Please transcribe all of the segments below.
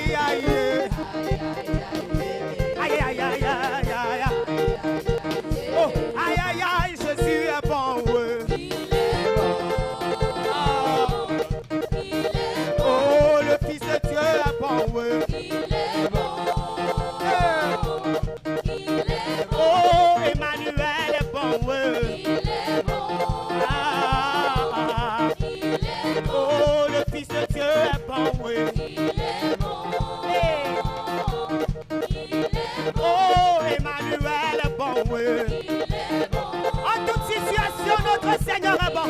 Aïe, aïe. Aïe, aïe, aïe, aïe, aïe. Oh, aïe, aïe, aïe, Jésus est bon. Ouais. Il est bon. Ah. Il est bon. Oh, le Fils de Dieu est bon. Ouais. Il est bon. Il est bon. Oh, Emmanuel est bon. Ouais. Il est bon. Ah. Il est bon. Oh, le Fils de Dieu est bon. Ouais. Il est bon. Hey. Il est bon. Oh, Emmanuel est bon. Ouais. Il est bon. En toute situation, notre Seigneur est bon.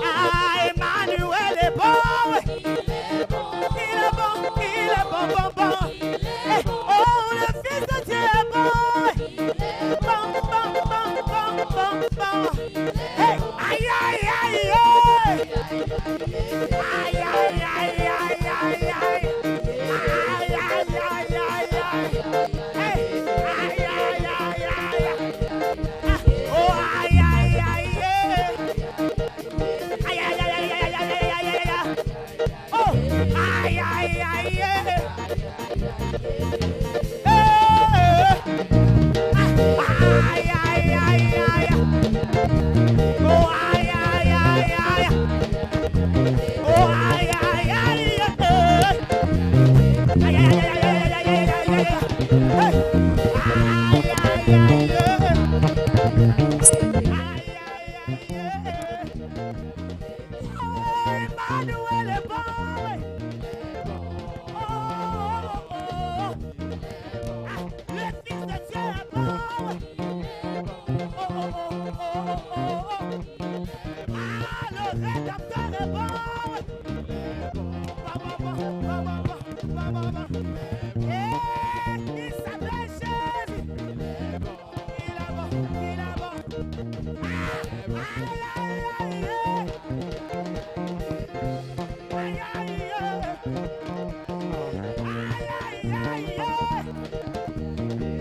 Ah, Emmanuel est bon. Ouais. Il est bon. Il est bon, il est bon, bon, bon. Il est Eh, bon. oh, le Fils de Dieu est bon. Il est Bon, bon, bon, bon, bon, bon. Hey, aïe, aïe, aïe, aïe. Aïe, aïe, aïe, aïe, aïe, aïe. Aïe, aïe, aïe, aïe, aïe. Hey, aïe, aïe, aïe, aïe. Ah, oh, aïe, aïe, aïe, eh. Aïe, aïe, aïe, aïe, aïe, aïe, aïe, aïe, aïe. Oh, aïe, aïe, aïe, eh. Eh, ah, aïe, aïe, aïe, aïe. Oh, aïe, aïe, aïe, aïe. Oh, aïe, aïe, aïe, eh. Aïe, aïe, aïe, aïe, aïe, aïe, aïe, aïe. Hey. Aïe, aïe, aïe, eh. Aïe, aïe, aïe, eh. Oh, Emmanuel est bon. Oh, oh, oh. Ah, le Fils de Dieu est bon. Oh, oh, oh, oh, oh, oh, oh. Ah, le Rédempteur est bon. Ba, ba, ba, ba, ba, ba, ba, ba, ba. Eh, il s'appelle Jésus. Il est bon, il est bon. Ah, aïe, aïe, aïe, aïe. Aïe, aïe, aïe. Aïe, aïe, aïe, aïe.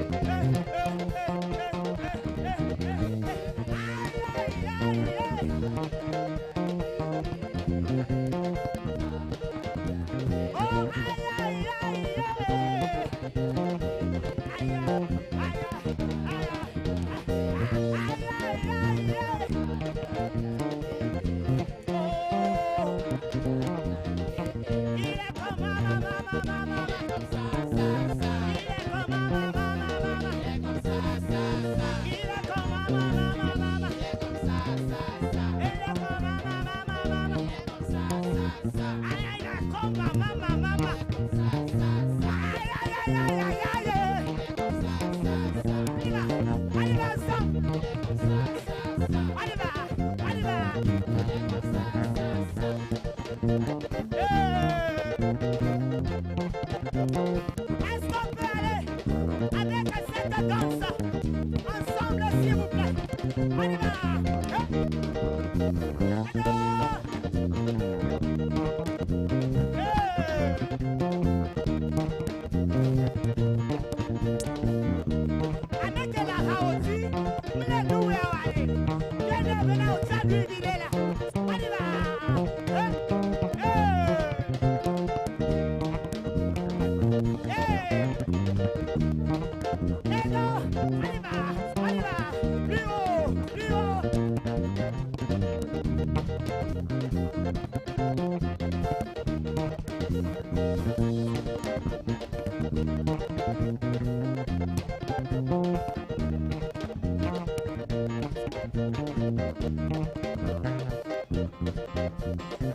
Eh, eh, eh, eh, eh, eh, eh, eh. Aïe, aïe, aïe, aïe. Oh, aïe, aïe, aïe, aïe. Aïe, aïe, aïe, aïe, aïe, aïe, aïe. Oh, il est comme maman, maman, maman, maman. Il est comme maman, maman, maman. Il est comme maman, maman, maman. Il est comme maman, maman, maman. Aïe, aïe, aïe, comme maman, maman, maman. Aïe, aïe, aïe, aïe, aïe, aïe. On y va, on y va ensemble. On y va, on y va. Hey. Est-ce qu'on peut aller avec cette danse ensemble, s'il vous plaît? On y va. Hey. Hey. Avec la haoti, mle doué wale. Viens, venez au tchad du là. On y va. Hey. Hey. Hey. Et non, on y va, on y va. Plus haut, plus haut.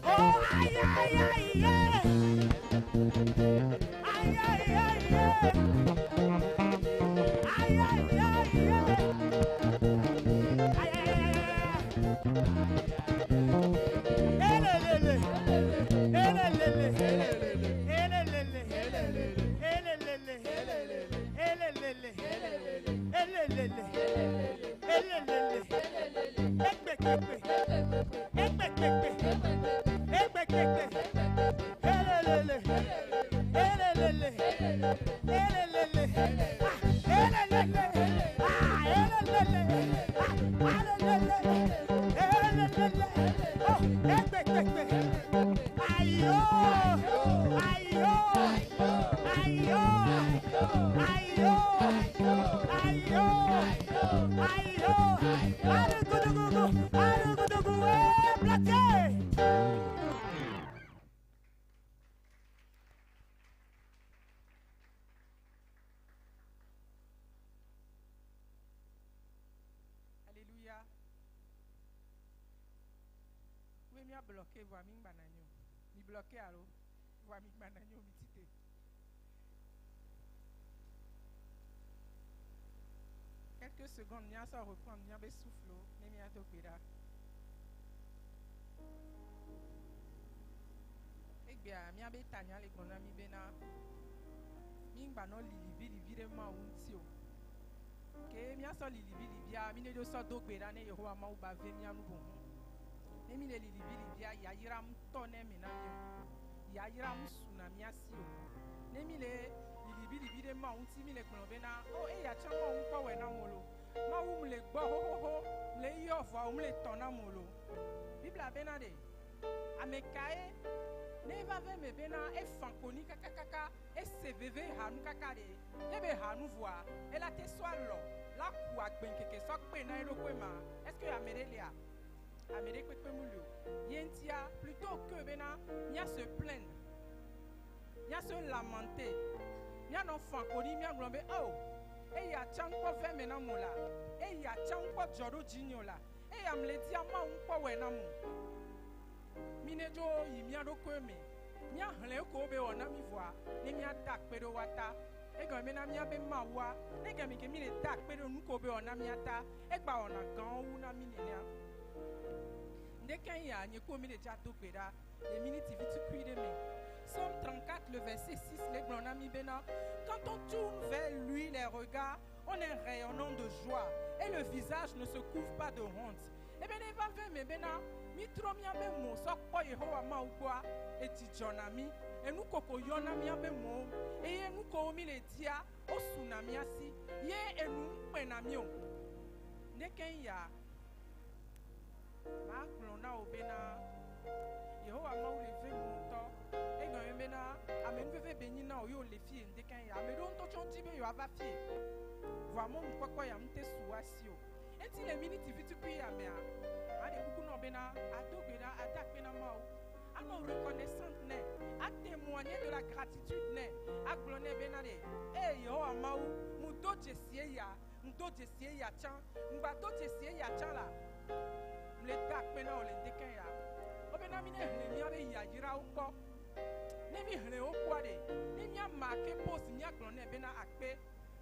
Oh, aïe, aïe, aïe, aïe. Aïe, aïe, aïe, aïe. Aïe, aïe, aïe, aïe. Aïe, aïe, aïe, aïe. Elelele. Elelele. Elelele. Elelele. Elelele. Elelele. Elelele. Ekpekpepe. Ekpekpepe. Ekpekpepe. Elelele. Elelele. Elelele. Ah, elelele. Ah, elelele. Ah, elelele. Elelele. Oh, ekpekpepe. Ayo. Ayo. Mia bloqué voa mi ŋgba na anyi o. Mi bloqué alo voa mi ŋgba na anyi o mi tsi te. Quelques secondes míasɔ reprendre míabe souffle wo ne míado gbe ɖa. Egbea míabe tanya le gblɔ na mí bena mí ŋgba nɔ liliʋiliʋi ɖe Mawu ŋuti o. Ke míasɔ liliʋiliʋia mí ne dzo sɔ do gbe ɖa ne Yehowa Mawu ba ve mía nu boŋ. Ne mí le liliʋiliʋia yayra ŋutɔ ne eme na mí o. Yayra ŋu suna mía si o. Ne mí le liliʋiliʋi ɖe Mawu ŋuti mí le gblɔ bena o eya tsã Mawu ŋkpɔ wɔe na mo lo. Mawu mu le gbɔ xoxoxo le yɔ vɔa wo le tɔ na mo lo. Biblia bena ɖe ame kae ne eva ve me bena efa koni kakakaka ese veve hanu kaka ɖe ebe hanu vɔa ela te sɔ alɔ la ku agbenkeke sɔ kpe na eɖokui ma est ce que ame ɖe lia ame ɖe kpekpe mu li o ye ŋutia plutôt que bena mía se plaindre mía se lamenter míanɔ fa koni míagblɔ be oh eya tsã ŋkpɔ ve me na mo la eya tsã ŋkpɔ dzɔ ɖo dzinye o la eya mle dia Mawu ŋkpɔ wɔe na mo mi ne dzo yi mía ɖokui me míaxlẽ ko be wɔ na mi vɔa ne míada akpe ɖe woa ta egɔme bena míabe Mawua ne game ke mi le da akpe ɖe nu ko be wɔ na mía ta egba wɔna gãwo wu na mí nenea ŋdeke ya nye ko mi le dza do gbe ɖa le miniti vitukui ɖe me. Psaume 34, le verset 6, le gblɔ na mi bena quand on tourne vers lui les regards, on est rayonnant de joie et le visage ne se couvre pas de honte. Ebe ne va ve me bena mi trɔ míabe mo sɔ kpɔ Yehowa Mawu gbɔa etsi dzɔna mi enu koko yɔna míabe mowo eye nu kowo mi le dia wosuna mía si ye enu ŋkpena mi o. Ndeke ya magblɔ na wo bena Yehowa Mawu le ve mo ŋutɔ egɔme bena amenuveve be nyi na wo ye wòle fie ŋdeke ya ame ɖewo ŋutɔ tsɔ dzi be yewoava fie vɔa mɔnukpɔkpɔ ya ŋute su wo asi o. Enti le miniti vitukui ya mea maɖe kuku nɔ bena ado gbe ɖa ada akpe na Mawu anɔ reconnaissante nɛ a témoigner de la gratitude nɛ agblɔ nɛ bena ɖe eye Yehowa Mawu mu do dzesi eya mu do dzesi eya tsã ŋgba do dzesi eya tsã la mle da akpe na wo le ŋdeke ya wobena mi ne hlẽ míabe yayrawo kpɔ ne mi hlẽ wo kpɔa ɖe ne míama ke post míagblɔ nɛ bena akpe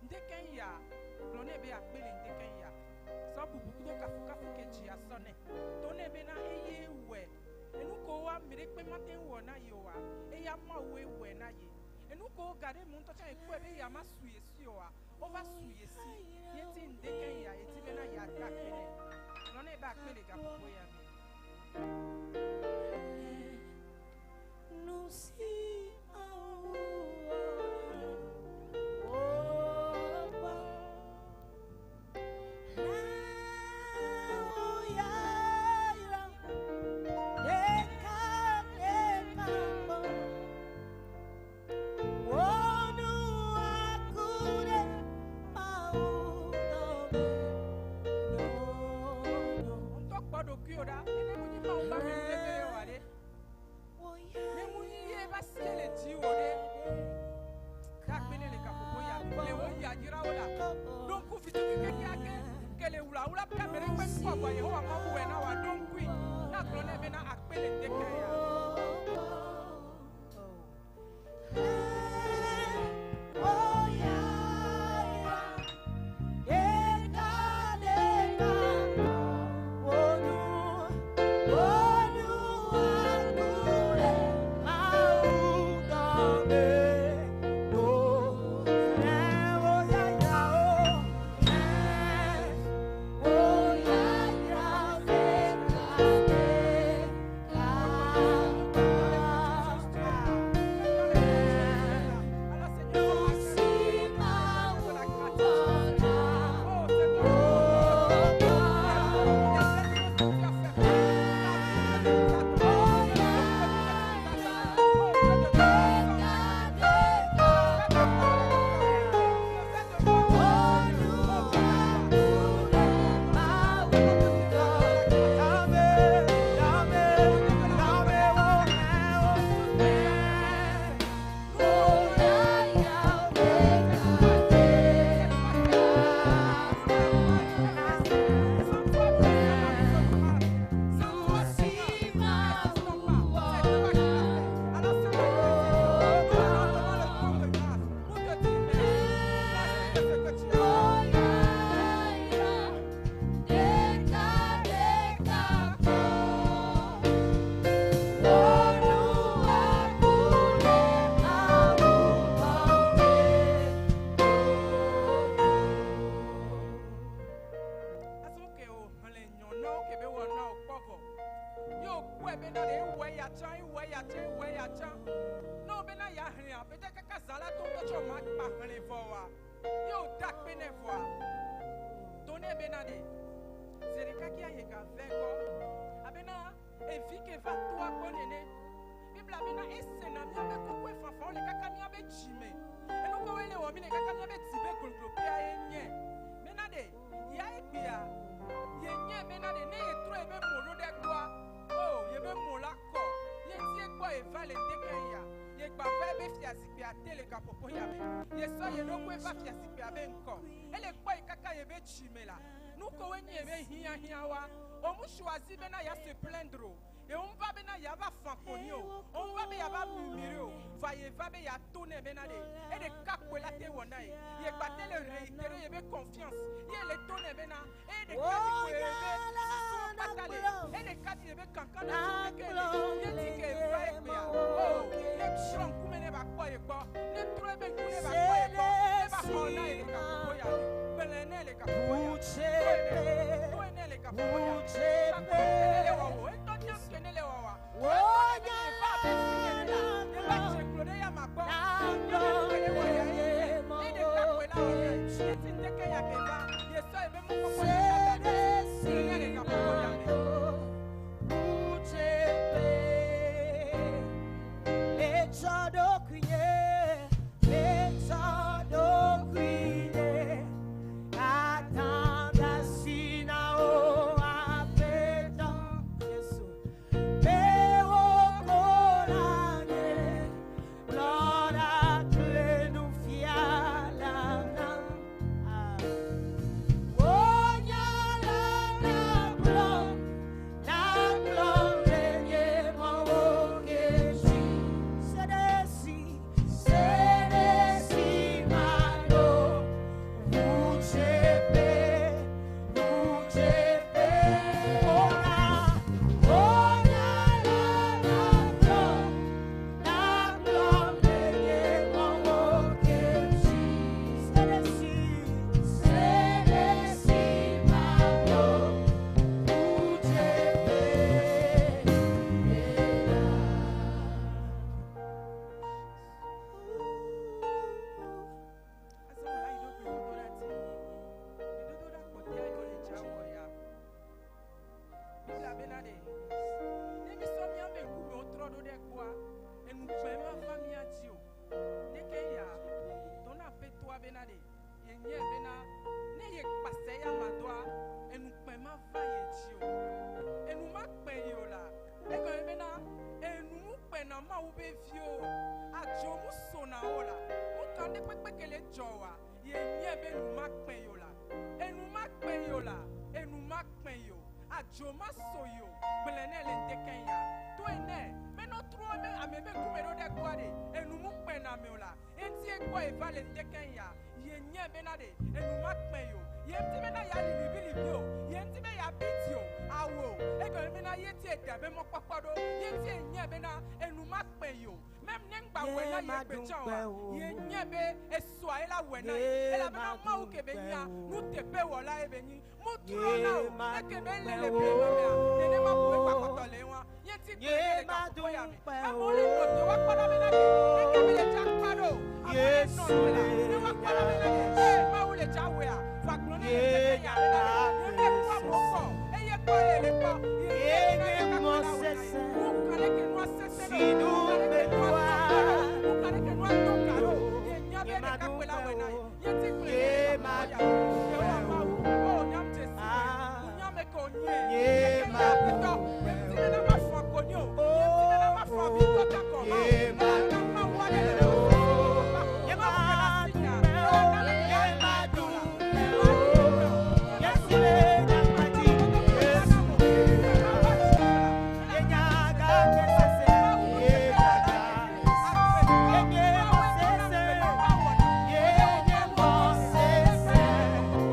ŋdeke ya gblɔ nɛ be akpe le ŋdeke ya sɔ bubu kudo kafukafu ke dzia sɔ nɛ to nɛ bena eye wɔe enu ko wa ame ɖe kpe mate ŋu wɔ na ye oa eya Mawue wɔe na ye enu ko ga ɖe mu ŋutɔ tsã ekpɔe be ya ma su ye si oa wova su ye si ye ti ŋdeke ya eti bena yeada akpe nɛ gblɔ nɛ be akpe le gaƒoƒo ya me. Nusi Mawu wɔ gbɔ. Lewo yayra ɖeka ɖeka gbɔ. Wò nu aku ɖe Mawu dɔme nyonyo. Ŋutɔ kpɔ ɖokuiwò ɖa ne mu nyi Mawu ƒe amenuveve ye wòa ɖe Wò ne mu nyi ye va sie le dziwò ɖe da akpe nɛ le gaƒoƒo ya me le wò yayrawo la ɖo ŋku vitukui kekeake ke le wulawula ƒe ame ɖe kpe ŋkɔ vɔa Yehowa Mawu wɔe na wòa ɖo ŋkui na gblɔ nɛ bena akpe le ŋdeke ya. Alors Seigneur, de la gratitude. Oh Seigneur, Kaka zã la do ŋutɔ tsɔ ma kpa hlẽ vɔ oa, ye wòda akpe nɛ vɔa, to nɛ bena ɖe, zi ɖeka kia ye gave gbɔ abena evi ke va toa gbɔ nene. Biblia bena esena míabe kokoe fafawo le kaka míabe dzi me. Enu kewoe le wɔ mí le kaka míabe dzi be glogloƒea ye nye bena ɖe ya egbea ye nye bena ɖe ne yetrɔ yebe mo ɖo ɖe gbɔa, o yebe mo la kɔ ye ŋuti egbɔ ye va le ŋdeke ya ye gba va ebe fiazikpuia te le gaƒoƒo ya me. Ye sɔ ye ɖokoe va fiazikpuia be ŋkɔ. Ele kpɔ yi kaka yebe dzi me la, nu kewoe nye yebe hiahiãwoa, wo choisi bena ya se plaindre o. Ye wo va bena ya va fa konyi o. Wo va be ya va murmurer o. Va ye va be ya to nɛ bena ɖe, eɖeka koe la te wɔ na ye. Ye gba te le réitérer ye be confiance. Ye le to nɛ bena, eye ɖeka dzi koe ye be susuwo kpata le. Eye ɖeka dzi ye be kankan ɖe dzi keke le. Ye dzi ke va egbea. O, ne trɔ ŋkume ne ba kpɔ ye gbɔ. Ne trɔ ebe ŋku ne ba kpɔ ye gbɔ. Ne ba xɔ na ye le gaƒoƒo ya me. Gblẽ nɛ le gaƒoƒo ya me. Toe nɛ. Toe nɛ le gaƒoƒo ya me. Kakɔ ke ne le wɔwɔ. Etɔ nye ke ne le wɔwɔa. Etɔ ne be ye va abe fi nene la, ye va dze klo ɖe ya ma gbɔ. Nye be nu ke ne wɔ ya ye nye. Ye ɖeka koe la wɔ nɛ. Ye ti ŋdeke ya ke va. Ye sɔ ye be mɔkpɔkpɔ ɖeka da ɖe dzi. Gblẽ nɛ le gaƒoƒo ya me. Azɔ wòla yi ɖo gbedodoɖa dzi. Gbedodoɖa kpɔtɔea yi wole dza wɔ ya. Biblia bena ɖe, ne mísɔ míabe ŋkumewo trɔ ɖo ɖe gbɔa, enukpe mava mía dzi o. Ɖeke ya, dɔna aƒetɔa bena ɖe, ye nye bena ne ye kpase ya ma dɔa, enukpe mava ye dzi o. Enu ma kpe yi o la, egɔme bena enu mu kpena Mawu be viwo o. Adzo mu sona wo la. Nu ka ɖe kpekpe ke le dzɔ oa, ye nye be nu ma kpe yi o la. Enu ma kpe yi o la, enu ma kpe yi o. Adzo ma so yi o. Gblẽ nɛ le ŋdeke ya. Toe nɛ be no trɔ be ame be ŋkume ɖo ɖe gbɔa ɖe, enu mu kpena ame o la. Eŋuti egbɔ ye va le ŋdeke ya. Ye nye bena ɖe, enu ma kpe yi o. Ye ŋuti bena ya li libilibi o. Ye ŋuti be ya bi dzi o. Awo. Egɔme bena ye ti ede be mɔkpɔkpɔ ɖo. Ye ŋuti ye nye bena enu ma kpe yi o. Mem ne ŋgba wɔe na ye gbe tsã oa, ye nye be esɔa ye la wɔe na ye. Elabena Mawu ke be nyia nuteƒewɔla ye be nyi. Mu trɔna o. Eke be le le blema mea, nenema koe gbakpɔtɔ le eŋua. Ye ŋuti gblɔe nɛ le gaƒoƒo ya me. Amewo le nɔ te woakpɔ ɖa bena ɖe eke be le dza kpa ɖo. Amewo le nɔ te la, ne woakpɔ ɖa bena ɖe ee Mawu le dza wɔea. Vɔa gblɔ nɛ le ŋkeke ya bena ɖe ye me kpɔ amewo kpɔ o. Eye kpɔ ye le kpɔ. Ye nye bena ɖeka koe la wɔe na ye. Nu ka ɖe ke nua sesẽ ɖo? Nu ka ɖe ke nua do ga ɖo? Nu ka ɖe ke nua do ga ɖo? Ye nya be ɖeka koe la wɔe na ye. Ye ŋuti gblɔe nɛ le gaƒoƒo ya me. Yehowa Mawu, o nyam dze si wòe. Nunya me ke wònye. Eke nye Aƒetɔ. Nye ŋuti bena mafɔ konyi o. Nye ŋuti bena mafɔ avi tɔ ta kɔ hã o. Elabena Mawu aɖe le mɔ sesẽ me papa. Mawu ke le asinya. Elabena le mía dɔ la. Nua li o. Nye ma ɖu kpe o. Nye ma va dzi o la. Elabena Mawu nuteƒewɔla ye nye. Agbetɔ, Mawu tɔna ŋugbe va wɔna. Ye wò Mawu wònye.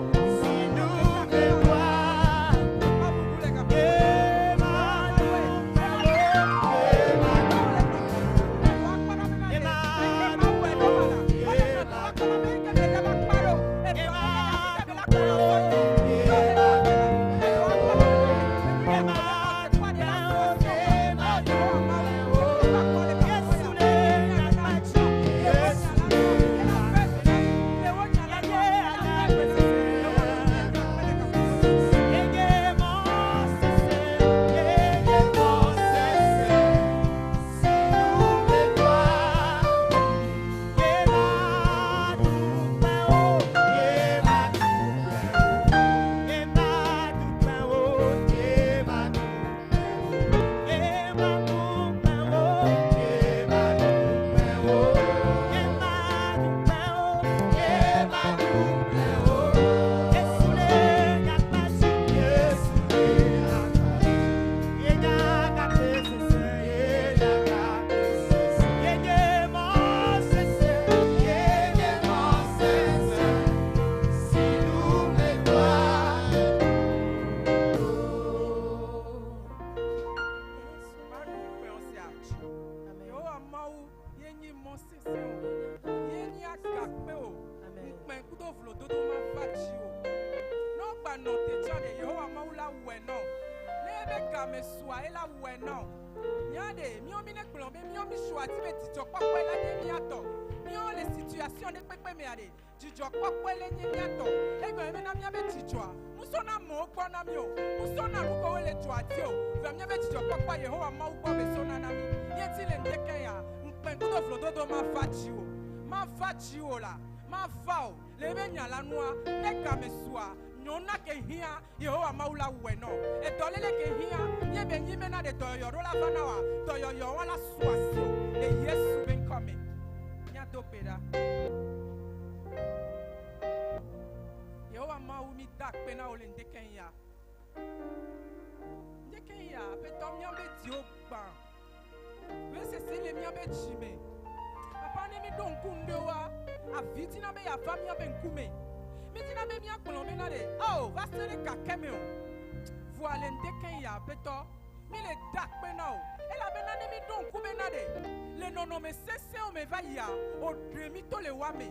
Game sua ela wɔe na wo. Nya ɖe míawo mi ne gblɔ be míawo mi sua ti be dzidzɔkpɔkpɔe la nye mía tɔ. Míawo le situation ɖe kpekpe mea ɖe dzidzɔkpɔkpɔe le nye mía tɔ. Egblɔ bena míabe dzidzɔa musɔna amewo gbɔ na mi o, musɔna nu kewo le dzɔa dzi o. Vɔ míabe dzidzɔkpɔkpɔa Yehowa Mawu gbɔ be sɔna na mi. Míedi le ŋkeke ya ŋukpe kudo vlododo mava dziwò, mava dziwò la, mava o. Le ebe nya la nua, ne game sua, nyɔna ke hiã Yehowa Mawu la wɔe nɔ. Edɔléle ke hiã ye be nyi bena ɖe dɔyɔyɔ ɖo la va na wa, dɔyɔyɔ wa la su asi o le Yesu be ŋkɔ me. Míado gbe ɖa. Yehowa Mawu mi da akpe na wo le ŋdeke ya. Ŋdeke ya, Aƒetɔ míabe dziwo gbã. Vesese le míabe dzi me. Papa ne mi ɖo ŋku ŋɖewoa, avi dina be yeava míabe ŋkume. Mi dina be míagblɔ bena ɖe, ao va se ɖe gake me o. Vɔa le ŋdeke ya, Aƒetɔ, mi le da akpe na wo. Elabena ne mi ɖo ŋku bena ɖe, le nɔnɔme sesẽwo me va yia, wòɖe mi to le wa me.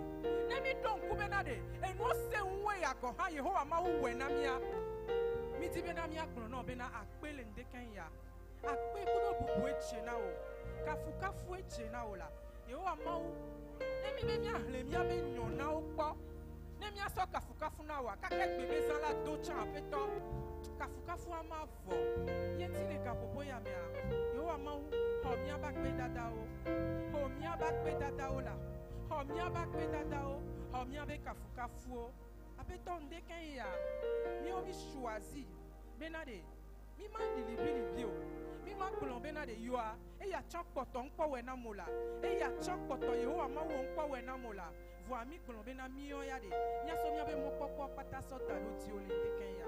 Ne mi ɖo ŋku bena ɖe, enuwo sẽ ŋue ya gɔ̃ hã Yehowa Mawu wɔe na mía. Mi di bena míagblɔ na wo bena akpe le ŋdeke ya. Akpe kudo bubue dze na wò. Kafukafue dze na wò la. Yehowa Mawu, ne mi be míahlẽ míabe nyɔnawo kpɔ, ne míasɔ kafukafu na wòa, kake gbebezã la do tsã Aƒetɔ, kafukafua ma vɔ. Ye ŋuti le gaƒoƒo ya mea, Yehowa Mawu, xɔ míabe akpedadawo. Xɔ míabe akpedadawo la. Xɔ míabe akpedadawo. Xɔ míabe kafukafuwo. Aƒetɔ ŋdeke ya, míawo mi choisi bena ɖe, mi ma ɖi liʋiliʋi o. Mi ma gblɔ bena ɖe yɔa, eya tsã kpɔtɔ ŋkpɔwɔe na mo la. Eya tsã kpɔtɔ Yehowa Mawu ŋkpɔwɔe na mo la. Vɔa mi gblɔ bena míɔ ya ɖe, míasɔ míabe mɔkpɔkpɔ kpata sɔ da ɖo dziwò le ŋdeke ya.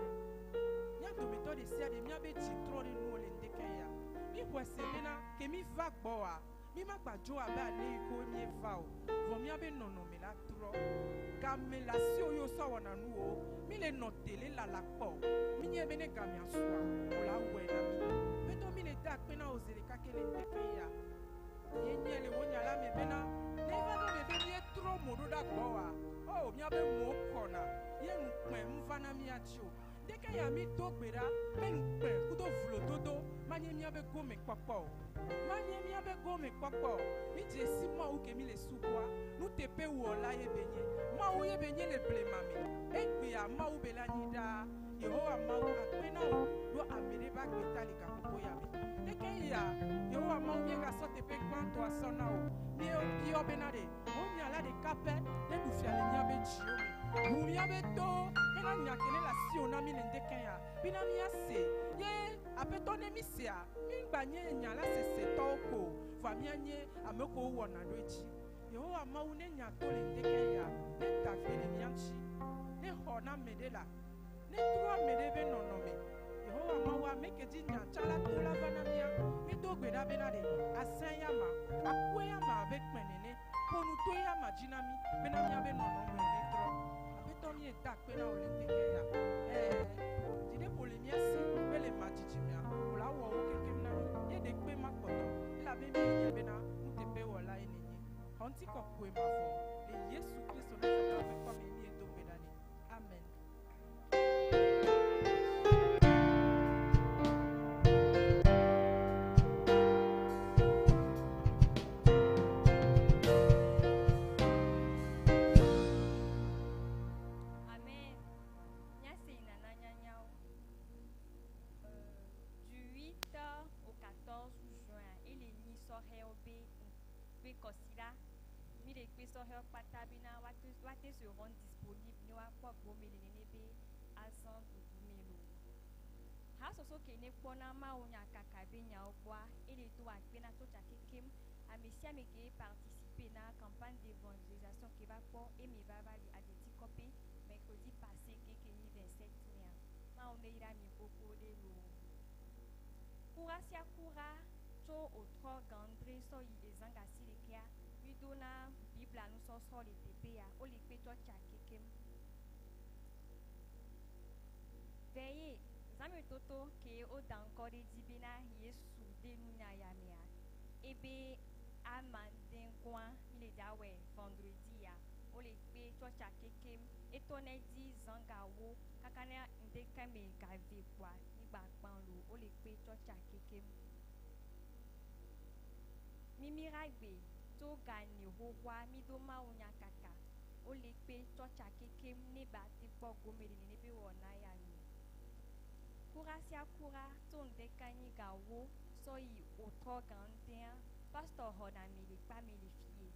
Mía dometɔ ɖe sia ɖe míabe dzi trɔ ɖe nuwò le ŋdeke ya. Mi xɔe se bena ke mi va gbɔwòa, mi ma gba dzo abe ale yi ke míeva o. Vɔ míabe nɔnɔme la trɔ. Game le asiwò ye wosɔ wɔna nuwò. Mi le nɔ te le lala kpɔ. Mi nye be ne gamea sua, wò la wɔe na mi. Aƒetɔ mi le da akpe na wò zi ɖeka ke le ŋdeke ya. Ye nye le wò nya la me bena, ne eva va me be míetrɔ mo ɖo ɖa gbɔwòa, o míabe mowo kɔna ye ŋukpe ŋu va na mía dzi o. Ŋdeke ya mi do gbe ɖa be ŋukpe kudo vlododo manye míabe gome kpɔkpɔ o. Manye míabe gome kpɔkpɔ o. Mi dze si Mawu ke mi le subɔa, nuteƒewɔla ye be nye. Mawu ye be nye le blema me. Egbea Mawu be le anyi ɖaa. Yehowa Mawu akpe na wò ɖo ame ɖe be agbe ta le gaƒoƒo ya me. Leke ya Yehowa Mawu míegasɔ teƒe gbãtɔa sɔ na wò. Míebiɔ bena ɖe wò nya la ɖeka pɛ ne ɖu fia le míabe dziwo me. Ʋu míabe towo bena nya ke ne le asiwò na mí le ŋdeke ya bena míase. Ye Aƒetɔ ne mí sea, mí ŋgba nye nya la sesetɔwo ko o, vɔa míanye ame kewo wɔna ɖo edzi. Yehowa Mawu ne nya to le ŋdeke ya, ne da gbe le mía ŋuti, ne xɔ na ame ɖe la, ne trɔ ame ɖe be nɔnɔme. Yehowa Mawu ame ke dzi nya tsã la to la va na mía. Mi do gbe ɖa bena ɖe asẽ ya ma, akɔe ya ma abe kpẽ nene, ƒo nu to ya ma dzi na mí bena míabe nɔnɔme ne trɔ. Aƒetɔ míeda akpe na wò le ŋdeke ya. Dzi ɖe ƒo le mía si be le ma dzidzi mea, wò la wɔ wo kekem na mí. Ye ɖe kpe ma kpɔtɔ elabe míenya bena nuteƒewɔla ye nènye. Xɔ ŋutikɔkɔe mavɔ le Yesu Kristo Nazaretɔ ƒe ŋkɔ me míedo gbe ɖa nɛ. Amen. Amen. Nyase nana nyanyawo. Du 8 au 14 juin, ele nyi sɔhɛwo be be kɔsiɖa. Mi le kpe sɔhɛwo kpata bena woate se rendre disponible ne woakpɔ gome le nene be azã ɖuɖu me loo. Hasoso ke ne kpɔna Mawu nya kaka be nyawo gbɔa, ele do akpe na tsotsa kekem. Ame sia ame ke participer na campagne d'évangélisation ke va kpɔ eme va va le Adeti kɔƒe mercredi passé ke ke nyi 27 mea. Mawu ne yra mi gbogbo ɖe loo. Kura sia kura tso wòtrɔ gãdre sɔ yi ezãgasi ɖekea, mi do na Biblia nusɔsrɔ̃ le teƒe ya, wole kpe tsɔtsa kekem. Veye zametoto ke woda ŋkɔ ɖe dzi bena Yesu de nunya ya mea, ebe amadegɔa mi le dza wɔe vendredi ya, wole kpe tsɔtsa kekem. Etɔ ne dzi zãgawo kaka ne ŋdeke me gave kpoa, mi gba kpã lo wole kpe tsɔtsa kekem. Mimiragbe tso ga ne xoxoa mi do mawu nya kaka wole kpe tsɔtsa kekem ne ba te kpɔ gome le nene be wɔna ya me. Kura sia kura tso ŋdeka nyi gawo sɔ yi wòtrɔ gã ŋdea pastor xɔna mi le kpa mi le fie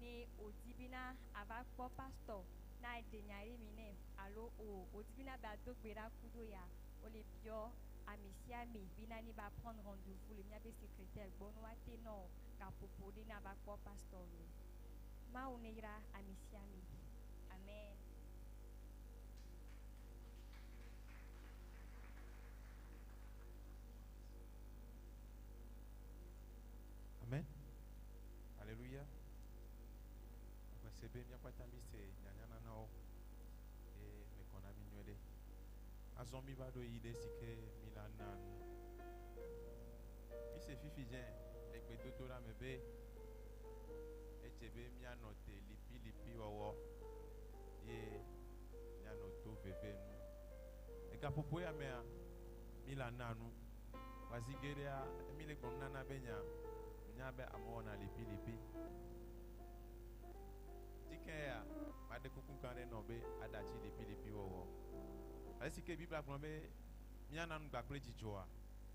ne wòdi bena ava kpɔ pastor na ɖe nya ɖe mi nɛ alo o wòdi bena ba do gbe ɖa kudo ya wole biɔ ame sia ame bena ne ba prendre rendez-vous le miabe secrétaire gbɔ ne woate nɔ gaƒoƒo ɖe ne ava kpɔ pastor lo. Mawu ne yra ame sia ame. Amen. Amen. Alléluia. Sebe miakpata mi se nyanyana na wo eye mekɔ na mi nyuie ɖe. Azɔ mi va ɖo yi ɖe si ke mi la na nu. Mi se fifi dze le gbedodo ɖa me be edze be mianɔ te lipilipi wɔwɔ ye mianɔ do veve nu. Egaƒoƒo ya mea mi la na nu. Wazi geɖea mi le gblɔm nana be nya nya be amewo wɔna lipilipi. Tike ya maɖe kuku gã ɖe nɔ be aɖatsi lipilipi wɔwɔ. Ale si ke Biblia gblɔ be míana nu gba kple dzidzɔa,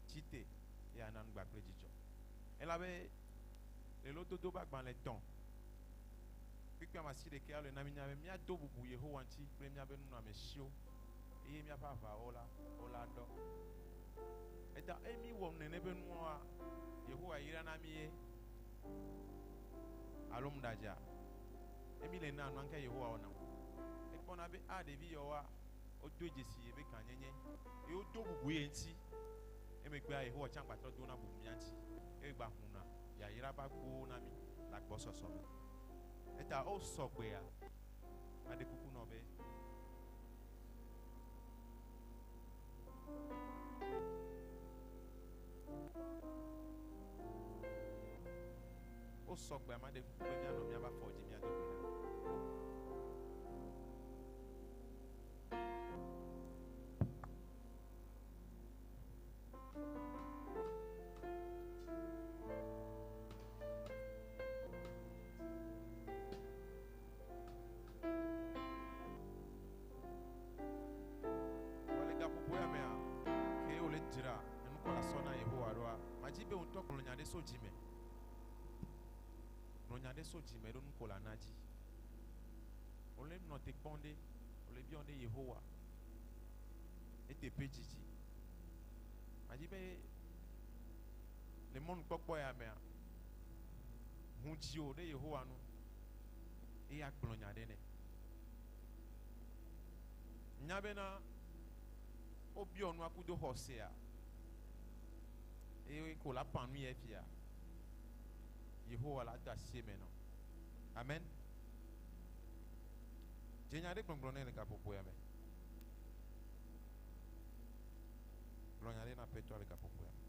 tsite ye ana nu gba kple dzidzɔ. Elabe le lododo be agbalẽ tɔ̃ kpikpi ame asi ɖeka le na mi nya be míado bubu Yehowa ŋuti kple míabe nunɔamesiwo eye míaƒe aʋawo la wola ɖɔ. Eta eye mi wɔ nene be nuwoa, Yehowa yra na mi ye alo ŋɖadza. Emi le na nua ke Yehowa wɔna. Ekpɔna be a ɖevi yawoa wodo dzesi ye be gãnyenye eye wodo bubu ye ŋuti. Emegbea Yehowa tsã gbatrɔ dona bubu mía ŋuti eye gba huna yayra ba gbowo na mi le agbɔsɔsɔ me. Eta wo sɔgbea maɖe kuku nɔ be wo sɔgbea maɖe kuku be míanɔ míaƒe afɔ dzi míado gbe ɖa. Wɔ le gaƒoƒo ya mea, ke wole dzra enukɔ la sɔ na Yehowa ɖoa, madzi be ŋutɔ gblɔ nya ɖe so dzime. Gblɔ nya ɖe so dzime ɖo nukɔ la na dzi. Wole nɔ te kpɔm ɖe, wole biɔ ɖe Yehowa. Eteƒe dzidzi. Madzi be le mɔnukpɔkpɔ ya mea, ʋu dziwò ɖe Yehowa nu eye agblɔ nya ɖe nɛ. Nya bena wobiɔ nua kudo xɔsea eye ko la pa nu ye fia. Yehowa la do asi eme nɔ. Amen. Dze nya ɖe gbɔgblɔ nɛ le gaƒoƒo ya me. Gblɔ nya ɖe na Aƒetɔa le gaƒoƒo ya me.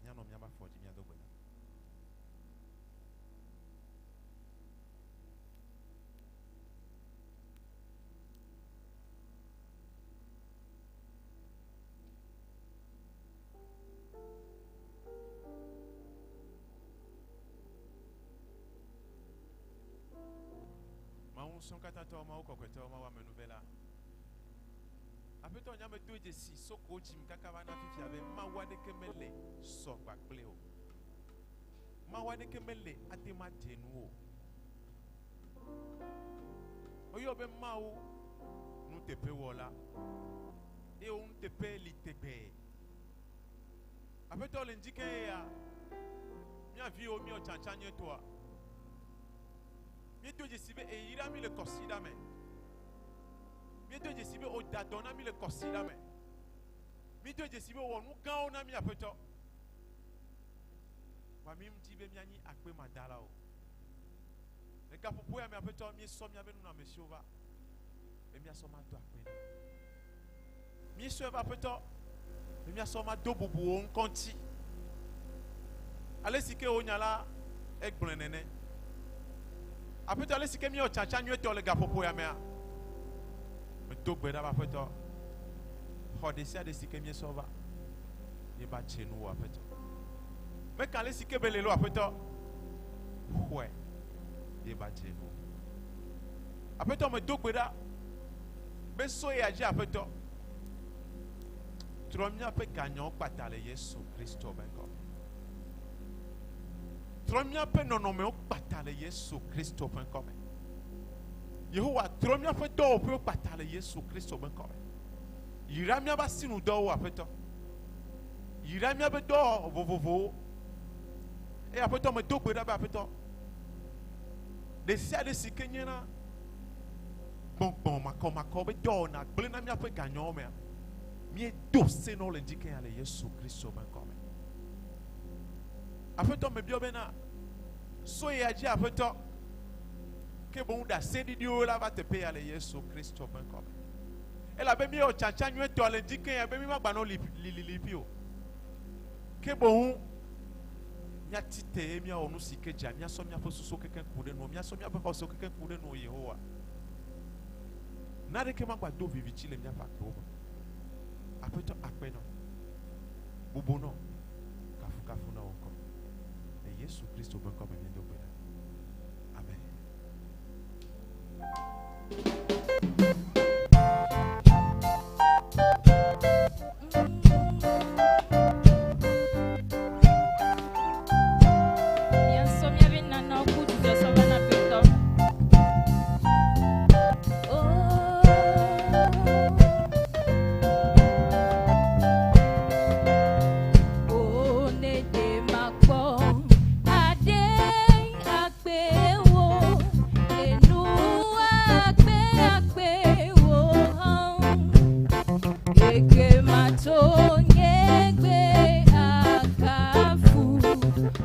Míanɔ míaƒe afɔ dzi míado gbe ɖa. Mawu ŋusẽkatãtɔ, Mawu kɔkɔetɔ, Mawu amenuvela. Aƒetɔ nyame do dzesi soko dzim kaka va na fifia be Mawu aɖeke mele sɔ gbagble o. Mawu aɖeke mele ate ma dze nu o. Woyɔ be Mawu nuteƒewɔla eye wo nuteƒe li tegbee. Aƒetɔ le ŋdi ke ya mía viwo míewɔ tsatsa nyuietɔa. Míedo dzesi be eyira mi le kɔsiɖa me. Míedo dzesi be woda dɔ na mi le kɔsiɖa me. Míedo dzesi be wɔ nu gãwo na mi aƒetɔ. Wa mi ŋuti be míanyi akpemadala o. Le gaƒoƒo ya me aƒetɔ míesɔ míabe nunɔamesiwo va be míasɔ ma do akpe na. Míesɔe va aƒetɔ be míasɔ ma do bubu wo ŋkɔ ŋuti. Ale si ke wonya la Egblɔe nene. Aƒetɔ ale si ke míewɔ tsatsa nyuietɔ le gaƒoƒo ya mea, medo gbe ɖa be aƒetɔ, xɔ ɖe sia ɖe si ke míesɔ va, míeva dze nu wò aƒetɔ. Meka ale si ke be le lo aƒetɔ, xɔe, míeva dze nu wò. Aƒetɔ medo gbe ɖa be so ya dzi aƒetɔ, trɔ míaƒe ganyawo kpata le Yesu Kristo be ŋkɔ me. Trɔ míaƒe nɔnɔmewo kpata le Yesu Kristo ƒe ŋkɔ me. Yehowa trɔ míaƒe dɔwɔƒewo kpata le Yesu Kristo ƒe ŋkɔ me. Yra míaƒe asinudɔwo aƒetɔ. Yra míaƒe dɔ vovovowo. Eye aƒetɔ medo gbe ɖa be aƒetɔ ɖe sia ɖe si ke nye na gbɔgbɔ makɔmakɔ be dɔwɔna gblẽ na míaƒe ganyawo mea, míedo se na wo le ŋdi ke ya le Yesu Kristo ƒe ŋkɔ me. Aƒetɔ mebiɔ bena so ya dzi aƒetɔ ke boŋ ɖaseɖiɖiwo la va teƒe ya le Yesu Kristo ƒe ŋkɔ me. Elabe míewɔ tsatsa nyuietɔ le ŋdi ke ya be mímagbanɔ lililiƒi o. Ke boŋ míati te ye míawɔ nu si ke dzea míasɔ míaƒe susuwo kekeŋ ku ɖe nuwo, míasɔ míaƒe xɔsewo kekeŋ ku ɖe nuwo Yehowa. Naneke magba do viviti le míaƒe agbewo me. Aƒetɔ akpe nɔ, bubu nɔ, kafukafu na wò ŋkɔ. Le Yesu Kristo ƒe ŋkɔ me míedo gbe ɖa. Amen. Miasɔ míaƒe nanawo ku dzidzɔ sɔ va na Aƒetɔ. Oh, ne ɖe makpɔ aɖe akpewo, enu akpe akpewo hã. Eke matso nye gbe akafu,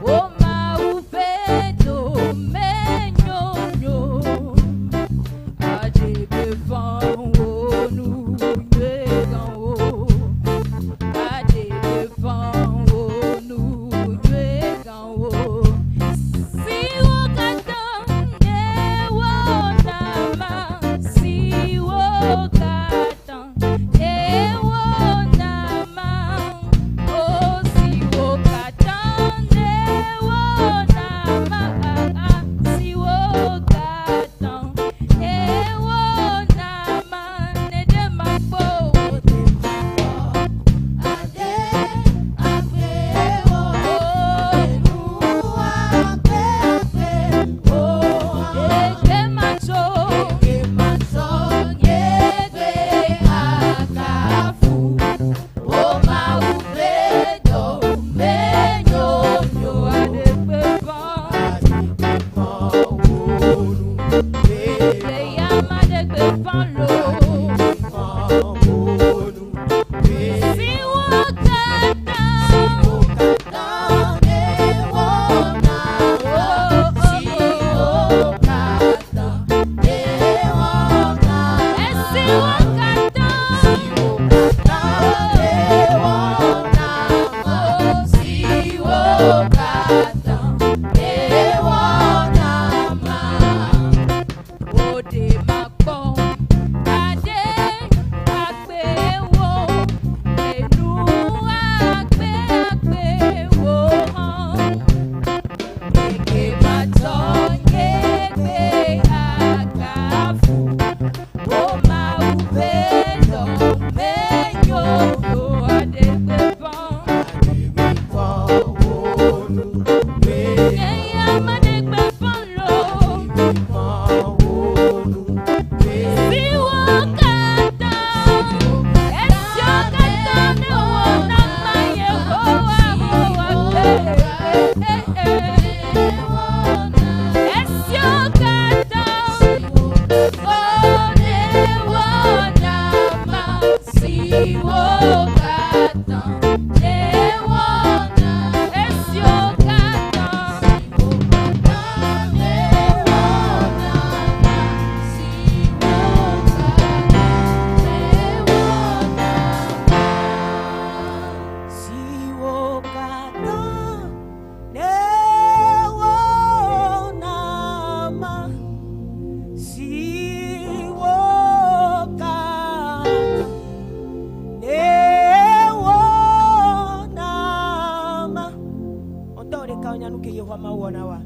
wo Mawu ƒe domenyonyo. Adegbeƒãwo nu nyuigawo. Adegbeƒãwo nu nyuigawo. Siwo katã ewɔ nama, siwo katã ewɔ nama, o siwo katã ewɔ nama, siwo katã ewɔ nama, ne ɖe makpɔ o. Ade akpewo, enu akpe akpewo, Eke matso, eke matsɔ nye gbe akafu, wo Mawu ƒe dɔmenyonyo. Adegbeƒã, eya madegbeƒã loo. Siwo katã Esiwo katã Siwo katã Wòɖe makpɔ ade akpewo enu akpe akpewo hã. Eke matsɔ nye gbe akafu, wo Mawu ƒe dɔmenyonyo adegbeƒã. Nye amadegbeƒã loo. Siwo katã, esiwo katã ne wɔ nama Yehowa ho akpe. Esiwo katã, o ne wɔ nama, siwo katã ne wɔ na, esiwo katã. Siwo katã ne wɔ ma wɔna wa.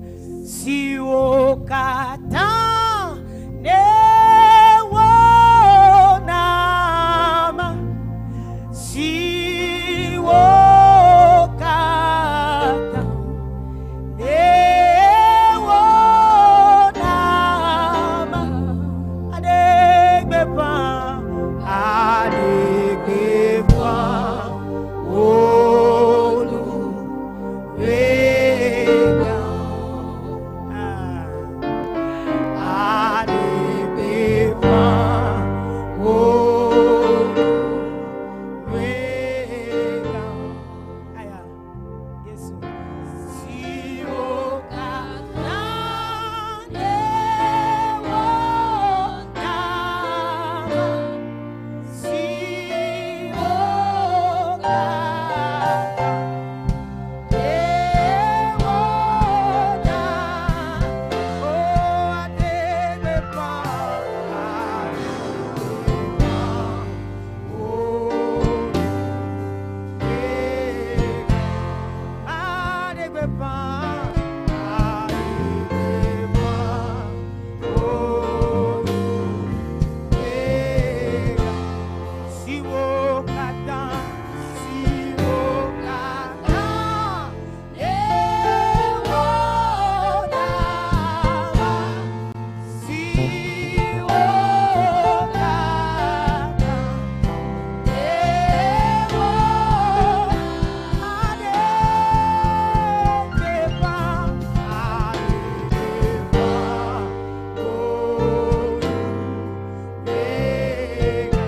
Siwo katã ne wɔna ma. Siwo katã ne wɔna ma. Adegbefa, adegbefa, Oluwega. Ah. Adegbefa, Oluwega. Aya, Yesu. Siwo katã ne wɔna ma. Siwo katã ne wɔna. O adegbefa, adegbefa, Oluwega. Adegbefa, adegbefa, Oluwega. Siwo katã, siwo katã, ne wɔna ma. Siwo katã, ne wɔna. Adegbefa, adegbefa, Oluwega.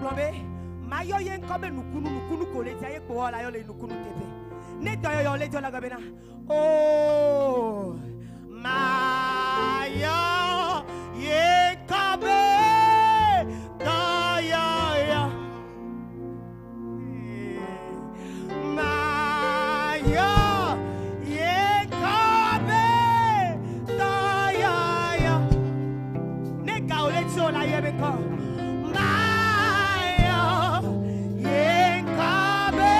gblɔ be mayɔ ye ŋkɔ be nukunu nukunu ko le dzia ye kpo wɔ la yɔ le nukunu teƒe. Ne dɔyɔyɔ le dzɔ la gblɔ bena o mayɔ ye ŋkɔ be dɔyɔyɔ. Mayɔ ye ŋkɔ be dɔyɔyɔ. Ne gawo le dzi o la yɔ be ŋkɔ. Mayɔ ye ŋkɔ be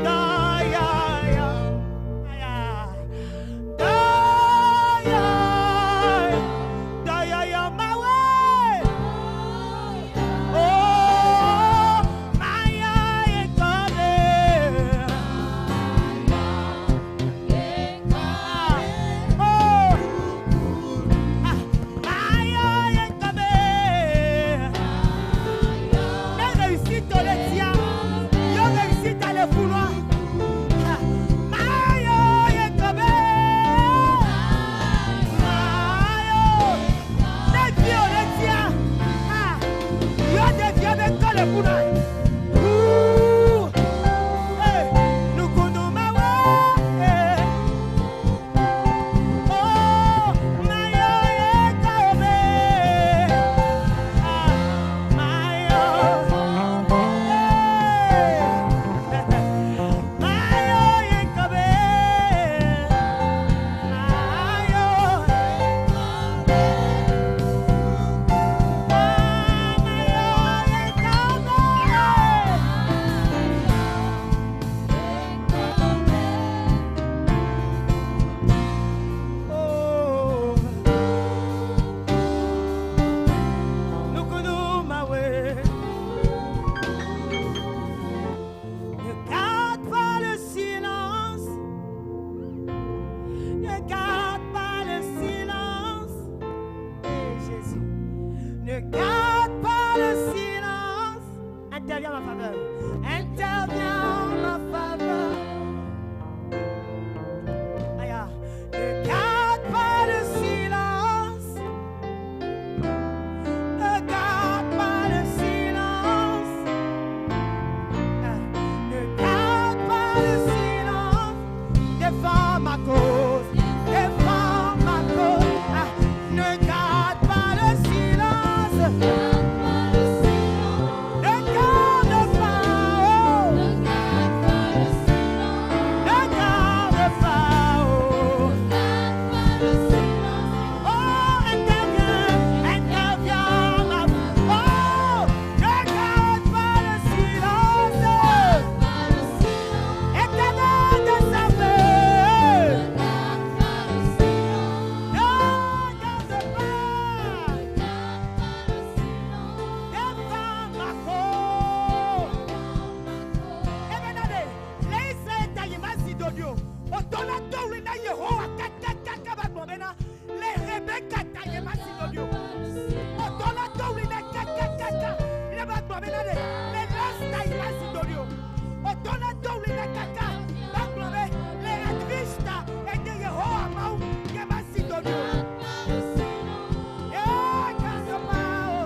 dɔyɔyɔ. Aya. Dɔyɔyɔ. Dɔyɔyɔ mawe. Oh, mayɔ ye ŋkɔ be. Oh, ah, mayɔ ye ŋkɔ be. Ne réussite le tia, yo réussite le fouloir. Mayo ye kobe. Mayo. Ne vie le tia. Ah, yo de vie be ko le fouloir. Ouh. Eh, nukundu mawe. Eh. Oh, mayo ye kobe. Ah, mayo. Ne garde pas le silence. Ne garde pas le silence. Eh, Jésus. Ne garde pas le silence. Interviens en ma faveur. Interviens en ma faveur. Aïe, ah. Ne garde pas le silence. Ne garde pas le silence. Ne garde pas le silence. Défends ma cause. Défends ma cause. Ah, ne garde pas le silence. Ne garde pas. Oh. Ne garde pas. Oh. Oh, interviens, interviens, ma Oh, ne garde pas le silence. Éternel de sa paix. Ne garde pas. Défends ma cause. Ebenade, le Israël ta yi ma zi dodo. Otola dowri na Yehowa kakakaka ba gblɔ bena, le Rebeka ta yi ma zi dodo. Otola dowri na kakakaka ne ba gblɔ bena ɖe, le Lasta yi ma zi dodo. Otola dowri na kaka ba gblɔ be, le Advista ede Yehowa Mawu ye ma zi dodo. Ye kasɔpa o.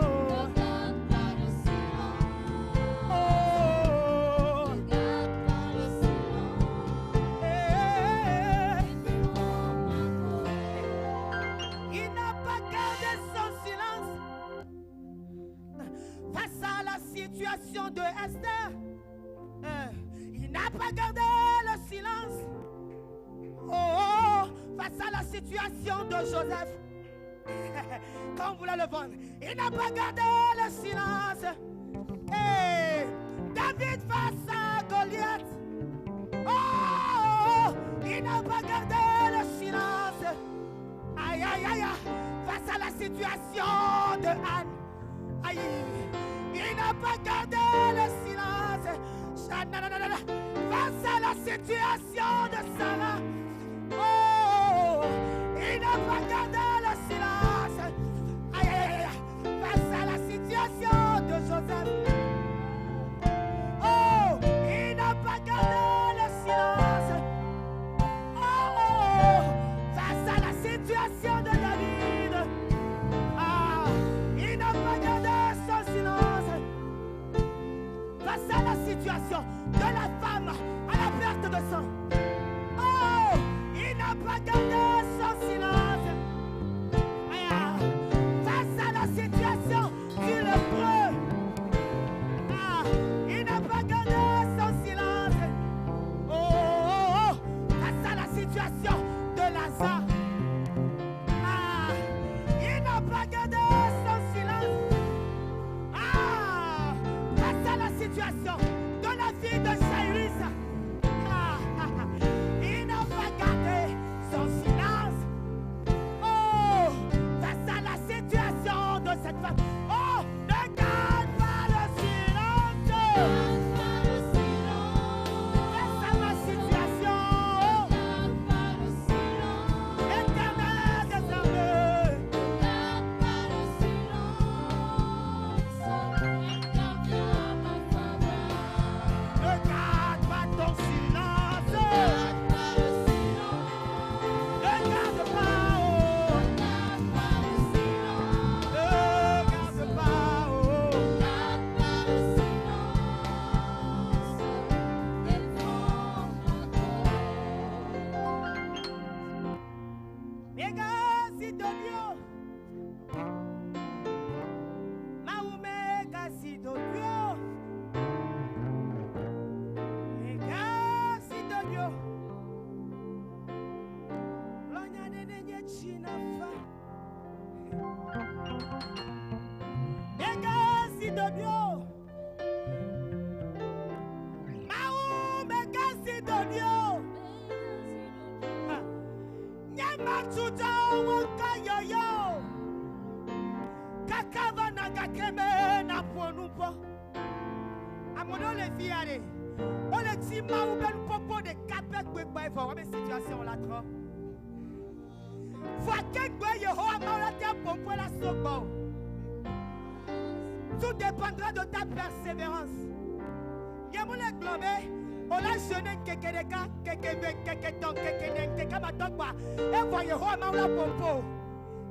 Oh. Eh. Il n'a pas gardé son silence face à la situation de Esther. Il n'a pas gardé le silence. Oh, oh, oh, face à la situation de Joseph. Quand on voulait le vendre, il n'a pas gardé le silence. Eh, David face à Goliath. Oh, oh, oh, il n'a pas gardé le silence. Aïe, aïe, aïe, aïe, face à la situation de Anne. Aïe, il n'a pas gardé le silence. Chananana. Face à la situation de Sarah. Oh, il n'a pas gardé le silence. Aïe, aïe, aïe, aïe. Face à la situation de Joseph. Oh, il n'a pas gardé le silence. Oh, face à la situation de David. Ah, il n'a pas gardé son silence. dodio. Mawu megasi dodio. Megasi dodio. Lɔnya ɖe nye tsi na fa. Megasi dodio. Mawu megasi dodio. Ha. Nye matutɔ wo ka yɔyɔ. Kaka va na gake me na ƒo nu ƒɔ. Ame ɖewo le fi ya ɖe. Wole ti Mawu be nuƒoƒo ɖeka ƒe kpekpe vɔ woabe situation la trɔ. Vɔ ke gbe Yehowa Mawu la te ƒo ƒe la so gbɔ o. Tout dépendra de ta persévérance. Nye mu le gblɔ be o la jeûne ŋkeke ɖeka, ŋkeke eve, ŋkeke etɔ̃, ŋkeke ene, ŋkeke ame atɔ̃ kpoa evɔ Yehowa Mawu la ƒo ƒo o.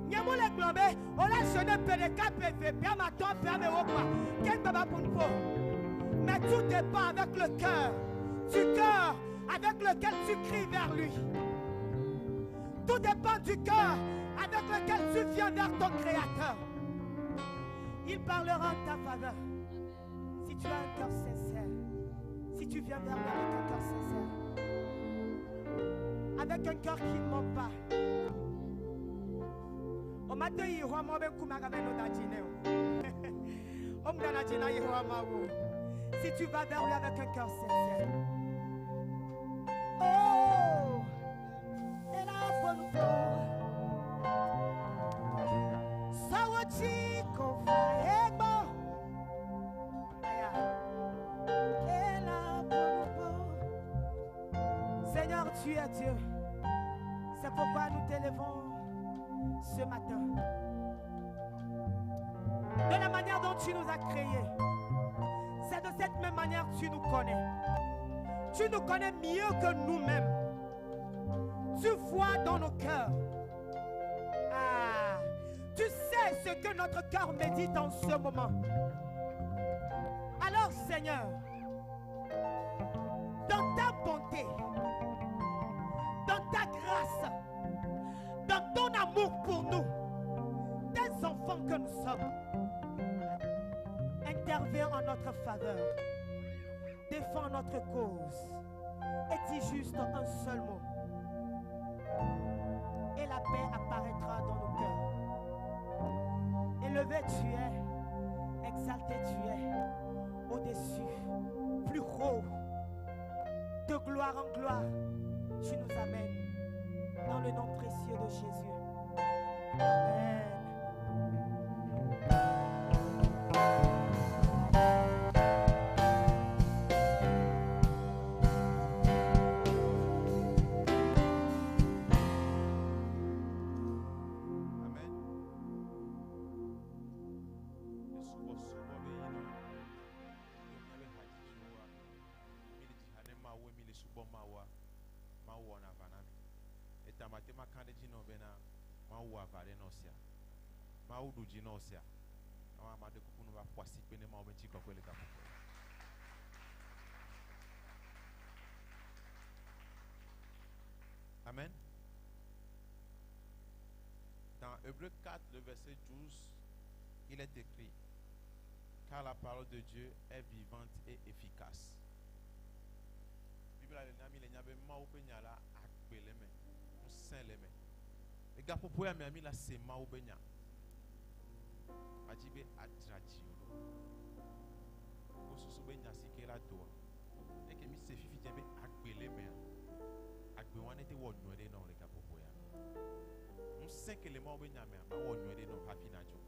Nye mu le gblɔ be o la jeûne ƒe ɖeka, ƒe eve, ƒe ame atɔ̃, ƒe ame ewo kpoa ke gbe va ƒo nu ƒo. Mais tout dépend avec le cœur, du cœur avec lequel tu cries vers lui. Tout dépend du cœur avec lequel tu viens vers ton Créateur. Il parlera en ta faveur. Si tu as un cœur sincère, si tu viens vers lui avec un cœur sincère, avec un cœur qui ne ment pas. O ma te Yehowa Mawu be ŋkume agave no da dzi nɛ o. O mgana dzi na Yehowa Mawu o. Si tu vas vers lui avec un cœur sincère. Oh, ela ƒo. Sawotsi kofa egbɔ. Aya. Ela ƒo. Seigneur, tu es Dieu. C'est pourquoi nous t'élevons ce matin. De la manière dont tu nous as créés, c'est de cette même manière que tu nous connais. Tu nous connais mieux que nous-mêmes. Tu vois dans nos cœurs. Ah, tu sais ce que notre cœur médite en ce moment. Alors, Seigneur, dans ta bonté, dans ta grâce, dans ton amour pour nous, tes enfants que nous sommes, interviens en notre faveur, défends notre cause et dis juste un seul mot. Et la paix apparaîtra dans nos cœurs. Élevé tu es, exalté tu es, au-dessus, plus haut, de gloire en gloire, tu nous amènes dans le nom précieux de Jésus. Amen. Amen. Esubɔsubɔ be yina. Ye míabe hadzidziwoa, mi le dzi ha ne Mawu, mi le subɔ Mawua, Mawu wɔna aʋa na mi. Eta mate ma ka ɖe dzi nɔ bena Mawu wɔ aʋa ɖe nɔ sia. Mawu ɖu dzi nɔ sia. Ame ame aɖe kuku ne va ƒo asikpe ne Mawu be ŋutikɔkɔe le gaƒoƒo. Amen. Dans Hébreux 4, le verset 12, il est écrit: car la parole de Dieu est vivante et efficace. Bible le na mi le nya be Mawu ƒe nya la agbe le eme, ŋusẽ le eme. Le gaƒoƒo ya mea mi la se Mawu ƒe nya. Madzi be adzra dziwò ɖo. Wosusu be nya si ke la doa. Eke mi se fifi dze be agbe le emea, agbe wa ne te wɔ nyuie ɖe na wò le gaƒoƒo ya me. Ŋusẽ ke le Mawu ƒe nya mea, mawɔ nyuie ɖe na wò hafi nadzo.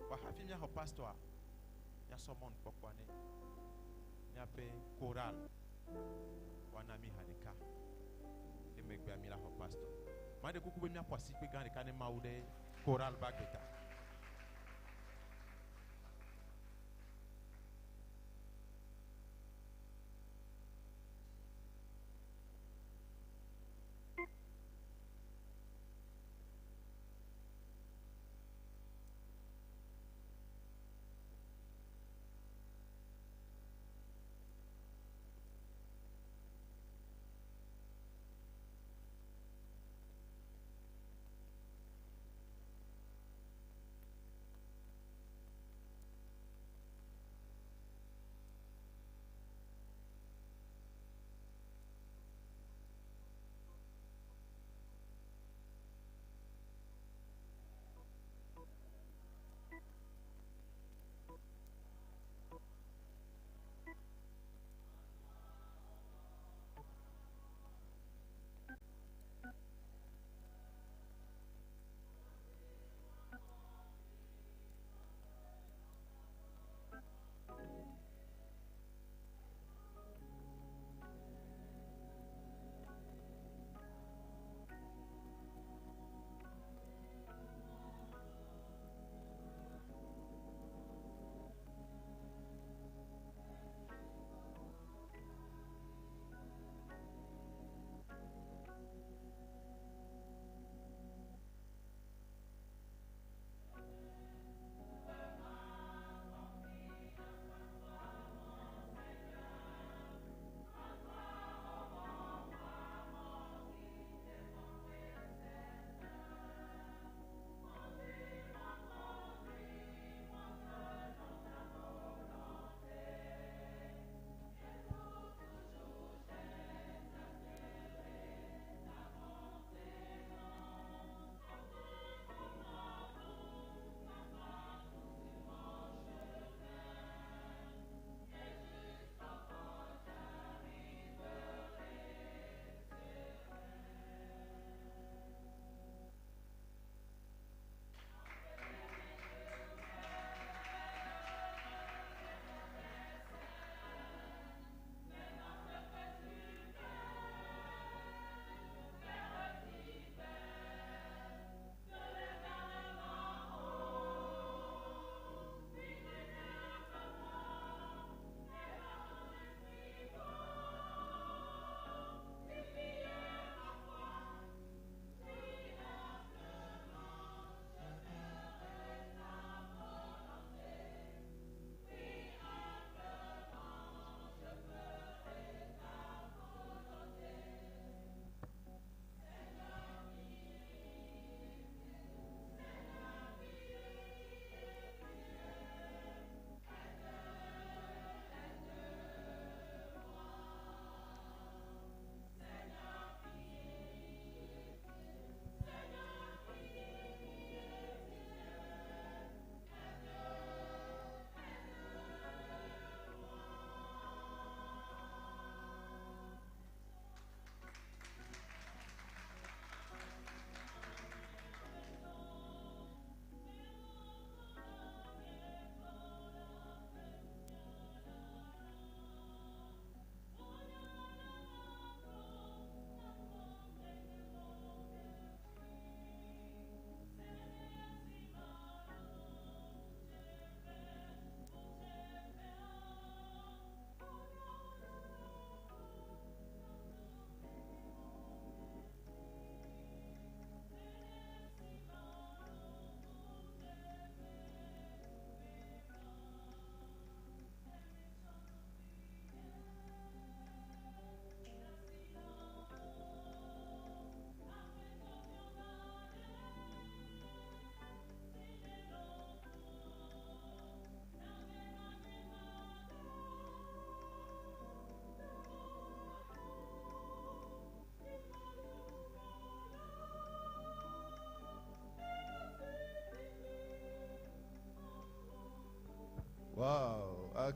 Vɔ hafi míaxɔ pastor, míasɔ mɔnukpɔkpɔa ne míaƒe choral woana mi ha ɖeka. Emegbea mi la xɔ pastor. Maɖe kuku be míaƒo asikpe gã ɖeka ne Mawu ɖe choral ƒe agbe ta.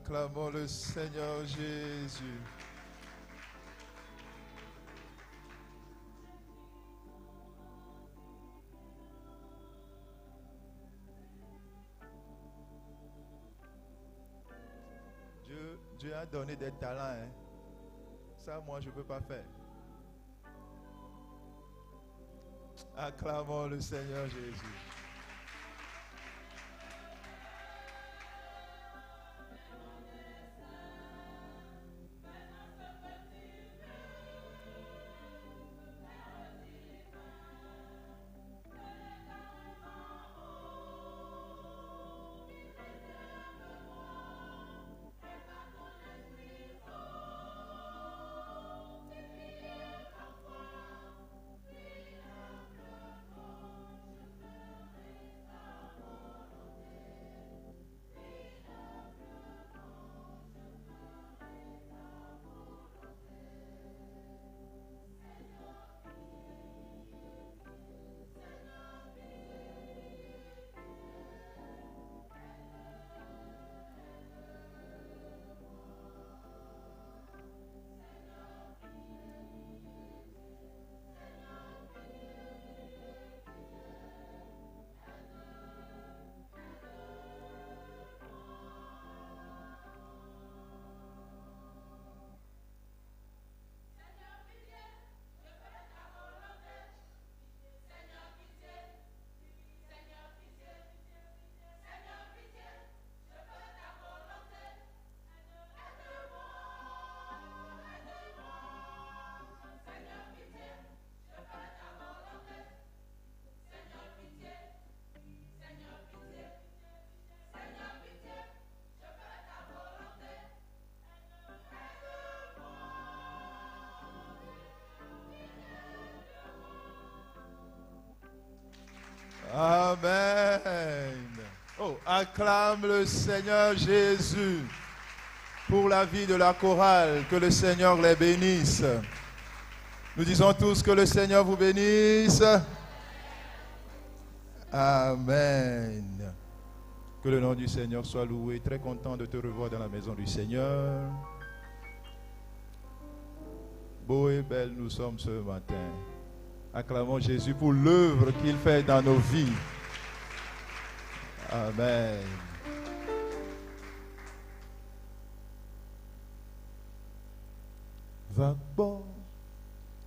Acclamons le Seigneur Jésus. Dieu a donné des talents. Hein. Ça, moi, je ne peux pas faire. Acclamons le Seigneur Jésus. Amen. Oh, acclame le Seigneur Jésus pour la vie de la chorale. Que le Seigneur les bénisse. Nous disons tous que le Seigneur vous bénisse. Amen. Que le nom du Seigneur soit loué. Très content de te revoir dans la maison du Seigneur. Beau et belle nous sommes ce matin. Acclamons Jésus pour l'œuvre qu'il fait dans nos vies. Amen. Va bon,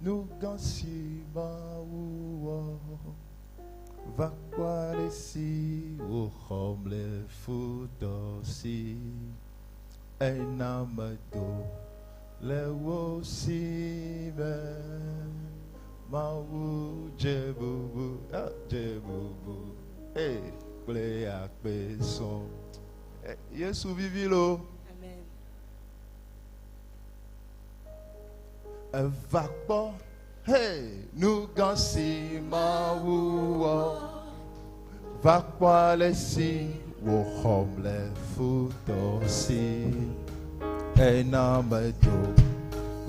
nous gansi Va quoi les au le futosi. Enamado, le wosi Mawu djebubu, ah djebubu, eh, kple akpe sɔn. Yesu vivi lo. Amen. Eva kpɔ, hey, nu gã si Mawu wɔ. Va kpɔ ale si wòxɔm le futɔ si. Ena medzo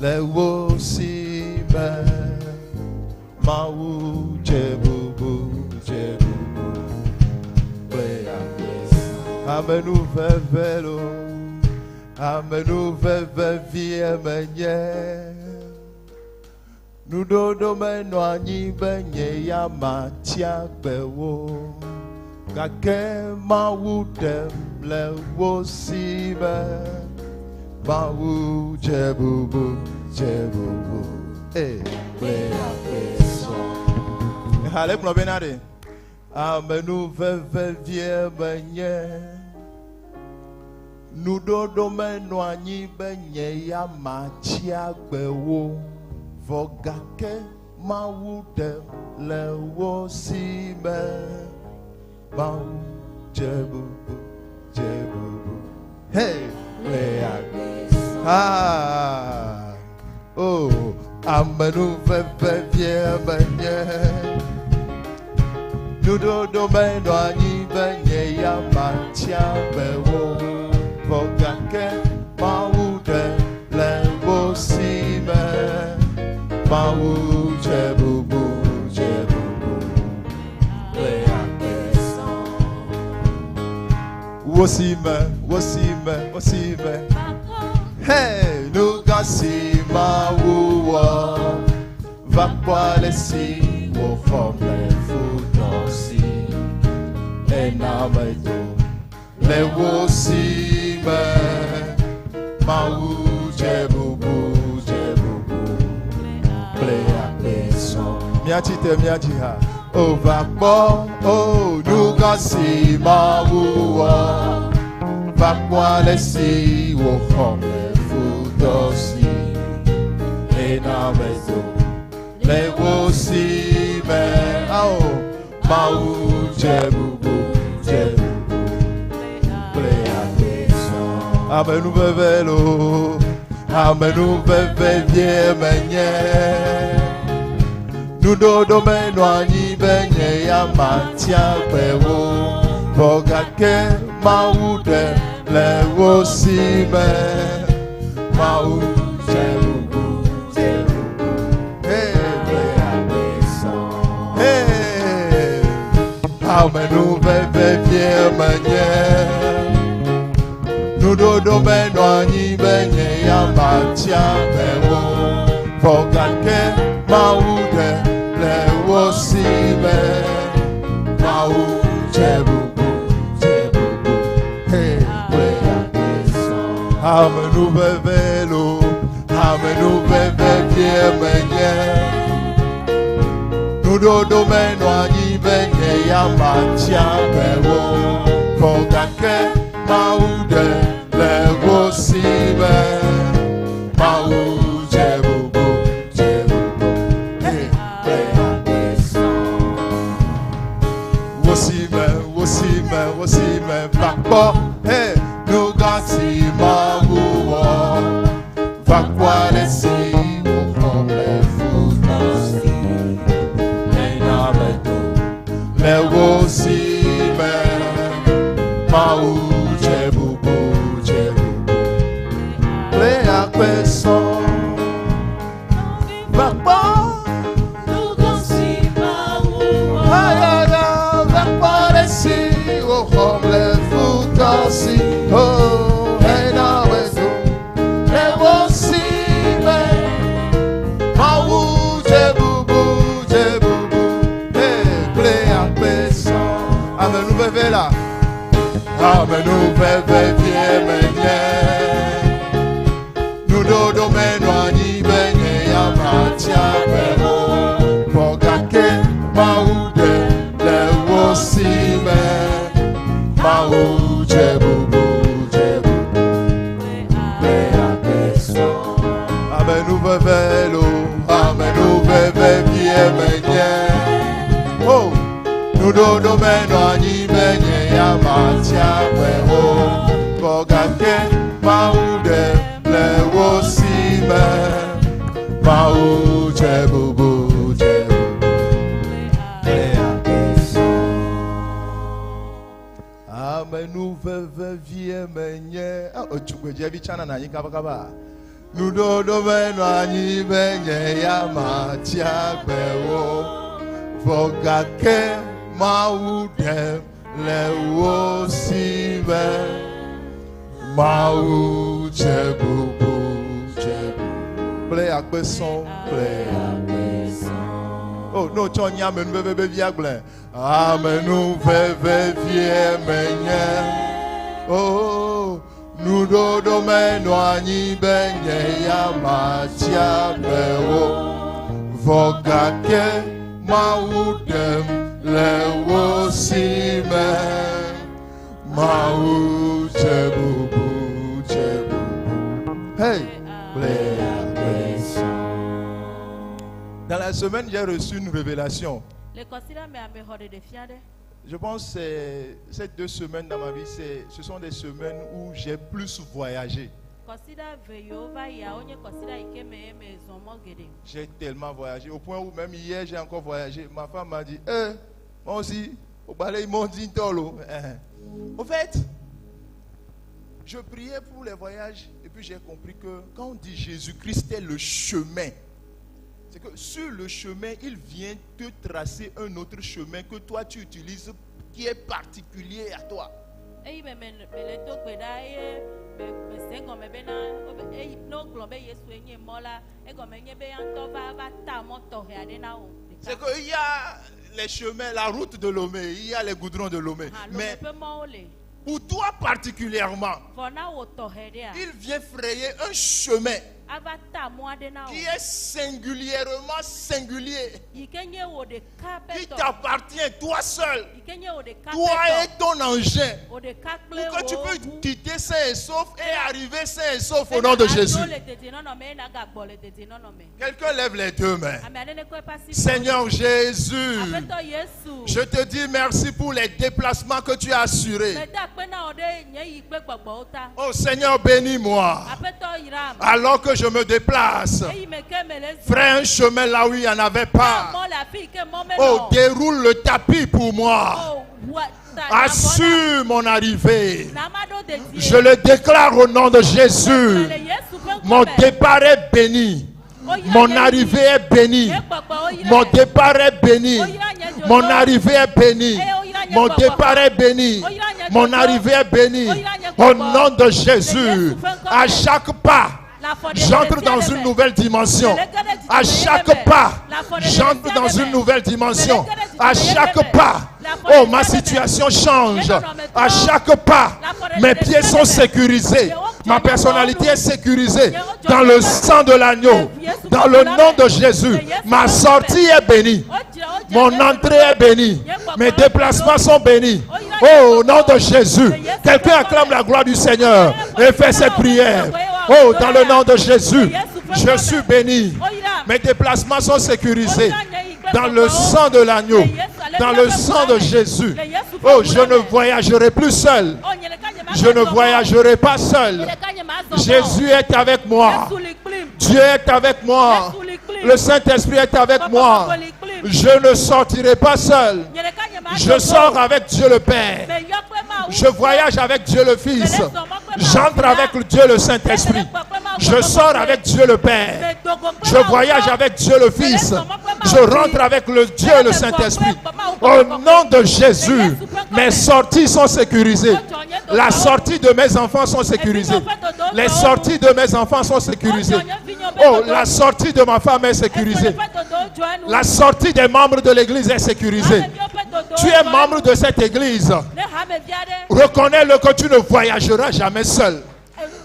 le wo si me. Mawu dze bubu, dze bubu, kple akpe. Amenuveve lo, amenuveve vie menye. Nuɖoɖo menɔ anyi be nye ya matia gbewo. Gake Mawu ɖem le wo si me. Mawu dze bubu, dze bubu, kple akpe sɔŋ. Eha le gblɔ bena ɖe, amenuveve vie menye. Nuɖoɖo menɔ anyi be nye ya matia gbewo. Vɔ gake Mawu ɖem le wo si me. Mawu dze bubu, dze bubu. Hey, kple akpe. Ah, oh, amenuveve vie menye. Nuɖoɖo menɔ anyi be nye ya matia gbewo. Vɔ gake Mawu ɖem le wo si me. Mawu dze bubu, dze bubu, kple akpe sɔŋ. Wo si me, Wo si me, wo si me. Hey, nu gã si Mawu wɔ. Va kpɔ ale si wòxɔm le futɔ si. Ena medo le wo si me. Mawu dze bubu, dze bubu. Kple akpe sɔ. Míatsi te míadzi ha. O va kpɔ, o nu gã si Mawu wɔ. Va kpɔ ale si wòxɔm le futɔ si. Ena medo le wo si me. Ao, Mawu dze bubu, dze bubu. Kple akpe sɔ. Amenuveve lo, amenuveve vie menye. Nuɖoɖo menɔ anyi be nye ya matia gbe wo. Vɔ gake Mawu ɖe le wo si me. Mawu dze bubu, dze bubu. Hey, kple akpe sɔ. Hey, amenuveve vie menye. Nuɖoɖo menɔ anyi be nye ya matia gbe wo. Vɔ gake Mawu ɖe le wo si me. Mawu dze bubu, dze bubu. Hey, kple akpe sɔ. Amenuveve lo, amenuveve vie menye. Nuɖoɖo menɔ anyi be nye ya matia gbe wo. Vɔ gake Mawu ɖe le wo si me. Mawu dze bubu, dze bubu. Hey, kple akpe sɔ. Wo si me, wo si me, wo si me va kpɔ. Hey, nu gã si Mawu wɔ. Va kpɔ ale si wòxɔm le futɔ si. Ena medo le wo si me. Mawu dze bubu, dze bubu. Kple akpe sɔ. Va kpɔ. Ayaya, va kpɔ ale si wòxɔm le futɔ si. Oh, ena medo le wo si me. Mawu dze bubu, dze bubu. Hey, kple akpe sɔ. Amenuveve la. Amenuveve vie menye. Nuɖoɖo menɔ anyi be nye ya matia gbe wo. Vɔ gake Mawu ɖe le wo si me. Mawu dze bubu, dze bubu. Kple akpe sɔ. Amenuveve lo, amenuveve vie menye. Oh, nuɖoɖo menɔ anyi be nye ya matia gbe wo. Vɔ gake Mawu ɖe le wo si me. Mawu dze bubu, dze bubu. Kple akpe sɔ. Amenuveve vie menye. Ah, otsugbedzɛvi tsana na anyi kabakaba. Nuɖoɖo menɔ anyi be nye ya matia gbe wo. Vɔ gake Mawu ɖem le wo si me. Mawu dze bubu, dze bubu. Kple akpe sɔ, kple akpe sɔ. Oh, no, tsɔ nye amenuveve be via gblɔe. Amenuveve vie menye. Oh, nuɖoɖo menɔ anyi be nye ya matia gbe wo. Vɔ gake Mawu ɖem le wo si me. Mawu dze bubu, dze bubu. Hey, kple akpe sɔ. Dans la semaine, j'ai reçu une révélation. Le kɔsiɖa me ame xɔ ɖeɖefia ɖe. Je pense que ces 2 semaines dans ma vie, ce sont des semaines où j'ai plus voyagé. Kɔsiɖa ve yiwo va yia wonye kɔsiɖa yi ke me ye me zɔ mɔ geɖe. J'ai tellement voyagé, au point où même hier, j'ai encore voyagé. Ma femme m'a dit, eh, moi aussi, au balai, ils m'ont dit, Tolo. Au fait, je priais pour les voyages et puis j'ai compris que quand on dit Jésus-Christ est le chemin, c'est que sur le chemin, il vient te tracer un autre chemin que toi tu utilises qui est particulier à toi. Eyi me me me le do gbe ɖa eye me me se gɔme bena wobe eyi ne wogblɔ be Yesu nye mɔ la egɔme nye be ya ŋutɔ va va ta mɔ tɔxɛ aɖe na wò. C'est qu'il y a les chemins, la route de Lomé, il y a les goudrons de Lomé. Ha Lomé Mais ƒe mɔwo le. pour toi particulièrement, Vɔ na wò tɔxɛ ɖea. il vient frayer un chemin Ava ta mɔ aɖe na qui wò. est singulièrement singulier, Yi ke nye wò ɖeka qui pɛ tɔ. t'appartient toi seul, Yi ke nye wò ɖeka toi pɛ et tɔ. ton engin. Wò ɖeka kple Pour que tu wò puisses ʋu. quitter sain et sauf et arriver sain et sauf au nom de Bena Jésus. adzo le dedienɔnɔ me eye nagagbɔ le dedienɔnɔ me. Quelqu'un lève les deux mains. Ame aɖe ne kɔ eƒe asi. Seigneur Jésus, Aƒetɔ Yesu. je te dis merci pour les déplacements que tu as assurés. Meda akpe na wò ɖe nye yi kple gbɔgbɔwo ta. Oh Seigneur, bénis-moi. Aƒetɔ yram. Alors que je me déplace, Eyi me ke me le zɔ. fraye un chemin là où il n'y en avait pas. Mɔ le afi yi ke mɔ menɔ. Oh, déroule le tapis pour moi. Oh, ʋua ta na mɔ Assure mon arrivée. na. Na maɖo dedie. Je le déclare au nom de Jésus. Le Yesu ƒe ŋkɔ Mon me. départ est béni. Mon arrivée est bénie. Nye gbɔgbɔwo yra. Mon départ est béni. Mon arrivée est bénie. Mon départ est béni. Mon arrivée est bénie. Au nom de Jésus, à chaque pas, j'entre dans une nouvelle dimension. À chaque pas, j'entre dans une nouvelle dimension. À chaque pas, oh, ma situation change. À chaque pas, mes pieds sont sécurisés. Ma personnalité est sécurisée dans le sang de l'agneau. Dans le nom de Jésus, ma sortie est bénie. Mon entrée est bénie. Mes déplacements sont bénis. Oh, au nom de Jésus, quelqu'un acclame la gloire du Seigneur et fait cette prière. Oh, dans le nom de Jésus, je suis béni. Mes déplacements sont sécurisés. Dans le sang de l'agneau, dans le sang de Jésus. Oh, je ne voyagerai plus seul. Oh, nye ɖeka nye ma Je ne zɔ mɔ. voyagerai pas seul. Nye ɖeka nye ma zɔ mɔ. Jésus est avec moi. Yesu li kplim. Dieu est avec moi. Yesu li kplim. Le Saint-Esprit est avec moi. Je ne sortirai pas seul. Nye ɖeka nye ma Je zɔ mɔ. sors avec Dieu le Père. Me yɔ kple Mawu. Je voyage avec Dieu le Fils. J'entre avec Dieu le Saint-Esprit. Je sors avec Dieu le Père. Je voyage avec Dieu le Fils. Je rentre avec le Dieu le Saint-Esprit. Au nom de Jésus, mes sorties sont sécurisées. La sortie de mes enfants sont sécurisées. Les sorties de mes enfants sont sécurisées. Oh, la sortie de ma femme est sécurisée. La sortie des membres de l'église est sécurisée. Tu es membre de cette église. Reconnais-le que tu ne voyageras jamais seul.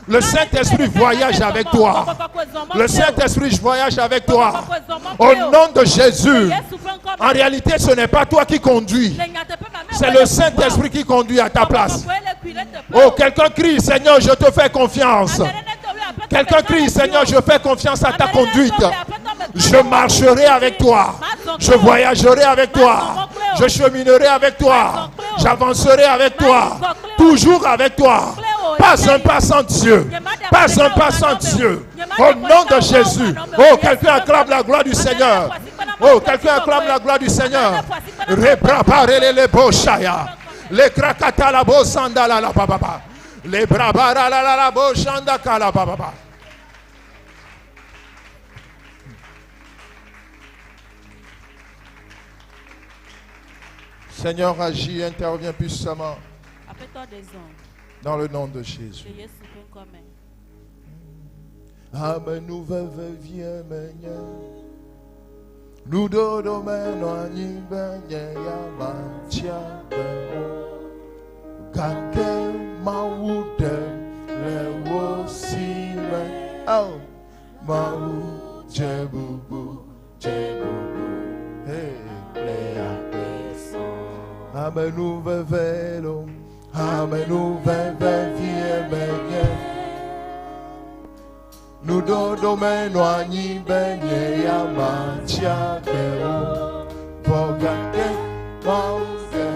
Le Saint-Esprit voyage avec toi. Le Saint-Esprit voyage avec toi. Au nom de Jésus. En réalité, ce n'est pas toi qui conduis. C'est le Saint-Esprit qui conduit à ta place. Oh, quelqu'un crie, Seigneur, je te fais confiance. Quelqu'un crie, Seigneur, je fais confiance à ta conduite. Je marcherai avec toi. Je voyagerai avec toi. Je cheminerai avec toi. J'avancerai avec toi. Toujours avec toi. Pas un pas sans Dieu. Pas un pas sans Dieu. Au nom de Jésus. Oh, quelqu'un acclame la gloire du Seigneur. Oh, quelqu'un acclame la gloire du Seigneur. Rebrabarele boshaya. Les krakata la bosanda la la bababa. Les brabara la la la boshanda kala bababa. Seigneur, agis, interviens puissamment Aƒetɔ ɖe zɔ dans le nom de Jésus. le Yesu ƒe ŋkɔ me. Amenuveve vie menye. Nuɖoɖo menɔ anyi be nye ya matsi agbe o. Gake Mawu ɖe le wo si me. Ao, Mawu dze bubu, dze bubu, hey, kple agbe. Amenuveve lo, amenuveve vie menye. Nuɖoɖo menɔ anyi be nye ya matsi agbe o. Vɔ gake Mawu ɖe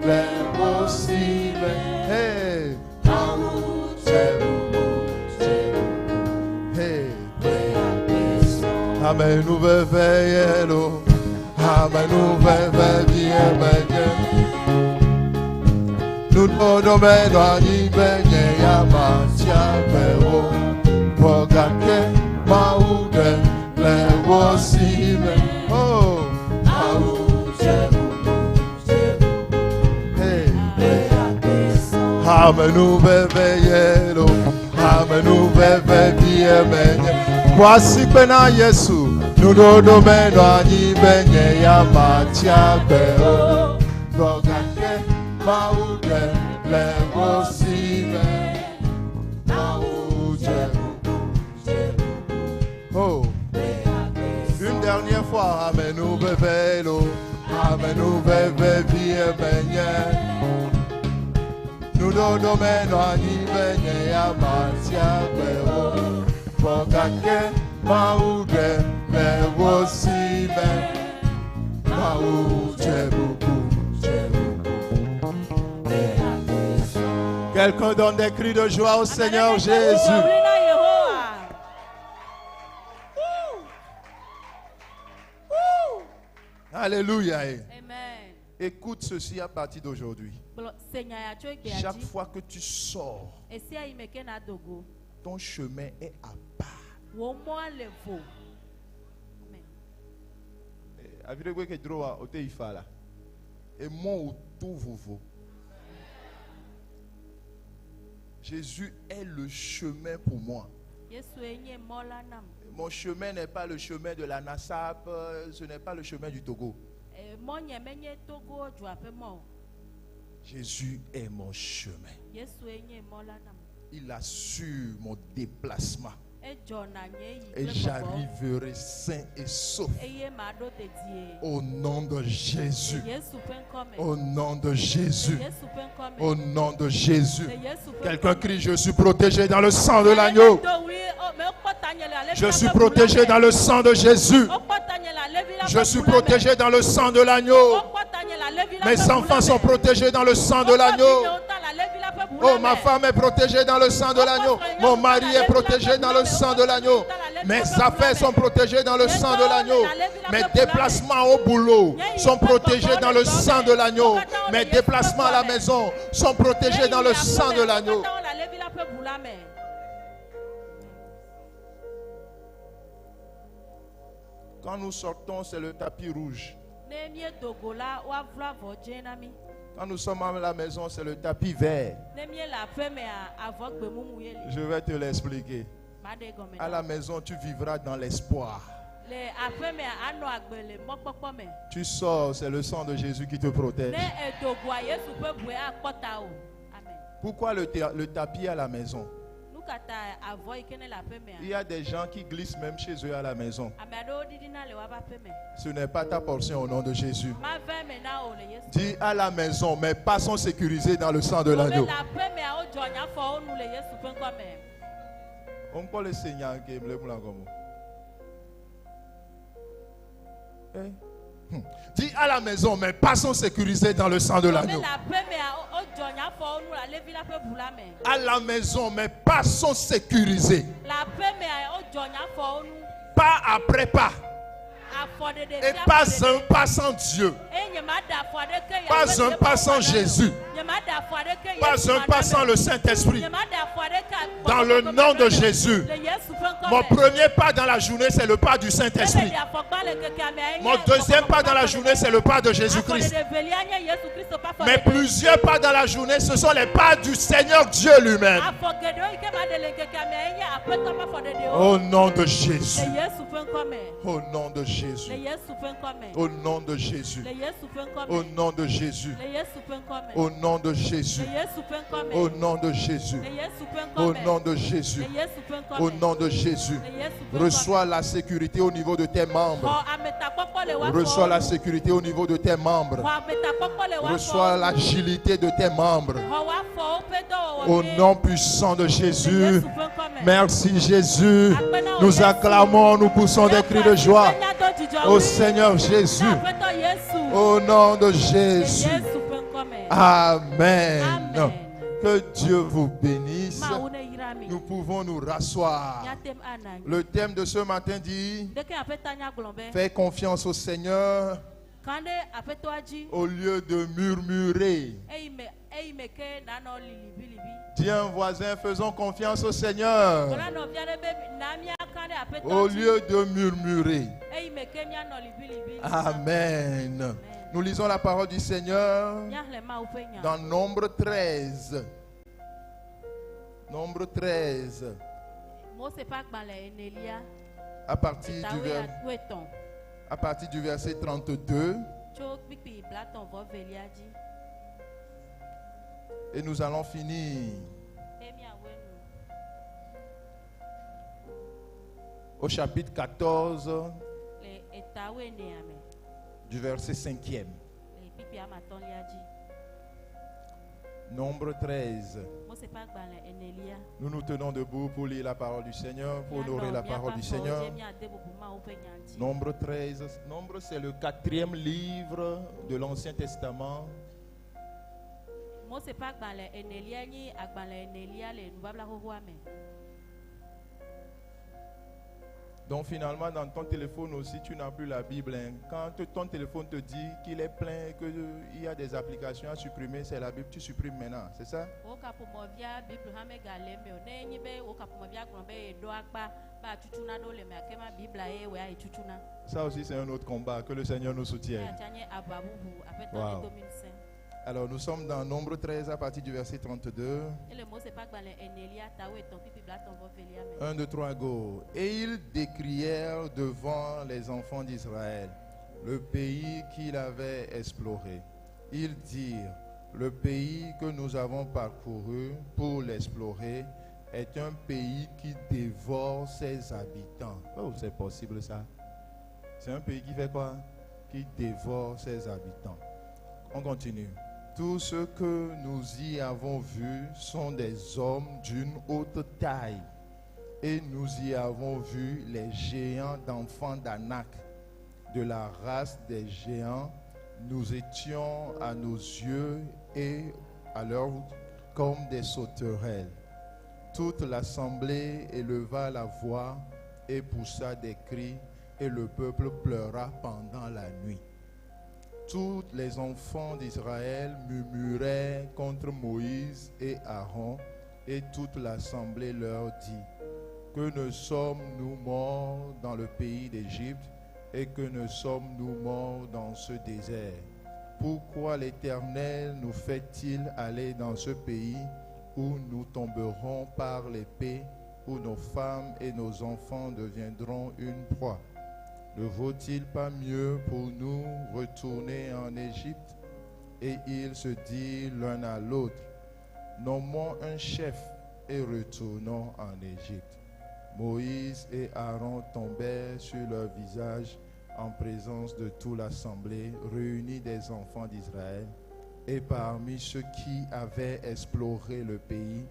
le wo si me. Hey, Mawu dze bubu, dze bubu, hey, kple agbe. Amenuveve ye lo, amenuveve vie menye. Nuɖoɖo menɔ anyi be nye ya matsi agbe o. Vɔ gake Mawu ɖe le wo si me. Oh, Mawu dze bubu, dze bubu, hey, kple agbe. Amenuveve ye lo. Amenuveve vie menye. Ƒo kpe na Yesu. Nuɖoɖo menɔ anyi be nye ya matsi agbe o. Vɔ gake Mawu ɖe le wo si me. Mawu dze bubu, dze bubu. Oh. Une dernière fois, amenuveve lo. Amenuveve vie menye. Nuɖoɖo menɔ anyi be nye ya matsi agbe o. Vɔ gake Mawu ɖe le wo si me. Mawu dze bubu, dze bubu. Quelqu'un donne des cris de joie au Seigneur Jésus. Ɣli na Yehowa. Alléluia. Amen. Écoute ceci à partir d'aujourd'hui. Gblɔ se nya ya tso egbea Chaque dzi. fois que tu sors, Esia yi me ke na do go. ton chemin est à part. Wò mɔa le vo. Amen. Aviɖegbe ke dzro wa o te yi fa la. Emɔ wò to vovo. Jésus est le chemin pour moi. Yesue nye mɔ la nam. Mon chemin n'est pas le chemin de la NASAP, ce n'est pas le chemin du Togo. Mɔ nye menye Togo dzoa ƒe mɔ o. Jésus est mon chemin. Yesue nye mɔ la nam. Il assure mon déplacement. Edzɔna nye yi Et kple gbɔgbɔ. j'arriverai sain et sauf. Eye maɖo dedie. Au nom de Jésus. Le Yesu ƒe ŋkɔ me. Au nom de Le Jésus. Yesu ƒe ŋkɔ me. Au nom de Jésus. Le Yesu ƒe Quelqu'un ŋkɔ me. crie, je suis protégé dans le sang de l'agneau. Je suis protégé dans le sang de Jésus. Je suis protégé dans le sang de l'agneau. Mes enfants sont protégés dans le sang de l'agneau. Oh, ma femme est protégée dans le sang de l'agneau. Mon mari est protégé dans le sang de l'agneau. Mes affaires sont protégées dans le sang de l'agneau. Mes déplacements au boulot sont protégés dans le sang de l'agneau. Mes déplacements à la maison sont protégés dans le sang de l'agneau. Quand nous sortons, c'est le tapis rouge. Quand nous sommes à la maison, c'est le tapis vert. Je vais te l'expliquer. À la maison, tu vivras dans l'espoir. Tu sors, c'est le sang de Jésus qui te protège. Pourquoi le tapis à la maison? Il y a des gens qui glissent même chez eux à la maison. Ce n'est pas ta portion au nom de Jésus. Dis à la maison, mes pas sont sécurisés dans le sang de l'agneau. On peut le Seigneur qui me le Eh? Dis à la maison, mes pas sont sécurisés dans le sang de l'agneau. À la maison, mes pas sont sécurisés. Pas après pas. Et pas un pas sans Dieu. Pas un pas sans Jésus. Pas un pas sans le Saint-Esprit. Dans le nom de Jésus. Mon premier pas dans la journée, c'est le pas du Saint-Esprit. Mon deuxième pas dans la journée, c'est le pas de Jésus-Christ. Mais plusieurs pas dans la journée, ce sont les pas du Seigneur Dieu lui-même. Au nom de Jésus. Au nom de Jésus. Au nom de Jésus. Au nom de Jésus. Au nom de Jésus. Au nom de Jésus. Au nom de Jésus. Au nom de Jésus. Reçois la sécurité au niveau de tes membres. Reçois la sécurité au niveau de tes membres. Reçois l'agilité de tes membres. Au nom puissant de Jésus. Merci Jésus. Nous acclamons, nous poussons des cris de joie au Seigneur Jésus. Au nom de Jésus. Amen. Que Dieu vous bénisse. Nous pouvons nous rasseoir. Le thème de ce matin dit: fais confiance au Seigneur au lieu de murmurer. Dis à un voisin: faisons confiance au Seigneur au lieu de murmurer. Amen. Nous lisons la parole du Seigneur dans Nombre 13. Nombre 13, Mose ƒe agbalẽ enelia à partir eta du, wuie wuietɔ̃ à partir du verset 32, tso kpikpi blatɔ̃ vɔ velia dzi et nous allons finir eye míawoe nu au chapitre 14 le eta wuienea me du verset 5e. le kpikpi ame atɔ̃lia dzi. Nombre 13. Mose ƒe agbalẽ enelia. Nous nous tenons debout pour lire la parole du Seigneur, pour Míanɔ honorer la míaƒe parole du afɔwo Seigneur. dzi, míade bubu Mawu ƒe nya ŋuti. Nombre 13. Nombre, c'est le quatrième livre de l'Ancien Testament. Mose ƒe agbalẽ enelia nyi agbalẽ enelia le nubabla xoxoa me. Donc finalement, dans ton téléphone aussi, tu n'as plus la Bible, hein. Quand ton téléphone te dit qu'il est plein, qu'il y a des applications à supprimer, c'est la Bible, tu supprimes maintenant, c'est ça? Wo kaƒomɔvia Bible hã megale eme o. Ne enye be wo kaƒomɔvia gblɔ be yeɖo akpa be atutu naɖewo le mea, ke ma Biblia ye wòya yi tutuna. Ça aussi, c'est un autre combat. Que le Seigneur nous soutienne. Eya tsa nye aʋa bubu. Aƒetɔ Wow. ne do mi ŋusẽ. Alors, nous sommes dans Nombre 13 à partir du verset 32. Ele Mose ƒe agbalẽ enelia ta wuietɔ̃ kpikpi blatɔ̃ vɔ velia me. 1, 2, 3, go. Et ils décrièrent devant les enfants d'Israël le pays qu'il avait exploré. Ils dirent, le pays que nous avons parcouru pour l'explorer est un pays qui dévore ses habitants. Oh, c'est possible ça. C'est un pays qui fait quoi? Qui dévore ses habitants. On continue. Tout ce que nous y avons vu sont des hommes d'une haute taille. Et nous y avons vu les géants d'enfants d'Anak, de la race des géants. Nous étions à nos yeux et à leur comme des sauterelles. Toute l'assemblée éleva la voix et poussa des cris, et le peuple pleura pendant la nuit. Tous les enfants d'Israël murmuraient contre Moïse et Aaron, et toute l'assemblée leur dit, que ne sommes-nous morts dans le pays d'Égypte et que ne sommes-nous morts dans ce désert? Pourquoi l'Éternel nous fait-il aller dans ce pays où nous tomberons par l'épée, où nos femmes et nos enfants deviendront une proie? Ne vaut-il pas mieux pour nous retourner en Égypte? Et ils se dirent l'un à l'autre, nommons un chef et retournons en Égypte. Moïse et Aaron tombèrent sur leur visage en présence de toute l'assemblée réunie des enfants d'Israël. Et parmi ceux qui avaient exploré le pays,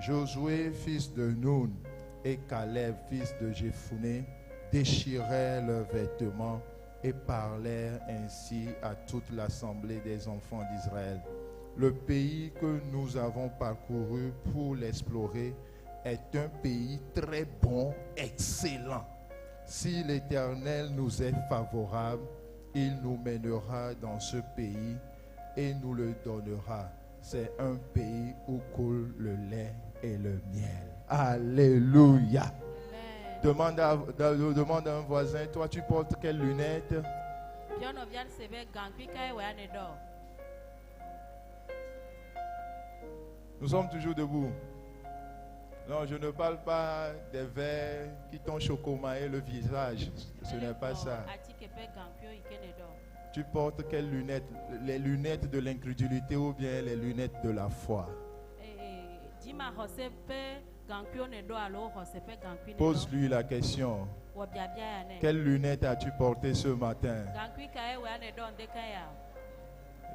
Josué, fils de Nun, et Caleb, fils de Jephuné, déchirèrent leurs vêtements et parlèrent ainsi à toute l'assemblée des enfants d'Israël. Le pays que nous avons parcouru pour l'explorer est un pays très bon, excellent. Si l'Éternel nous est favorable, il nous mènera dans ce pays et nous le donnera. C'est un pays où coule le lait et le miel. Alléluia. Amen. Demande à un voisin, toi tu portes quelles lunettes? Bia nɔvia se be gaŋkui kae wòya ne ɖɔ? Nous sommes toujours debout. Non, je ne parle pas des verres qui t'ont chocomaé le visage. Ce n'est pas ça. Atike ƒe gaŋkuiwo yi ke ne ɖɔ. Tu portes quelles lunettes? Les lunettes de l'incrédulité ou bien les lunettes de la foi? Ee, dzimaxɔse ƒe gaŋkuiwo ne ɖɔ alo xɔse ƒe gaŋkui ne ɖɔ? Pose-lui la question. Wɔ biabia ya nɛ. Quelles lunettes as-tu portées ce matin? Gaŋkui kae wòya ne ɖɔ ŋdeka ya?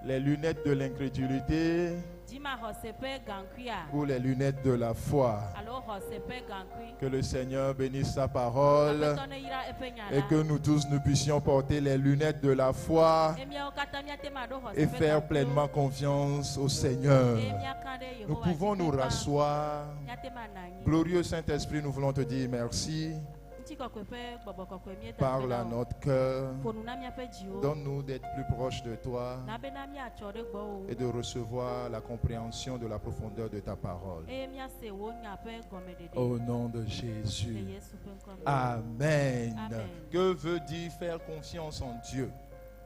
Les lunettes de l'incrédulité Dzimaxɔse ƒe gaŋkuia ou les lunettes de la foi? alo xɔse ƒe gaŋkui? Que le Seigneur bénisse sa parole Aƒetɔ ne yra eƒe nya et la. que nous tous nous puissions porter les lunettes de la foi Eye míawo katã míate ŋu aɖo xɔse et ƒe faire gaŋkuiwo. pleinement confiance au Seigneur. Eye míaka ɖe Nous Yehowa dzi pouvons nous kpekpa. rasseoir. Míate ŋu anɔ anyi. Glorieux Saint-Esprit, nous voulons te dire merci. Ŋutikɔkɔe ƒe gbɔgbɔ kɔkɔe míeda Parle akpe à na wò. notre cœur. Ƒo nu na míaƒe dziwo. Donne-nous d'être plus proche de toi Na bena míatsɔ ɖe gbɔwò. et de recevoir la compréhension de la profondeur de ta parole. Eye míase wò nya ƒe gɔmeɖeɖe. Au nom de Le Jésus. Yesu ƒe ŋkɔ me. Amen. Amen. Que veut dire faire confiance en Dieu?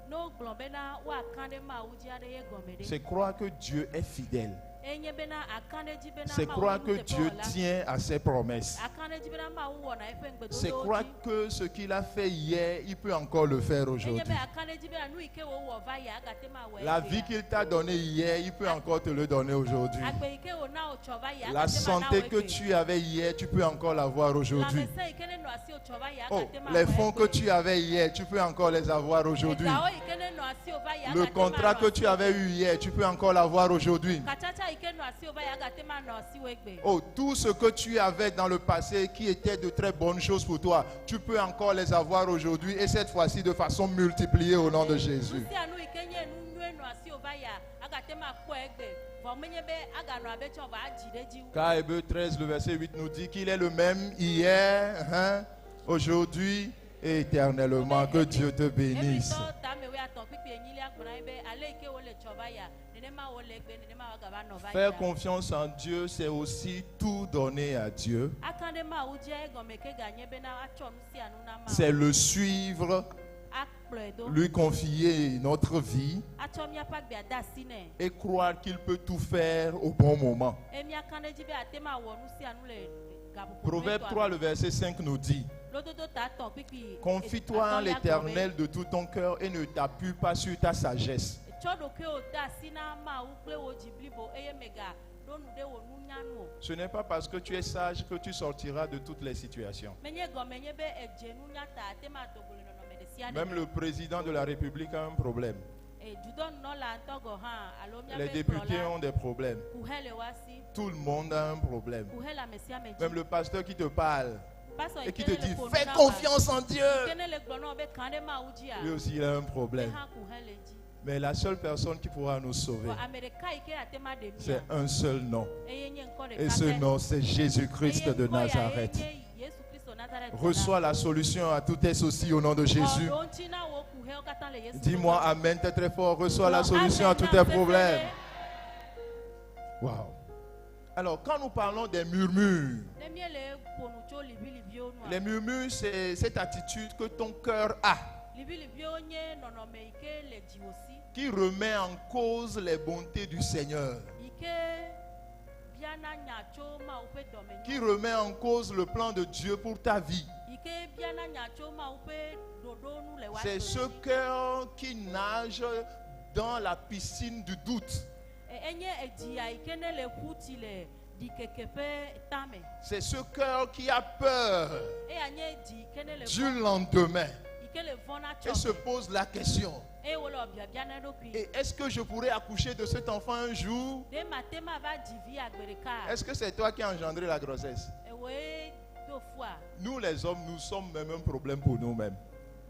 Ne wogblɔ bena woaka ɖe Mawu dzi aɖe ye gɔme ɖe. C'est croire que Dieu est fidèle. Enye bena aka ɖe edzi bena C'est Mawu croire nye que Dieu nuteƒewɔla. tient à ses promesses. Aka ɖe edzi bena Mawu wɔna eƒe C'est ŋugbedodowo croire dzi. que ce qu'il a fait hier, il peut encore le faire Enye aujourd'hui. be aka ɖe edzi bena nu yi ke wòwɔ va yia, agate ŋu awɔe La egbea. vie qu'il t'a donnée hier, il peut encore te le donner aujourd'hui. Agbe yi ke wòna wò tsɔ va yia, La agate ŋu ana santé wò que egbe. tu avais hier, tu peux encore l'avoir aujourd'hui. Lãmesẽ yi ke ne nɔ asiwò tsɔ va yia, Oh, agate ŋu les awɔe fonds que egbe. tu avais hier, tu peux encore les avoir aujourd'hui. Egawo yi ke ne nɔ asiwò va yia, Le agate ŋu contrat anɔ que tu asiwò avais eu hier, tu peux encore l'avoir aujourd'hui. Katsatsa yi ke nɔ asiwò va yia, agate ŋu anɔ asiwò egbe. Oh, tout ce que tu avais dans le passé qui était de très bonnes choses pour toi, tu peux encore les avoir aujourd'hui et cette fois-ci de façon multipliée au nom de Jésus. Nu sia nu yi ke nye nu nyuie nɔ asiwò va yia, agate ŋu akpɔe egbe. Vɔ menye be aganɔ abe tsɔ va adzi ɖe edzi wu. Car Hébreux 13, le verset 8 nous dit qu'il est le même hier, hein, aujourd'hui et éternellement. Que Dieu te bénisse. Hebritɔwo tame wuiatɔ̃ kpukpui enyilia gblɔ na mí be ale yi ke wole tsɔ va yia, nenema wole egbe, nenema woagava nɔ va Faire yia. confiance en Dieu, c'est aussi tout donner à Dieu. Aka ɖe Mawu dzia egɔme ke ganye bena atsɔ nu sia nu na Mawu. C'est le suivre, Akplɔe ɖo. lui confier notre vie Atsɔ míaƒe agbea de asi nɛ. et croire qu'il peut tout faire au bon moment. Eye míaka ɖe edzi be ate ŋu awɔ nu sia nu le gaƒoƒo Proverbe nyuitɔa 3, me. le verset 5 nous dit, Lododo ta etɔ̃ kpukpui Confie-toi en atɔ̃lia gblɔ be, l'Éternel de tout ton cœur et ne t'appuie pas sur ta sagesse. Tsɔ ɖokuiwò de asi na Mawu kple wò dzi blibo eye mègaɖo nu ɖe wò nunya nu o. Ce n'est pas parce que tu es sage que tu sortiras de toutes les situations. Menye gɔme nye be edze nunya ta ate ŋu ado go le nɔnɔme ɖe sia ɖe Même me. le président de la République a un problème. Eh, dudɔnunɔla ŋutɔ gɔ hã alo Les míaƒe députés kplɔla ont des problèmes. kuhe le woa si. Tout le monde a un problème. Kuhe le ame sia ame dzi. Même le pasteur qui te parle Pastor et yi qui ke te ne le dit ƒo nu fais na woa, confiance en Dieu. ke ne le gblɔ na wo be kã ɖe Mawu dzia, Lui aussi, il a un ye problème. hã kuhe le edzi. Mais la seule personne qui pourra nous sauver, Vɔ ame ɖeka yi ke ate ŋu aɖe c'est mía, un seul nom. eye nye ŋkɔ Et ɖeka ce pɛ. nom, c'est Jésus-Christ Eye de ŋkɔ ya ye Nazareth. nye Yesu Kristo Nazareth la. Reçois la solution à tous tes soucis au nom de Xɔ Jésus. ɖo ŋuti na wò kuhewo katã le Yesu Dis-moi ƒe ŋkɔ me. Amen très très fort. Reçois la Gblɔ solution à amen tous na tes sesẽe. problèmes. Waouh. Alors, quand nous parlons des murmures, Ne míele ƒo nu tso liʋiliʋiwo nua, les murmures, c'est cette attitude que ton cœur a, liʋiliʋiwo nye nɔnɔme yi ke le dziwò si, qui remet en cause les bontés du Seigneur, yi ke biana nya tso Mawu ƒe dɔmenyo qui remet en cause le plan de Dieu pour ta vie. yi ke biana nya tso Mawu ƒe ɖoɖo nu le C'est wòa ce cœur qui nage dans la piscine du doute. Enye edzia yi ke ne le ƒu tsi le ɖikeke ƒe tame. C'est ce cœur qui a peur Eya nye dzi yi ke ne le du vɔ̃ lendemain yi ke le vɔ̃ na et se tsɔ me pose la question. eye wòle biabia na eɖokui. Et est-ce que je pourrais accoucher de cet enfant un jour? Ɖe mate ma va dzi vi agbe ɖeka? Est-ce que c'est toi qui as engendré la grossesse? Ewòe do fua. Nous les hommes, nous sommes même un problème pour nous-mêmes.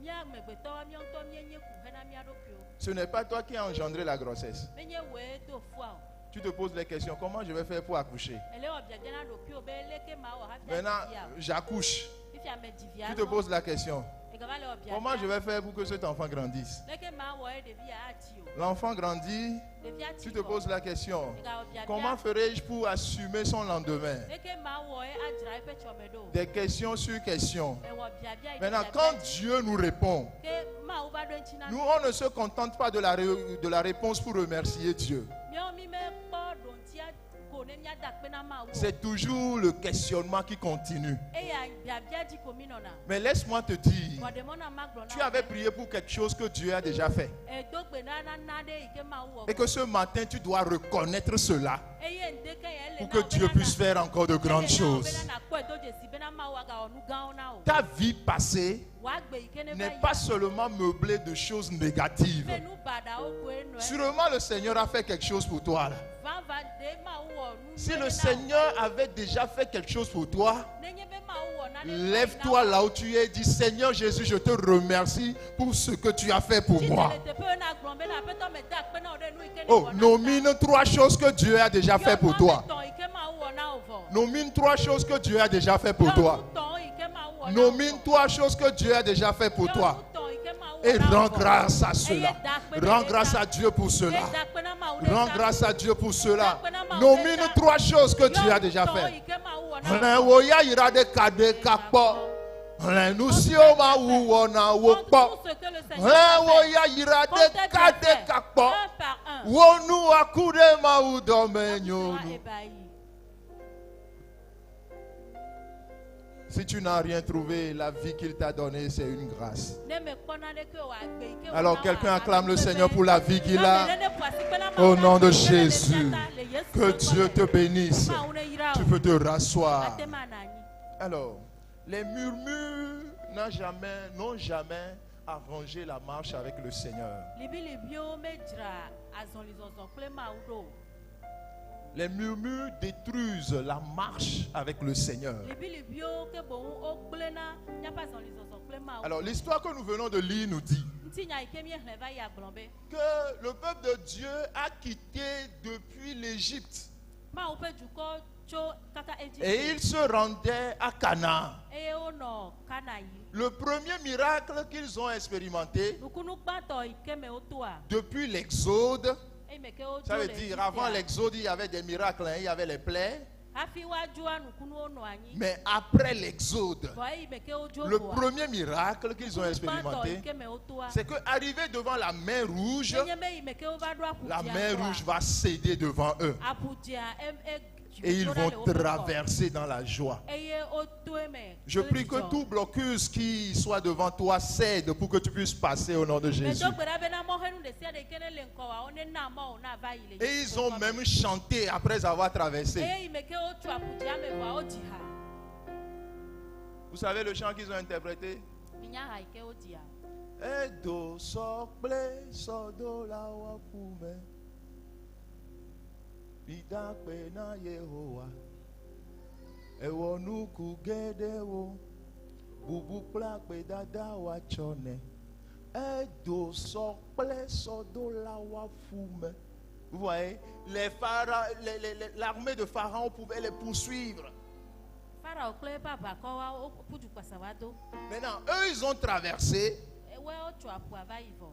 Mía amegbetɔwo míawo ŋutɔ míenye kuhe na mía ɖokuiwo. Ce n'est pas toi qui as engendré la grossesse. Menye wòe do fua o. Tu te poses les questions, comment je vais faire pour accoucher? Ele wɔ biabia na ɖokuiwò be leke mawɔ hafi Maintenant, adzi via o. j'accouche. Fifia me dzi via Tu te nɔ. poses la question, Egava le wɔ biabia. comment je vais faire pour que cet enfant grandisse? Leke mawɔ ye ɖevia atsi o. L'enfant grandit, Ɖevia tsi tu te vɔ. poses la question, Egawɔ biabia. comment ferai-je pour assumer son lendemain? Leke mawɔ ye adzra eƒe tsɔme ɖo? Des questions sur questions. Ewɔ biabia yi ɖe Maintenant, biabia quand dzi. Dieu nous répond, Ke Mawu va ɖo eŋuti na nous, mí. on ne se contente pas de la réponse pour remercier Dieu. Míawo mí mekpɔ ɖoŋutia ko ne míada akpe na Mawu o. C'est toujours le questionnement qui continue. Eya biabia dzi ko mí nɔna. Mais laisse-moi te dire, Vɔ ɖe mɔ na magblɔ na tu wò avais be, prié pour quelque chose que Dieu a déjà fait. Edo gbe na na nane yi ke Mawu wɔ Et que ce matin, tu dois reconnaître cela Eye ŋdeke ya ele pour na que wò Dieu bena puisse na- faire encore de grandes ele na wò choses. bena nakpɔe do dzesi bena Mawu agawɔ nu gãwo na wò. Ta vie passée Wò agbe yi ke ne va n'est yia, pas seulement meublée de choses négatives. be nu baɖawo koe nɔ eme. Sûrement, le Seigneur a fait quelque chose pour toi. Là. Vava ɖe Mawu wɔ nu Si nyuie le na wò. Seigneur avait déjà fait quelque chose pour toi, Nenye be Mawu wɔ nane va yi na lève-toi wò. là où tu es et dis Seigneur Jésus, je te remercie pour ce que tu as fait pour Tsi moi. tre le teƒe na gblɔ bena Aƒetɔ meda akpe na wò ɖe nu yi ke Oh, nèwɔ na ta. nomine trois choses que Dieu a déjà fait Yɔ pour nu toi. ame etɔ̃ yi ke Mawu wɔ na wò vɔ. Nomine trois choses que Dieu a déjà fait pour Yɔ toi. nu tɔ̃wo yi ke Mawu wɔ na wò Nomine vɔ. trois choses que Dieu a déjà fait pour Yɔ toi. nu tɔ̃ yi ke Mawu wɔ Et na wò rends vɔ. grâce à cela. Eye da akpe ɖe Rends eta. grâce à Dieu pour cela. Eye da akpe na Mawu ɖe Rends eta. grâce à Dieu pour cela. Da akpe na Mawu ɖe Nomine eta. trois choses que Yɔ Dieu a nu déjà tɔ̃wo fait. yi ke Mawu wɔ na wò Xlẽ vɔ. wò yayra ɖeka ɖeka kpɔ. Xlẽ nu Compte siwo tes Mawu bienfaits. wɔ na wo Compte kpɔ. tout ce que le Seigneur Xlẽ t'a wo fait. yayra Compte tes ɖeka bienfaits, ɖeka kpɔ. un par un. Wo nu aku ɖe Mawu dɔme Toi, tu nyo seras nu. ébahi. Si tu n'as rien trouvé, la vie qu'il t'a donnée, c'est une grâce. Ne mekpɔ naneke o, agbe yi ke Alors wòna quelqu'un wò, acclame le amenuveve. Seigneur pour la vie qu'il a. Nyɔnu ɖe ne ƒo asi kpe na Au Mawu nom na de amenuveve le Jésus. mía ta le Yesu Que ƒe Dieu ŋkɔ te me. bénisse. Mawu ne yra Tu wò. peux te rasseoir. Ate ma nɔ anyi. Alors, les murmures n'ont jamais, n'ont jamais arrangé la marche avec le Seigneur. Libilibiwo medzra azɔlizɔzɔ kple Mawu ɖo o. Les murmures détruisent la marche avec le Seigneur. Libilibiwo ke boŋ wogblẽna míaƒe azɔlizɔzɔ kple Mawu. Alors, l'histoire que nous venons de lire nous dit Ŋutinya yi ke míexlẽ va yia gblɔ be que le peuple de Dieu a quitté depuis l'Égypte Mawu ƒe dukɔ tso kaka Egipte et il se rendait à Canaan. eye wonɔ Kana yim. Le premier miracle qu'ils ont expérimenté Nukunu gbãtɔ yi ke me wotoa depuis l'Exode, eyi me ke wodzo ça veut le dire avant Egiptea, l'Exode, il y avait des miracles, hein, il y avait les plaies, hafi woadzoa nukunuwo nɔ anyi. mais après l'Exode, Vɔ eyi me ke wodzo le voa, premier miracle qu'ils ont nukunu gbãtɔ expérimenté, yi ke me wotoa, c'est qu'arrivé devant la mer Rouge, nenye be yi me ke wova ɖo aƒu la dzĩa mer gbɔa, Rouge va céder devant eux aƒu dzĩa e- e- et ils dzona vont le woƒe ŋgɔ. traverser dans la joie. Eye woto eme Je kple prie que dzidzɔ. tout blocus qui soit devant toi cède pour que tu puisses passer au nom de Jésus. Medo gbe ɖa bena mɔxenu ɖe sia ɖe yi ke ne le ŋgɔwòa, wonena mɔ wò na va yi le Et Yesu ils ƒe ont ŋkɔ me. même chanté après avoir traversé. Eye yi me ke wotso aƒu dzĩa me vɔa, wodzi ha. Vous savez le chant qu'ils ont interprété? Minya ha yi ke wodzia. Edo sɔkple sɔdola wakume. Midakpe na Yehowa. Ewɔ nuku geɖewo. Bubu kple akpedada woatsɔ nɛ. Edo sɔkple sɔdola wafume. Vous voyez, les phara- les- les- les- l'armée de Pharaon pouvait les poursuivre. Farao kple eƒe aʋakɔwoa woƒu du kpasa va do. Maintenant, eux, ils ont traversé. Ewɔe wotso aƒua va yi vɔ.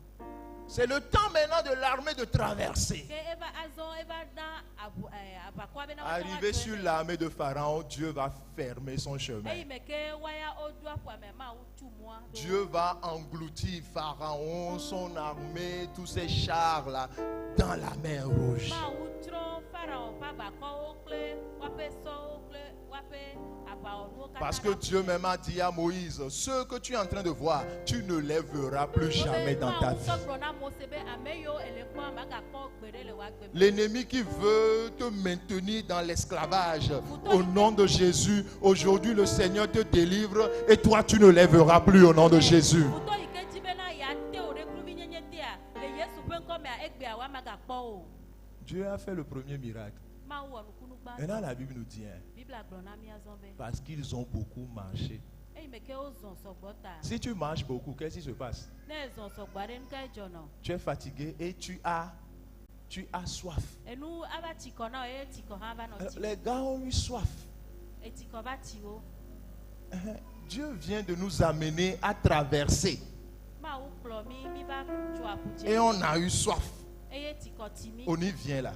C'est le temps maintenant de l'armée de traverser. Ke eva azɔ eva na aʋu ɛ aʋakɔa bena woatsɔ Arrivé woatso sur eme. l'armée de Pharaon, Dieu va fermer son chemin. Eyi me ke woaya wodo aƒua me, Mawu tu mɔa ɖo. Dieu va engloutir Pharaon, son armée, tous ces chars-là dans la mer Rouge. Mawu tsrɔ̃ Farao ƒe aʋakɔwo kple woaƒe sɔwo kple woaƒe aʋawɔnuwo katã Parce que ɖe aƒu Dieu me. même a dit à Moïse, ceux que tu es en train de voir, tu ne les verras plus jamais dans ta Mawu vie. ŋutɔ gblɔ na Mose be ame yiwo ele kpɔa magakpɔ gbeɖe le wò agbe me. L'ennemi qui veut te maintenir dans l'esclavage, au nom de Jésus, aujourd'hui le Seigneur te délivre et toi tu ne les verras plus au nom de Jésus. Futɔ yi ke dzi bena yeate wò ɖe kluvinyenye tea, le Yesu ƒe ŋkɔmea, egbea woa magakpɔ o. Dieu a fait le premier miracle. Mawu wɔ nukunu gbãtɔ. Maintenant la Bible nous dit, hein, Biblia gblɔ na mí azɔ be, parce qu'ils ont beaucoup marché. eyi me ke wozɔ sɔgbɔ ta, Si tu marches beaucoup, qu'est-ce qui se passe? ne ezɔ sɔgbɔ aɖe, nu kae dzɔnɔ? Tu es fatigué et tu as, tu as soif. Enu ava tsi kɔ na wò eye tsikɔ hã va nɔ Alors, tsi. les gars ont eu soif. Etsikɔ va tsi wo. Dieu vient de nous amener à traverser Mawu kplɔ mí, mí va tso aƒu et dzi on a eu soif. eye tsikɔ tsi mí. On y vient là.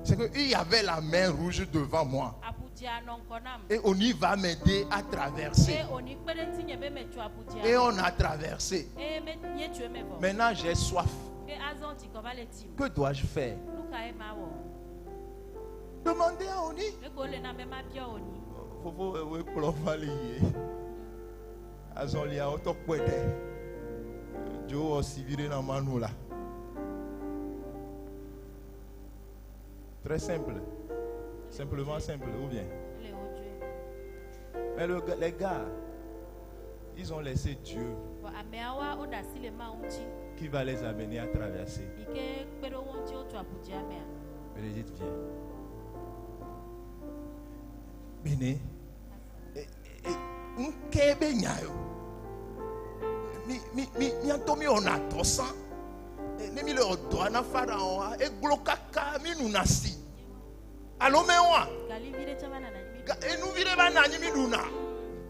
C'est qu'il y avait la mer Rouge devant moi. Aƒu dzia nɔ ŋgɔ nam. Et on y va m'aider à traverser. Eye wòni kpe ɖe ŋutinye be metso aƒu dzia. Et on a traversé. Eye me míetso eme vɔ. Maintenant j'ai soif. Ke azɔ tsikɔ va le tsim. Que dois-je faire? Nu kae mawɔ? Demandez à Oni. Eko le na be mabia wòni. Fofo ewe kplɔ va le yie. Azɔlia wotɔ kpɔe ɖe. Dzo wɔ sivi ɖe na manu la. Très simple. Simplement simple, ou bien. Ele wodzoe. Mais le gars- les gars, ils ont laissé Dieu Vɔ ameawoa woɖe asi le Mawu ŋuti qui va les amener à traverser. yi ke kpe ɖe wo ŋuti wotso aƒu dzia mea. Bénédicte, viens. Béné. Nke be nya yo. Mi mi mi miatɔ mi wɔna dɔ sã. Ne mi le wɔ dɔa na Pharaon eglo kaka mi nuna si. Alo mɛ wa. Gali vi ɖe tsɛ va nana anyi mi Ga- Enuvi ɖe va na anyi mi ɖuna.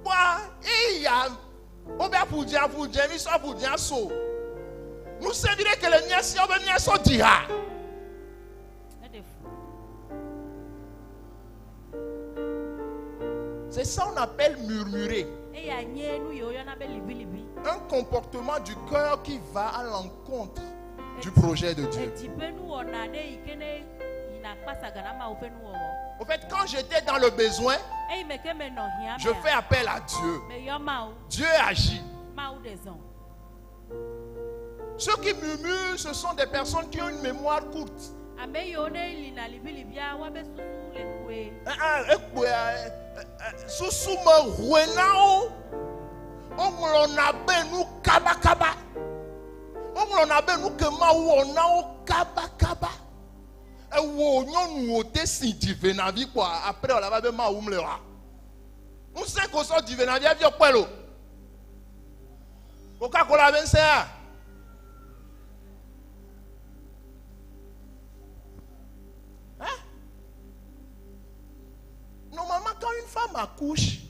Kpɔa eya wobe aƒudze aƒudze mi sɔ aƒudzea so. Ŋusẽ vi ɖe ke le mía si wobe míasɔ dzi ha. Eɖe fu. C'est ça on appelle murmurer. Eya nye nu yi woyɔna be liʋiliʋi. Un comportement du cœur qui va à l'encontre du projet de Dieu. Edzi ƒe nuwɔna ɖe yi ke ne yina kpasaga na Mawu ƒe nuwɔwɔ. Au fait, quand j'étais dans le besoin, Eyi me ke menɔ hiã je fais mea, appel à Dieu. meyɔ Mawu. Dieu agit. Mawu ɖe zɔn. Ceux qui murmurent, ce sont des personnes qui ont une mémoire courte. Ame yiwo ne lina liʋiliʋia, woabe susu le kpoe. Ah, ah, ekpoe, eh, eh, susu me hoe na wo. Woŋlɔna be nu kabakaba. Woŋlɔna be nu ke Mawu wɔ na wo kabakaba. Ewɔ nyɔnu wòte si dzivenavi kpoa après wòle va be Mawu mle oa. Ŋusẽ ko sɔ dzivenavi hafi wokpɔe lo. Coca-Cola be ŋusẽa. Hein? Normalement, quand une femme accouche,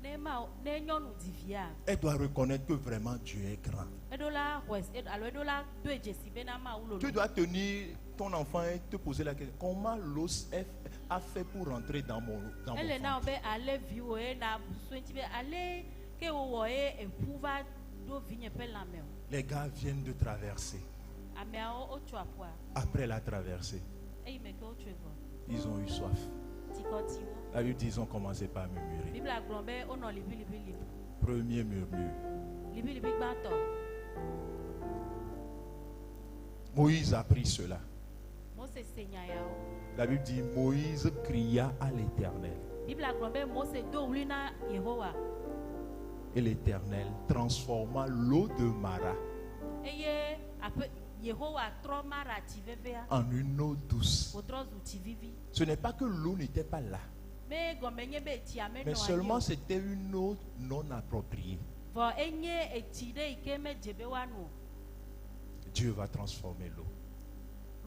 Ne Mawu ne nyɔnu dzi via, elle doit reconnaître que vraiment Dieu est grand. eɖo la xɔe se alo eɖo la doe dzesi bena Mawu lolo. Tu dois tenir ton enfant et te poser la question, comment l'os a fait pour rentrer dans mon Ele na wo ventre? be ale viwò ye na susu ŋuti be ale ke wowɔ ye eƒu va ɖo vinye ƒe lãme o. Les gars viennent de traverser. Ameawo wotso aƒua Après la traversée, eyi me ke wotsoe vɔ. ils ont eu soif. Tsikɔ ti wo. La Bible dit ils ont commencé par murmurer. Biblia gblɔ be wonɔ liʋiliʋi lim. Premier murmure. Liʋiliʋi gbãtɔ. Moïse a pris cela. Mose se nya yawo. La Bible dit Moïse cria à l'Éternel. Biblia gblɔ be Mose do ɣli na Yehowa Et l'Éternel transforma l'eau de Mara eye aƒe Yehowa trɔ Mara tsi vevea en une eau douce. wòtrɔ zu tsi vivi. Ce n'est pas que l'eau n'était pas là, Me gɔme nye be tsia menɔ mais anyi seulement o. c'était une eau non appropriée. Vɔ enye etsi ɖe yi ke medze be woano o. Dieu va transformer l'eau.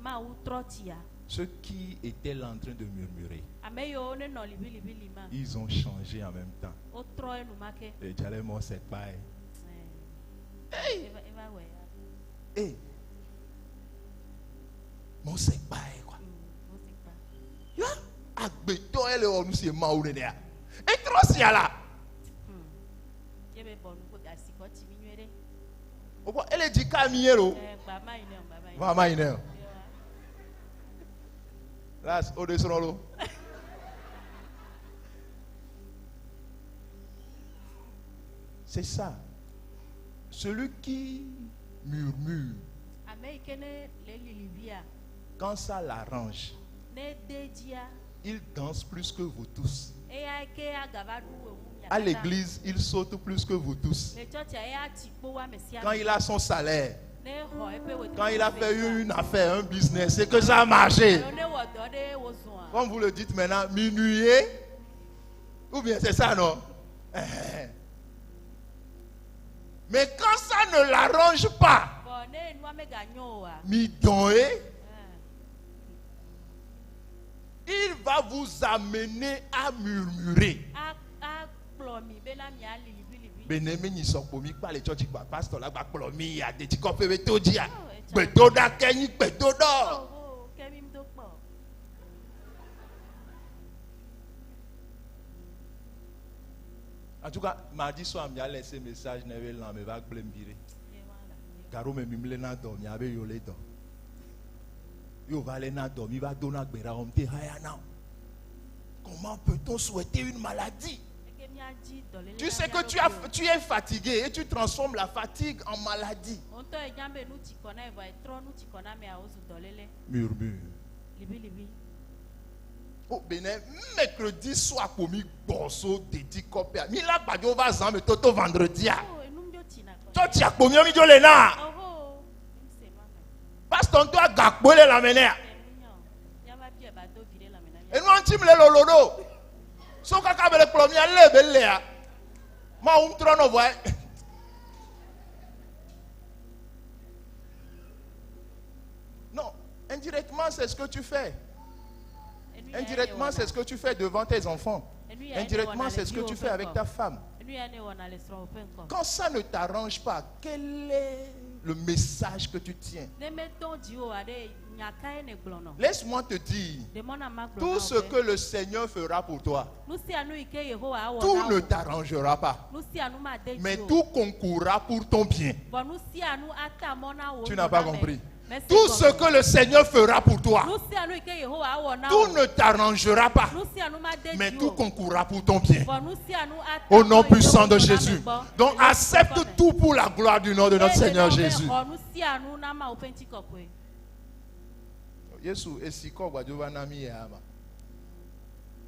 Mawu trɔ tsia. Ceux qui étaient là en train de murmurer, Ame yiwo ne nɔ liʋiliʋi lima, ils ont changé en même temps. wotrɔ enumake. Et j'allais moi, c'est pas. Ɛɛ, eva eva wɔe ya. Eh, moi, c'est pas quoi. Mose kpa. Ya, agbetɔ ele wɔ nu si Mawu nenea. Etrɔ sia la. Ye be bɔ nu ko asikɔ tsi mi nyuie ɖe. O bɔ ele dzi ka mi ye lo. Ɛɛ gba ma yi ne o gba ma yi ne. Va ma yi ne o. Yewa. Las o de srɔ̃ lo. C'est ça. Celui qui murmure, Ame yi ke ne le liliʋia, quand ça l'arrange, ne de dzia, il danse plus que vous tous. eya ke agava ɖu ewu mia À katã. l'église, il saute plus que vous tous. Le tsɔtsia eya tsi kpo wo ame sia Quand ame. il a son salaire, Ne xɔ eƒe wetri quand il a ƒe fait dzia, une affaire, un business, c'est que ça a marché. alo ne wɔ dɔ ɖe wozɔa. Comme vous le dites maintenant, minuit, ou bien c'est ça, non? Eh. Mais quand ça ne l'arrange pas, Vɔ ne nua meganyo oa, midon, ɛɛ, il va vous amener à murmurer. a akplɔ mi bena miali liʋiliʋi. Bene mi nyi sɔkpo mi kpa le tsɔtsi gba pastor la gba kplɔ mi yi adetsikɔƒe be to dzia. Oh, etsa. Gbedoɖa ke nyi gbedoɖɔ. Oho, ke mi do kpɔ. En tout cas, mardi soir, mi a laissé message ne be lãme va gblẽ mi ɖe. Ye wa la. Garo me mi mle na dɔ, mia be yewo le dɔ. Yewo va le na dɔ, mi va do na gbe ɖa wɔm te haya na o. Comment peut-on souhaiter une maladie? Eke miadzi dɔléle Tu na sais mía que tu, as, ɖokuiwo. tu es fatigué et tu transformes la fatigue en maladie. Wo ŋutɔ enya be nu tsi kɔ na ye vɔ etrɔ nu tsi kɔ na amea wozu dɔléle. Murmure. Liʋiliʋi. Oh, Bénin, mercredi soir, pour mi gbɔso dedi kɔpea. Mi la gbadzo va zã me toto vendredi a. Oh, enu ŋdzo tsina kɔ. Tsɔtsi akpo miɔ mi dzo le na. Oho, nu se ma me. Pastor ŋutɔ agakpo le lãme nea. Emu nya o. Miava bia ba do vi ɖe lãme na mía. Enua ŋuti mi le lolo ɖo. So kaka be le kplɔ mia lé be lea. Mawu ŋutrɔ nɔ vɔa. Non, indirectement c'est ce que tu fais. Enu ya Indirectement ne c'est ce que tu fais devant tes enfants. Enu ya ne Indirectement wɔna c'est le ce que tu viwò fais ƒe avec ŋkɔ. ta femme. Enu ya ne wɔna le srɔ̃wò ƒe ŋkɔ. Quand ça ne t'arrange pas, quel est le message que tu tiens, Ne metɔ dziwò oa ɖe nya kae ne gblɔnɔ? Laisse-moi te dire, Ɖe mɔ na magblɔ tout na wò ce be, que le Seigneur fera pour toi, nu sia nu yi ke Yehowa awɔ tout na ne wò, t'arrangera pas, nu sia nu made mais dziwò. tout concourra pour ton bien. Vɔ nu sia nu ata mɔ na wò Tu n'as pas nyoname. compris. Mese Tout ce gɔme. que le Seigneur fera pour toi, Nu sia nu yi ke Yehowa awɔ na tout wò, ne t'arrangera pas, nu sia nu made mais dziwò. tout concourra pour ton bien. Vɔ nu sia nu ata Au nom mɔ yi ɖe puissant wò de nyoname Jésus. gbɔ. Donc Le Yesu accepte ƒe ŋkɔ me. tout pour la gloire du nom de notre Eye Seigneur bena wobe Jésus. xɔ nu sia nu na Mawu ƒe ŋutikɔkɔe. Yesu esi kɔ gbadzo va na mi ya ma.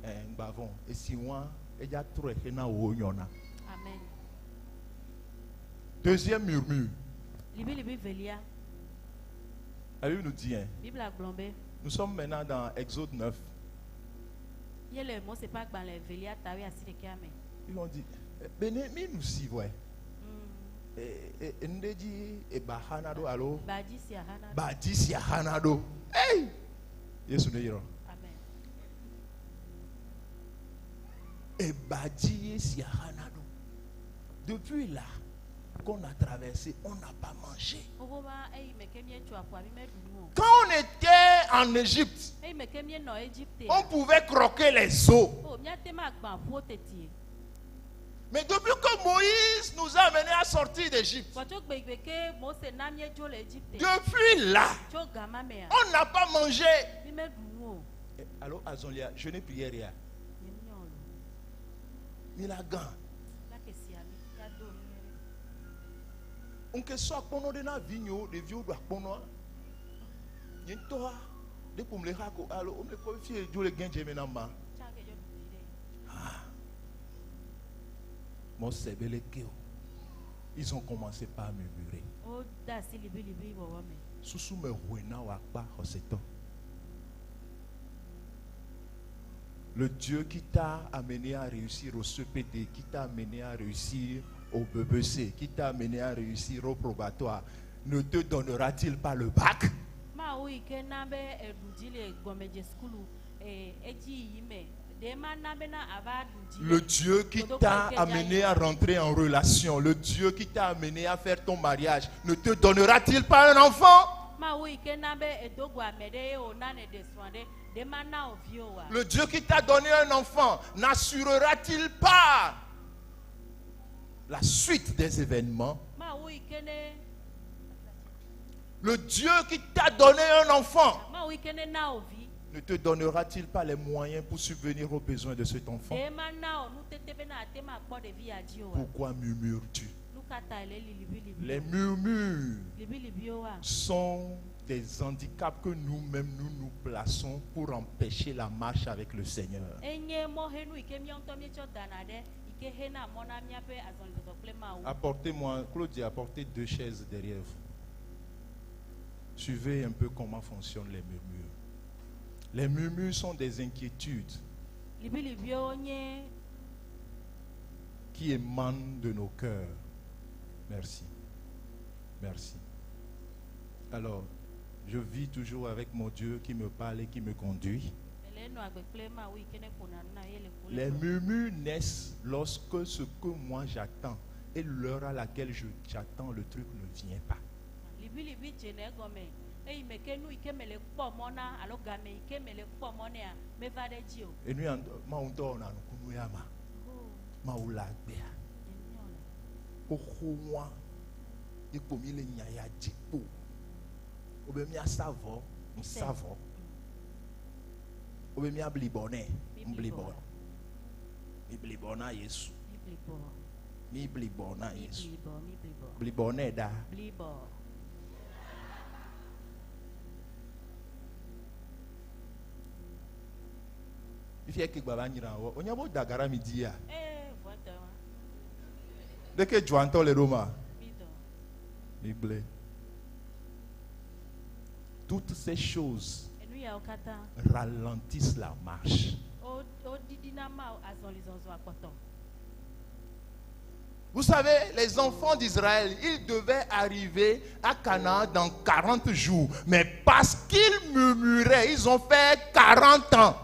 Ɛ ŋgbavɔ esi wa edza trɔe hena wo nyɔna. Amen. Deuxième murmure. Libilibi velia. La Bible nous dit, hein, Biblia gblɔ be nous sommes maintenant dans Exode 9. míele Mose ƒe agbalẽ evelia ta wuiasiɖekea me. Ils ont dit, bene mi nous si voyez. Ndedzi eba xana ɖo alo Badzi sia xana ɖo. badzi sia xana ɖo. Hey! Yesu ne yrɔ. Amen. Ebadzi ye sia xana ɖo. Depuis là qu'on a traversé, on n'a pas mangé. Xoxo ma eyi me ke míetso aƒua mi meɖu nu o. Quand on était en Égypte, Eyi me ke míenɔ Egipte. on pouvait croquer les os. O míate ma gbã ƒuwo tetie. Mais depuis que Moïse nous a amenés à sortir d'Égypte, Vɔ tso gbegbe ke Mose na míedzo le Egipte. depuis là, Tso gama mea, on n'a pas mangé. mi meɖu nu o. Alors, Azolia, je n'ai prière. Nye míɔ lo. Milagan. La ke sia mi míado nu nyuie. Nke sɔ akpɔnɔ ɖe na vinyewo, ɖeviwo ɖu akpɔnɔa. Nye ŋutɔa, ɖe ƒom le xa ko alo womle kpɔ fie dzo le gɛdze me na ma. Tsa ke dzo ɖu vi ɖe. Mɔ be le ke o. Ils ont commencé par murmurer. Wo de asi libilibi wɔwɔ me. Susu me hoe na wò akpa xɔsetɔ. Le Dieu qui t'a amené à réussir au CPD, qui t'a amené à réussir au BBC, qui t'a amené à réussir au probatoire, ne te donnera-t-il pas le bac? Mawu yi ke na be eɖu dzi le gɔmedze sukulu ee edzi yiyi me ɖe ma na bena ava ɖu dzi. Le Dieu qui t'a amené à rentrer en relation, le Dieu qui t'a amené à faire ton mariage, ne te donnera-t-il pas un enfant? Mawu yi ke na be edogo ame ɖe ye wòna ne ɖe srɔ̃ ɖe ɖe ma na wò vi oa? Le Dieu qui t'a donné un enfant n'assurera-t-il pas la suite des événements? Mawu yi ke ne Le Dieu qui t'a donné un enfant Mawu yi ke ne na wò vi ne te donnera-t-il pas les moyens pour subvenir aux besoins de cet enfant? ɖe ma na wò nutete bena ate ma kpɔ ɖevi ya dzi oa? Pourquoi murmures-tu? Nu ka ta le libilibi? Les murmures Libilibiwoa sont des handicaps que nous-mêmes nous nous plaçons pour empêcher la marche avec le Seigneur. enye mɔhenu yi ke míawo ŋutɔ míetsɔ dana ɖe yi ke hena mɔ na míaƒe azɔlizɔzɔ kple Mawu. Apportez-moi, Claudie, apportez deux chaises derrière vous. Suivez un peu comment fonctionnent les murmures. Les murmures sont des inquiétudes Libilibiwo nye qui émanent de nos cœurs. Merci. Merci. Alors, je vis toujours avec mon Dieu qui me parle et qui me conduit. mele nɔ agbe kple Mawu yi ke ne ƒona nu na ye le ku le Les kplɔm. murmures naissent lorsque ce que moi j'attends et l'heure à laquelle j'attends le truc ne vient pas. Libilibi dzena egɔme eyi me ke nu yi ke mele kpɔ mɔ na alo game yi ke mele kpɔ mɔ nea meva ɖe dzi o. Et nous, ma ŋutɔ wɔna nukunu ya ma. Mawu le agbea. Nye míɔ le. Xoxo wa ekpo mi le nya ya dzi kpo. Wobe míasa vɔ, ŋsa vɔ. Wobe míablibɔ nɛ, ŋblibɔ. Mi blibɔ na Yesu. Mi blibɔ. Mi blibɔ na Mi Yesu. blibɔ mi blibɔ. Blibɔ nɛ ɖa. Blibɔ. Fifia ke gba va nyra wɔ. Wonya be woda ga ɖe ami dzia. Ee vɔtɔ wa. Ɖeke dzoa ŋutɔ le ɖo ma. Mi dɔ. Mi gblẽ. Toutes ces choses Enu yawo katã ralentissent la marche. wo woɖiɖina Mawu azɔlizɔzɔ akpɔtɔ. Vous savez, les enfants d'Israël, ils devaient arriver à Canaan dans 40 jours. Mais parce qu'ils murmuraient, ils ont fait 40 ans.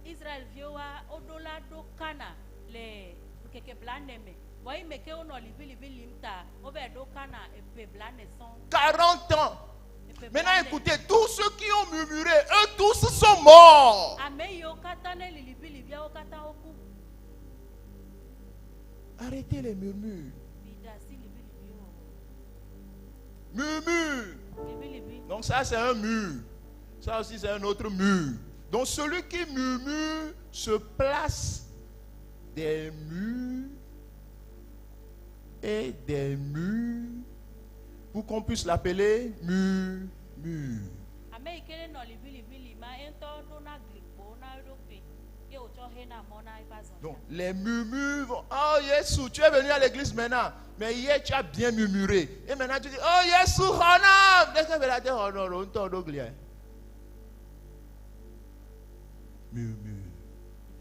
Israelviwoa woɖo la ɖo Kana le ŋkeke blaene me. Vɔ yi me ke wonɔ liʋiliʋi lim ta wova yi ɖo Kana eƒe blaene sɔŋ. 40 ans. Eƒe Maintenant, blaene. écoutez, tous ceux qui ont murmuré, eux tous sont morts. Ame yiwo katã ne li liʋiliʋia wo katã woku. Arrêtez les murmures. Mi ɖe asi liʋiliʋi wɔwɔ. Murmure. Liʋiliʋi. Donc ça, c'est un mur. Ça aussi, c'est un autre mur. Donc celui qui murmure se place des murs et des murs pour qu'on puisse l'appeler mur, mur. Ame yi ke ne nɔ liʋiliʋi lim ma ye ŋutɔ ɖona glikpowo na eɖokui ye wòtsɔ hena mɔ na eƒe azɔlia. Donc les murmures vont, oh Jésus, tu es venu à l'église maintenant, mais hier tu as bien murmuré. Et maintenant tu dis, oh Jésus, honor. Dès que vous l'avez honor, on t'a oublié. Murmure.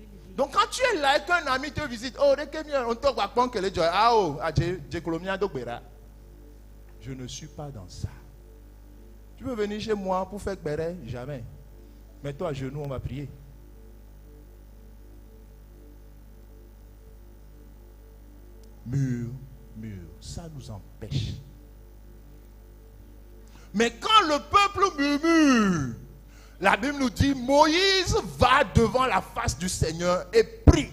Liʋiliʋi. Donc quand tu es là et qu'un ami te visite, oh, dès que on t'a pas que les joy, ah oh, ah, j'ai colomia d'Ogbera. Je ne suis pas dans ça. Tu peux venir chez moi pour faire béret? Jamais. Mais toi à genoux, on va prier. Mur, mur, ça nous empêche. Mais quand le peuple murmure, la Bible nous dit, Moïse va devant la face du Seigneur et prie.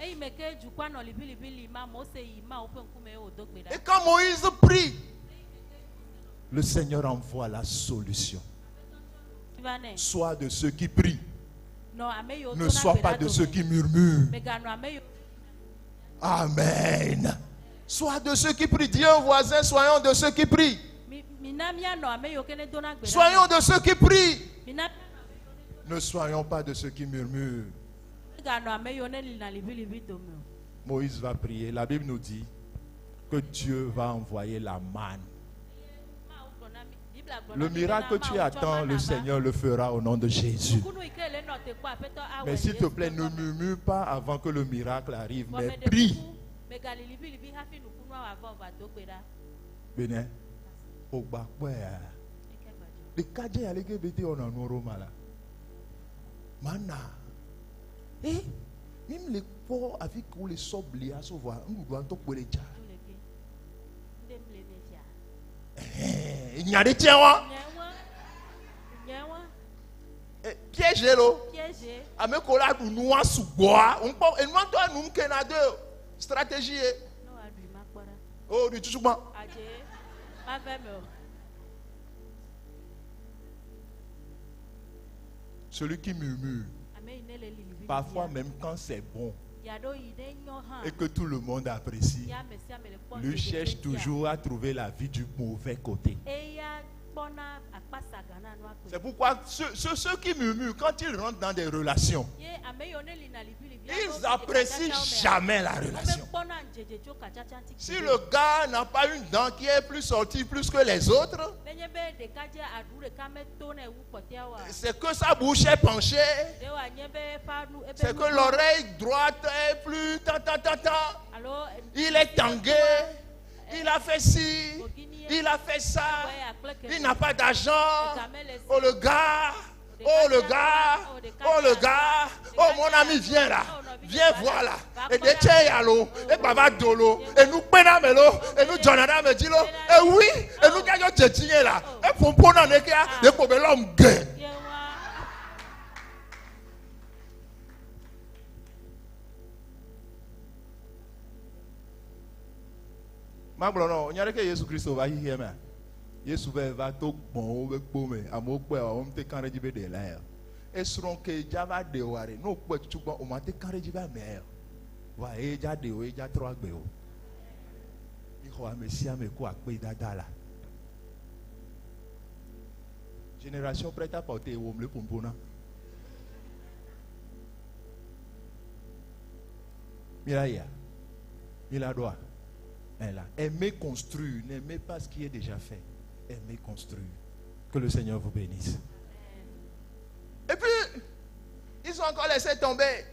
Eyi me ke dukɔa nɔ liʋiliʋi lim ma Mose yi Mawu ƒe ŋkume ye wòdo gbe ɖa. Et quand Moïse prie, le Seigneur envoie la solution. Va nɛ. Sois de ceux qui prient, Nɔ ame yiwo ne dona sois gbe pas ɖa de ceux dome. qui murmurent. Mèganɔ ame yiwo Amen. Sois de ceux qui prient. Dis un voisin, soyons de ceux qui prient. Mi mina míanɔ ame yiwo ke ne dona gbe ɖa. Soyons de ceux qui prient. Mina Ne soyons pas de ceux qui murmurent. mèganɔ ame yiwo ne lina liʋiliʋi dome o. Moïse va prier. La Bible nous dit que Dieu va envoyer la manne. Mawu gblɔ na mi- Biblia gblɔ na Le mi miracle bena que tu Mawu tsɔ attends, mana le va. Seigneur le fera au nom de Jésus. Nukunu yi ke le nɔ te kpɔ Aƒetɔ awɔe Mais le s'il te Yesu plaît, ƒe ne ŋkɔ me. murmure pas avant que le miracle arrive, Vɔ mais meɖe prie. kuku, mègali liʋiliʋi hafi nukunua wòava o, va do gbe ɖa. Bénin, au Bakwe. Eke gbadzɔ. Le kadje aleke bete on en Roma là. Mana. Eh, même les pauvres avec où les sobli à sauvoir, nous doit tout pour les tcha. Tu le ke. Ŋɖe mle ne fia. Eh, il y a des tiens, wa. Nye wa. Nye wa. Eh, piège lo. Piège. Ame ko la du noa sous bois. On peut et nous toi nous kena deux stratégie. eh. Ne wòaɖui makpɔ ɖa. Oh, du tout souvent. Adze. Mave me o. Celui qui murmure, Ame yi ne le liʋiliʋi parfois lia, même quand c'est bon yaɖo yi ne nyɔ hã. et que tout le monde apprécie, Ya ame sia ame le kpɔ lui ŋdzedze cherche ŋutia. toujours à trouver la vie du mauvais côté. Eya kpɔna akpasaga na nua C'est kpe. pourquoi ceux qui murmurent, quand ils rentrent dans des relations, Ye ame yiwo ne lina liʋiliʋi ils apprécient jamais la relation. Womekpɔna ŋdzedze tso katsatsa ŋuti Si gbeɖe le gars n'a pas une dent qui est plus sortie plus que les autres, Nenye be ɖekadze aɖu ɖeka meto ne wu kpɔtɔewoa, c'est que sa bouche est penchée, ɖe wòanye be eƒe anu eƒe c'est que nu- l'oreille droite est plus tant, tant, tant, tant. alo Il est tangué, il a fait ci, il a fait ça, il n'a pas d'argent. Oh le gars, oh le gars, oh le gars, oh mon ami viens là, viens voir là. Et des tiens yalo, et baba dolo, et nous penamelo, et nous jonada me dilo, et oui, et nous gagnons tchétchien là, et pompo nan ekia, et pour l'homme gay. Ye wa Magblɔ nɔ, nya ɖeke Yesu Kristo va xixia mea? Yesu va va to gbɔ̃wo be kpo me, amewo kpɔe wa, womete ka ɖe edzi be ɖe la ya o. Esrɔ̃ ke dza va ɖe oa ɖe, ne wokpɔe tutu gbɔ, womate ka ɖe edzi be amea ya o. Vɔa eye dza ɖe o, eye dza trɔ agbe o. Mixɔ ame sia ame ko akpedada la. Génération prête à porter wòm le ƒoƒo na. Mi la yia? Mi la ɖoa? Elle a aimé construire, n'aimez pas ce qui est déjà fait. Aimez construire. Que le Seigneur vous bénisse. Et puis, ils ont encore laissé tomber.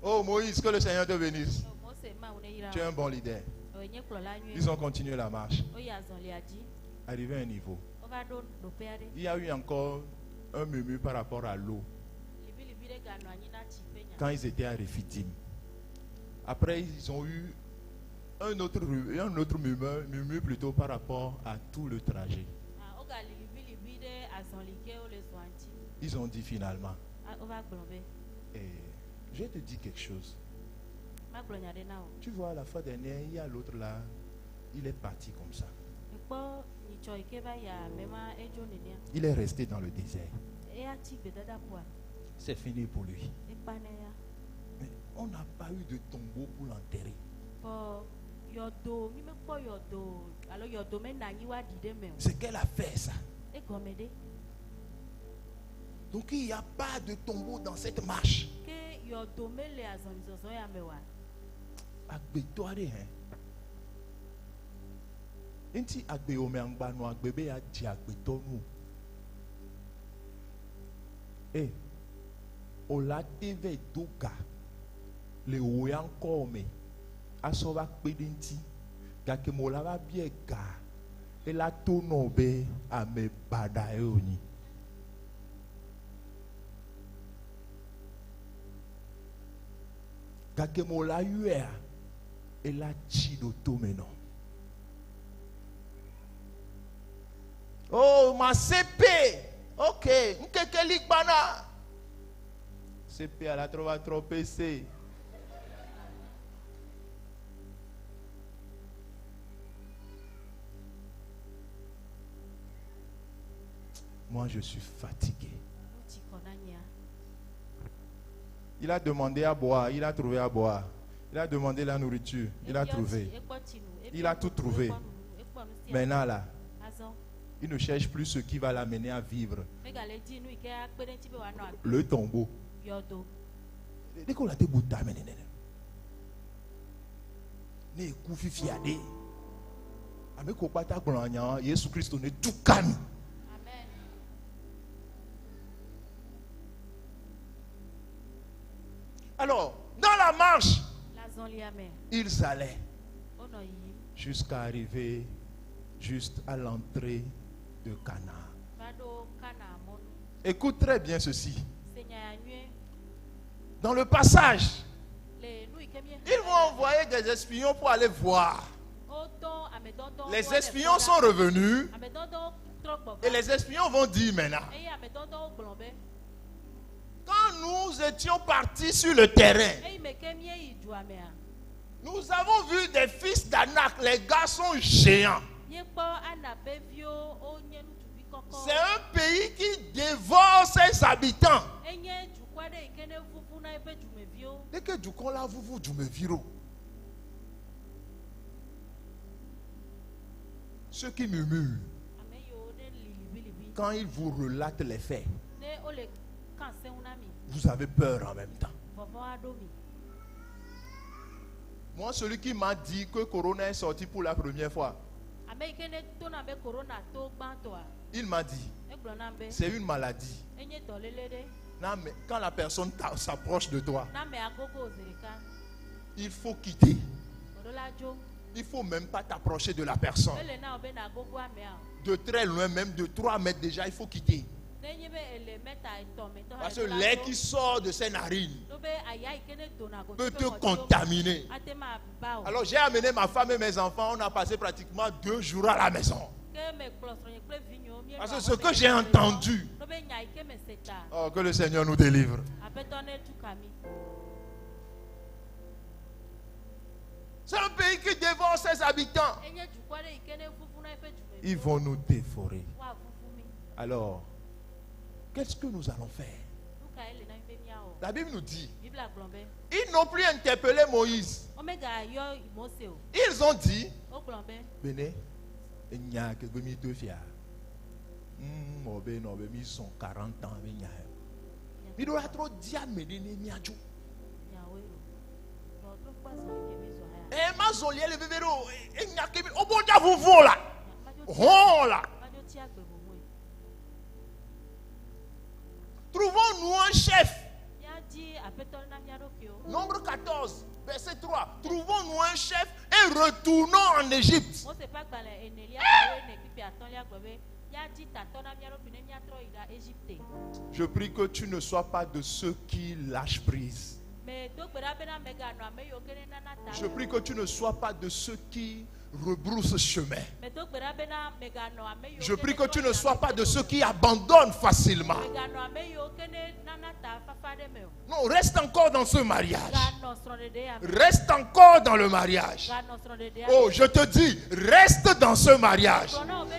Oh Moïse, que le Seigneur te bénisse. O Mose Mawu ne yra Tu es un bon leader. wo. Nye kplɔla nyui. Ils ont continué la marche. Woyi azɔlia dzi. Arrivé à un niveau. Wova ɖo ɖoƒe aɖe. Il y a eu encore un murmure par rapport à l'eau. Liʋiliʋi ɖe ganɔ anyi na tsi ƒe nya. Quand ils étaient à Rephidim. Après, ils ont eu un autre murmure plutôt par rapport à tout le trajet. Ah, wogali liʋiliʋi ɖe azɔli ke wole zɔa ŋuti. Ils ont dit finalement, Ah, wova gblɔ be et je vais te dire quelque chose. magblɔ nya ɖe na wò. Tu vois, la fois dernière, il y a l'autre là, il est parti comme ça. Ekpɔ nyitsɔ yi ke va yia ame ma edzo nenea. Il est resté dans le désert. Eya tsi gbedadaƒoa. C'est fini pour lui. Ekpa ne ya. Mais on n'a pas eu de tombeau pour l'enterrer. Vɔ yɔdo mi mekpɔ yɔdo alo yɔdo mena anyi woaɖi ɖe me o. C'est qu'elle a fait ça. Egɔme ɖe. Donc il n'y a pas de tombeau dans cette marche. Ke yɔdo mele azɔlizɔzɔ ya me oa. Agbetɔ aɖe hɛn. Ŋuti agbe wo me aŋgba nɔ agbe be yeadze agbetɔ nu o. E, o la te vɛ do ga le wò ya ŋkɔ me asɔ va kpe ɖe ŋuti gake me o la va bia ga ela to nɔ be ame baɖa ye wònyi. Gake me o la yɔea ela tsi ɖo tome nɔ. Oh, ma CP. Ok, nkeke li gbana. CP à la trova trop PC. Moi, je suis fatigué. Nu tsi kɔ na nyea. Il a demandé à boire, il a trouvé à boire. Il a demandé la nourriture, il a Ebiɔ trouvé. tsi, ekpɔ tsi nu, Il a ebiɔ tout nuɖuɖu, trouvé. ekpɔ nuɖuɖu, ekpɔ nu sia nu. Maintenant là, Azɔ il ne cherche plus ce qui va l'amener à vivre. megale di nu yi ke akpe ɖe ŋuti be wòanɔ agbe. Le tombeau. Yɔdo. Dès qu'on a été bouta, mais néné. Ne eku fifia ɖe. Ame ko kpata gblɔ nya Yesu Kristo ne tu ka mi. Amen. Alors, dans la marche, Le azɔlia me, ils allaient wonɔ yiyim jusqu'à arriver juste à l'entrée de Canaan. va ɖo Kana mɔnu. Écoute très bien ceci. Se nya ya nyuie. Dans le passage, Le nu yi ke mie ils vont envoyer des espions pour aller voir. wotɔ ame dɔdɔwo Les va le espions kpɔ sont ɖa. revenus Ame dɔdɔwo trɔ gbɔ et va. les espions vont dire maintenant, Eye ame dɔdɔwo gblɔ be quand nous étions partis sur le terrain, eyi me ke míeyi dua mea, nous avons vu des fils d'Anak, les gars sont géants. míekpɔ Ana ƒe viwo wonye ŋutsuvi kɔkɔwo. C'est un pays qui dévore ses habitants. Enye dukɔ aɖe yi ke ne vuvuna eƒe dumeviwo. Dès que du là, vous vous du me viro. Ceux qui murmurent, Ame yiwo ne li liʋiliʋi. quand ils vous relatent les faits, Ne wole kan seŋu na mi, vous avez peur en même temps. vɔvɔ aɖo mi. Moi, celui qui m'a dit que Corona est sorti pour la première fois, Ame yi ke ne tona be corona to gbãtɔa, il m'a dit, egblɔ nam be c'est une maladie. enye dɔléle ɖe. Non, mais quand la personne s'approche de toi, Na ame agogo zi ɖeka, il faut quitter. wòɖo la dzo. Il ne faut même pas t'approcher de la personne. Mele na wò be nàgogo amea o. De très loin, même de 3 mètres déjà, il faut quitter. Nenye be ele mɛta etɔ̃ me tɔ Parce que l'air qui sort de ses narines to be aya yi ke ne dona go peut tso te ƒe ŋɔtiwo me, contaminer. ate ma ba o. Alors j'ai amené ma femme et mes enfants, on a passé pratiquement 2 jours à la maison. Ke mekplɔ srɔ̃nye kple vinyewo míenɔ Parce que aƒe ce me que j'ai le entendu, To be nya yi ke me se ta, oh, que le Seigneur nous délivre. Aƒetɔ ne tu ka mi. C'est un pays qui dévore ses habitants. Enye dukɔ aɖe yi ke ne vuvuna eƒe dumeviwo. Ils vont nous dévorer. Woavuvu mi. Alors, qu'est-ce que nous allons faire? Nu kae le na mi be míawɔ? La Bible nous dit, Biblia gblɔ be ils n'ont plus interpellé Moïse. womegayɔ Mose o. Ils ont dit, Wogblɔ be Bene, enya ke gbe mi to fia. Mo be no be mi son 40 ans be nya. Mi do la tro di ame ɖe ne miadzo. nyawoe o. Vɔ trɔ kpɔ azɔli ke mi zɔ haya. E ma zɔn lie le veve ɖo enya ke mi o bo dza vuvu la. Hɔn la. Madzo tsi agbe boŋue. Trouvons-nous un chef. Míadzi aƒetɔ na mía ɖokuiwo. Nombre 14, verset 3. Trouvons-nous un chef et retournons en Égypte. Mose ƒe agbalẽ enelia tawo ene kpikpi atɔ̃lia gblɔ be míadzi tatɔ na mía ɖokui ne míatrɔ yi ɖa Egipte. Je prie que tu ne sois pas de ceux qui lâchent prise. Me do gbe ɖa bena bena meganɔ ame yiwo ke ne nana ta Je prie que tu ne sois pas de ceux qui rebroussent chemin. Medo gbe ɖa bena meganɔ ame yiwo Je ke prie ne que tu trɔ ne yina sois pas megbe de o. ceux qui abandonnent facilement. Meganɔ ame yiwo ke ne nana ta fafa ɖe me o. Non, reste encore dans ce mariage. Ganɔ srɔ̃ɖeɖe ya me. Reste encore dans le mariage. Ganɔ srɔ̃ɖeɖe ya Oh, me. je te dis, reste dans ce mariage.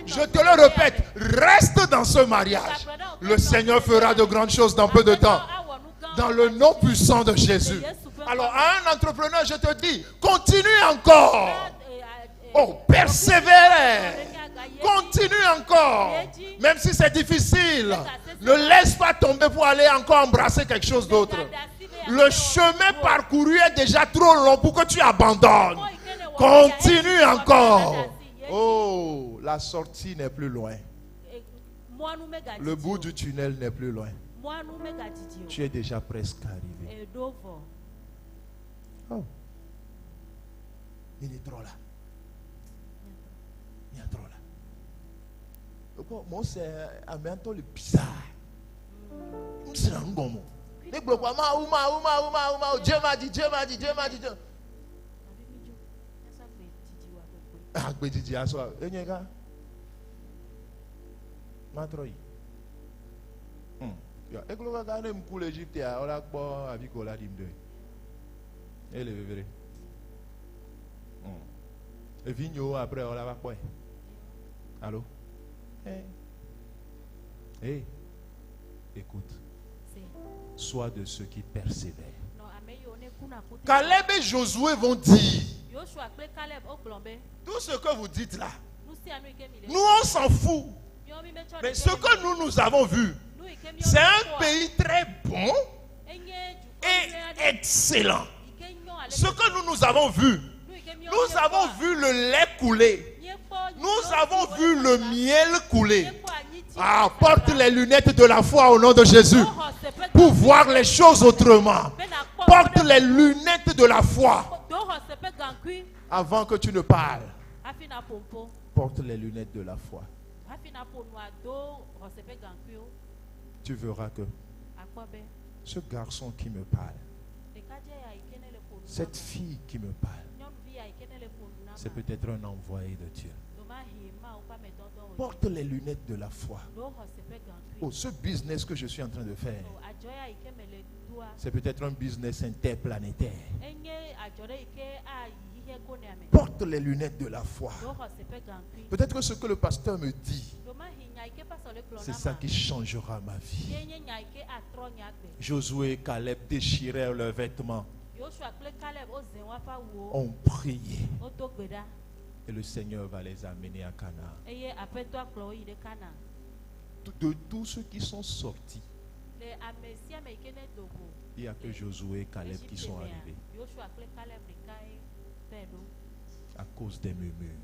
Je te le répète, reste dans ce mariage. Le Seigneur fera de grandes choses dans peu de temps. Awɔ nu gãwo Dans le nom puissant de Jésus. Alors, à un entrepreneur, je te dis, continue encore. Oh, persévère. Continue encore. Même si c'est difficile. Ne laisse pas tomber pour aller encore embrasser quelque chose d'autre. Le chemin parcouru est déjà trop long pour que tu abandonnes. Continue encore. Oh, la sortie n'est plus loin. Mɔnu megadidi Le bout o. du tunnel n'est plus loin. Mɔnu megadidi o. Tu es déjà presque arrivé. Eɖo vɔ. Oh. Il est trop là. Il est trop là. Donc, moi, c'est un peu le bizarre. C'est un gomo. Les blocs, ma, ou, ma, ou, ma, ou, ma, ou, ma, Dieu m'a dit, Dieu m'a dit, Dieu m'a dit. Dieu. Abi mi dzo. Míasɔ gbe didi wa gbegbe. Ah, gbe didi asɔ, enye ka. Matrɔ yi. Ya, eglo kaka ne ŋku le Egypte a, wola kpɔ afi ko la ɖim ɖe. Ele veve ɖe. Evi nyewo après wola va kpɔe. Allô? Eh. Eh. Écoute, Se. sois de ceux qui persévèrent. Nɔ ame yiwo ne kuna kutri. Caleb et Josué vont dire Yosua kple Caleb wogblɔ be tout ce que vous dites là. nu sia nu yi ke mi le. Nous, on s'en fout. Míawo mi metsɔ Mais ɖeke ce le que nous, nous avons vu, Nu yi ke míawo c'est un kpɔa, pays très bon enye dukɔ et nyui aɖe excellent. yi ke nyɔ ale Ce que nous, nous avons vu, Nu yi ke míawo nous míekpɔa, avons vu le lait couler. míekpɔ Nous notsi avons wole vu le tsatsa. miel couler. Míekpɔ anyitsi Ah, wole porte tsatsa. les lunettes de la foi au nom de Jésus Do xɔse ƒe pour voir les choses autrement. be nakpɔ Porte nu ɖe- les lunettes de la foi Do xɔse ƒe gaŋkui avant que tu ne parles. hafi naƒo ƒo. Porte les lunettes de la foi. Hafi naƒo nua do xɔse ƒe gaŋkuiwo. Tu verras que Akpɔ be ce garçon qui me parle, ɖekadze ya yi ke ne le ƒo nu na cette ma, fille qui me parle, nyɔnuvi ya yi ke ne le ƒo nu na c'est ma, peut-être un envoyé de Dieu. ɖomahi Mawu ƒe amedɔdɔ wònye. Porte les lunettes de la foi. Do xɔse ƒe gaŋkui. Oh, ce business que je suis en train de faire, O adzɔ ya yi ke mele doa, c'est peut-être un business interplanétaire. enye adzɔ ɖe yi ke ayi xixe konea me. Porte les lunettes de la foi. Do xɔse ƒe gaŋkui. Peut-être que ce que le pasteur me dit, Ɖomahi nya yi ke pastor le gblɔ c'est na ça ma, qui changera ma vie. ye nye nya yi ke atrɔ nye agbe. Josué et Caleb déchirèrent leurs vêtements, Yosua kple Caleb woze woƒe awuwo, ont prié, wodo gbe ɖa et le Seigneur va les amener à Canaan. eye Aƒetɔa kplɔ wo yi ɖe Kana. De tous ceux qui sont sortis, Le ame sia ame yi ke ne do go il n'y a que Josué et Caleb qui Egypte sont mea, arrivés Yosua kple Caleb ɖekae vɛ ɖo à cause des murmures.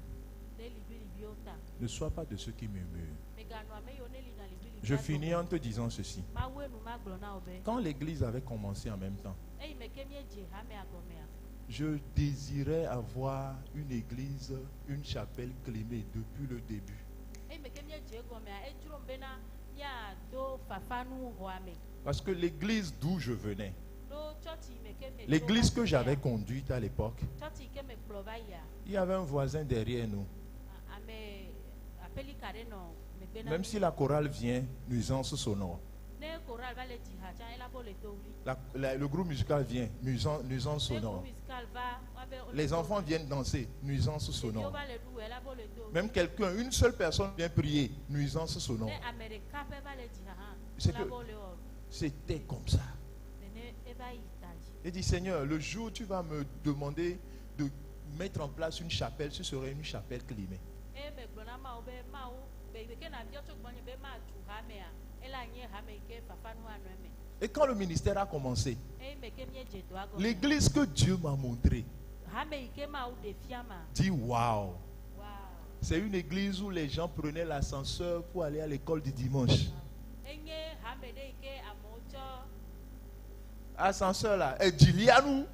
ɖe liʋiliʋiwo ta. Ne sois pas de ceux qui murmurent. Meganɔ ame yiwo ne lina liʋiliʋi Je ado. finis en te disant ceci. Mawu enu magblɔ na wo be Quand l'église avait commencé en même temps, eyi me ke míedze hamea gɔmea, Je désirais avoir une église, une chapelle climée depuis le début. eyi me ke míedze egɔmea, edzrom bena míado fafanu xɔa me. parce que l'église d'où je venais, Ɖo tsɔtsi yi me ke me tso l'église va que yia, j'avais conduite à l'époque, tsɔtsi yi ke me kplɔ va yia, il y avait un voisin derrière nous. a- ame aƒelika ɖe nɔ megbe na Même mí. si la chorale vient, nuisance sonore. Ne choral va le dzi ha tsã, ela be wole do ɣli. Le groupe musical vient, nuisance Ne groupe sonore. musical va, woabe wole Les do enfants ɣli. viennent danser, nuisance Ɖeviwo sonore. va le ɖu ɣe, ela be wole do ɣli. Même quelqu'un, une seule personne vient prier, nuisance sonore. Ne ame ɖeka ƒe va le dzi ha hã, C'est ela que- be wole wɔ C'était comme ça. nene eva yi ta dzi. Il dit, Seigneur, le jour où tu vas me demander de mettre en place une chapelle, ce serait une chapelle climée. Eye megblɔ na Mawu be Mawu be yi ke nàbiɔ tso gbɔnye be matu hamea, ela nye hame yi ke fafanu anɔ eme. Et quand le ministère a commencé, Eye me ke míedze dɔa gɔmea, l'église que Dieu m'a montrée hame yi ke Mawu ɖe fia ma, dit, waouh, wow. c'est une église où les gens prenaient l'ascenseur pour aller à l'école du dimanche. Enye hame ɖe yi ke amewo tsɔ Ascenseur là, et Dilianou.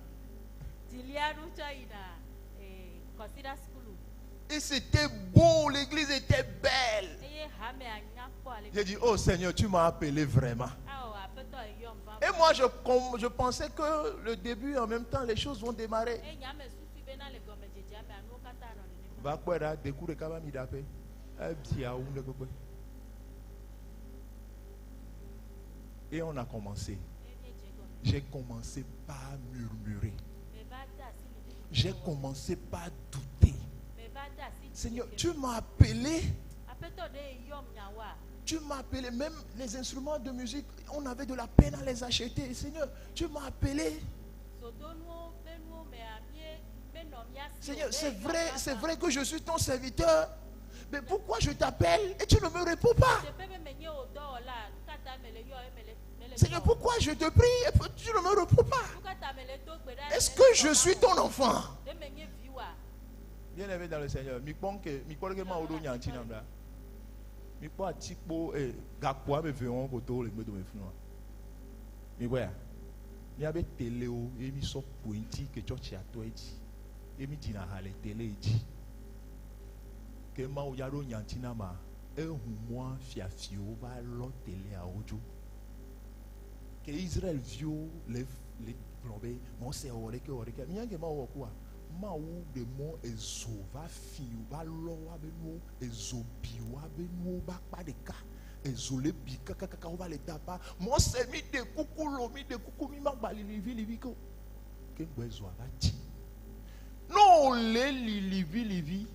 dzilianu tsɔ yina ee, kɔsiɖa sukulu. Et c'était beau, l'église était belle. Eye hamea nya kpɔ ale J'ai dit, oh Seigneur, tu m'as appelé vraiment. Awɔ aƒetɔ eyɔm va. Et moi, moi, je pensais que le début, en même temps, les choses vont démarrer. Eye nye ame susui bena le gɔmedzedzea mea nuwo katã nɔ nenema. Va kpɔe ɖa, deku ɖeka va mi ɖaƒe. Ebia wu ɖe kpekpe. Et on a commencé. Eye míedze gɔme. J'ai commencé par murmurer. Meva de asi liʋiliʋi J'ai wɔwɔ. commencé par douter. Meva de asi Seigneur, dzikeke tu m'as appelé. Aƒetɔ ɖe yɔm nyawoa. Tu m'as appelé. Même les instruments de musique, on avait de la peine à les acheter. Seigneur, tu m'as appelé. Zodonuwo be nuwo mea mie menɔ mía si o. Seigneur, Ɖe c'est yɔm vrai, c'est vavã. vrai que je suis ton serviteur. Mais pourquoi je t'appelle et tu ne me réponds pas? Teƒe be menye wò dɔwɔla, nu ka ta mele yɔ ye mele mele Seigneur, tɔ? pourquoi je te prie et tu ne me réponds pas? Nu ka ta mele do gbe ɖa ye Est-ce mele que tɔ je na suis wò? ton enfant? Ɖe menye viwòa? Bien-aimé dans le Seigneur, mi kpɔ nke mi kpɔ ɖeke ma wo ɖo nya ŋuti nam ɖa. Mi kpɔ atikpo e gakpo ame eve wɔn ko to le ŋgbedome fi ma. Mi kpɔa? Miabe telewo ye mi sɔ ƒo ŋuti ke tsɔtsi atɔ edzi. Ye mi dzina ha le tele dzi. Ke Mawu ya ɖo nya ŋuti na ma, ehu mɔa fiafiwo va lɔ teleawo dzo. Ke Israelviwo le gblɔ be Mose wɔ ɖeke wɔ ɖeke. Mía ke Mawu wɔ kua? Mawu ɖe mɔ ezo va fi va lɔ woabe nuwo, ezo bi woabe nuwo be akpa ɖeka. Ezo le bi kakakaka wova le daba. Mose mi ɖe kuku lo, mi ɖe kuku mi ma gba li liʋiliʋi ke o. Ke ŋgbɔ ezoa va tsi. Ne wòle li liʋiliʋi,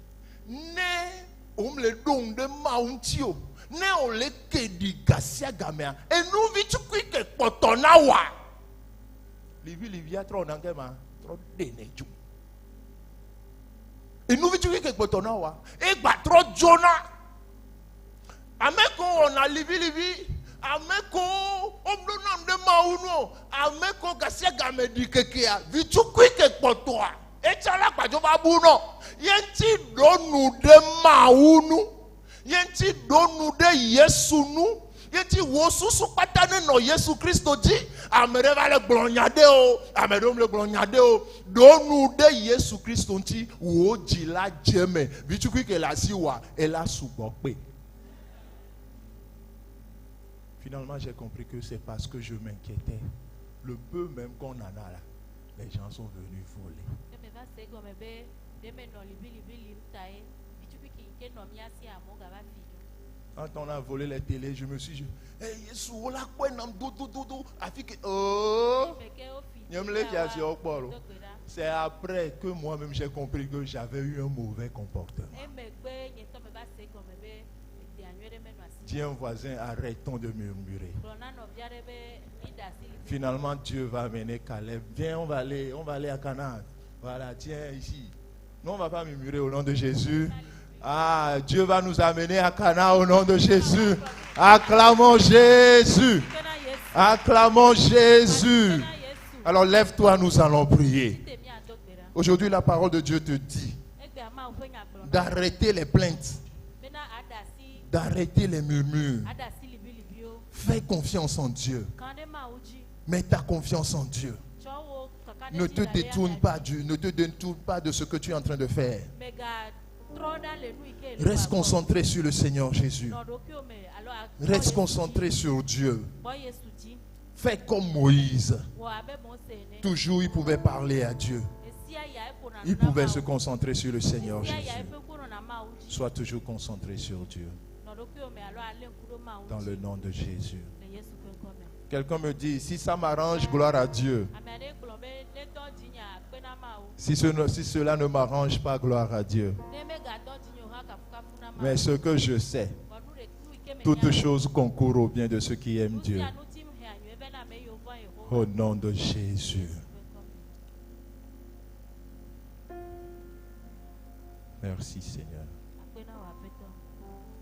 ne wòmle ɖo ŋu ɖe Mawu ŋuti o, ne wòle ke ɖi ga sia gamea, enuvi tukui ke kpɔtɔ na wòa, liʋiliʋia trɔ wɔna ke ma, trɔ ɖenɛ dzo. Enuvi tukui ke kpɔtɔ na wòa, egba trɔ dzona. Ame kewo wɔna liʋiliʋi, ame kewo woɖona nu ɖe Mawu nu o, ame kewo ga sia game ɖi kekea, vi tukui ke kpɔtɔa, etsa la gbadzo va bu nɔ. Ye ŋuti ɖo nu ɖe Mawu nu, ye ŋuti ɖo nu ɖe Yesu nu, ye ŋuti wò susu kpata ne nɔ Yesu Kristo dzi. Ame ɖe va le gblɔ nya ɖe o, ame ɖewo mele gblɔ nya ɖe o. Ɖo nu ɖe Yesu Kristo ŋuti, wò dzi la dze eme. Vi tukui ke le asi wòa, ela sugbɔ kpe. Finalement, j'ai compris que c'est parce que je m'inquiétais. Le peu même qu'on en a là, les gens sont venus voler. Ke meva se egɔme be ɖe menɔ liʋiliʋi lim ta ye vi tukui ke yi ke nɔ mía si amewo gava fi dzo. Quand on a volé les télés, je me suis dit, hey, Yesu, voilà quoi, nam, do, do, do, do, afike, oh. Eme ke wofi Nye mle telea fiasi wa, wo kpɔ lo. do gbe ɖa. C'est après que moi-même j'ai compris que j'avais eu un mauvais comportement. Emegbe nye ŋutɔ meva se egɔme be edea nyuie ɖe menɔ asi. Dis à un voisin, arrêtons de murmurer. Gblɔ na nɔvia ɖe be mi ɖe asi liʋiliʋi. Finalement, Dieu va amener Caleb. Viens, on va aller à Canaan. Voilà, tiens ici. Nous, on ne va pas murmurer au nom de Jésus. Ah, Dieu va nous amener à Canaan au nom de Jésus. Acclamons Jésus. Ke na Yesu. Acclamons Jésus. Ke na Yesu. Alors lève-toi, nous allons prier. Tite míado gbe ɖa. Aujourd'hui, la parole de Dieu te dit Egbea Mawu ƒe nya gblɔ na d'arrêter les plaintes, bena aɖe asi d'arrêter les murmures. aɖe asi liʋiliʋiwo. Fais confiance en Dieu. Kã ɖe Mawu dzi. Mets ta confiance en Dieu. Tsɔ wo kaka ɖe Ne dzi te da ɖe détourne eya pas du, ne te détourne pas de ce que tu es en train de faire. Megatrɔ ɖa le nu yi ke le Reste wòa gbɔ. concentré sur le Seigneur Jésus. Nɔ ɖokuiwò me alo akpɔ Reste Yesu concentré dzi. sur Dieu. Kpɔ Yesu dzi. Fais comme Moïse. Wɔ abe Mose ene. Toujours, il pouvait parler à Dieu. Esia ya eƒona Il nu na pouvait se Mawu. concentrer sur le Seigneur Esia ya Jésus. eƒe ŋku nɔna Mawu dzi. Sois toujours concentré sur Dieu. Nɔ ɖokuiwò me alo alé ŋku ɖo Mawu Dans dzi. le nom de Jésus. Le Yesu ƒe ŋkɔ me. Quelqu'un me dit, si ça m'arrange, gloire à Dieu. Ame aɖe gblɔ be ne dɔ dzinya akpe na Mawu. Si, si cela ne m'arrange pas, gloire à Dieu. Ne megadɔ dzinya o hã kafukafu na Mawu. Mais ce que je sais, Vɔ nu ɖe nu yi ke menya toutes choses concourent au bien de ceux qui aiment nu Dieu. sia nu tim hea nyuie be na ame yiwo vɔ̃ Yehowa. Au nom de Jésus. Yesu ƒe ŋkɔ me. Merci Seigneur. Akpe na wò Aƒetɔ.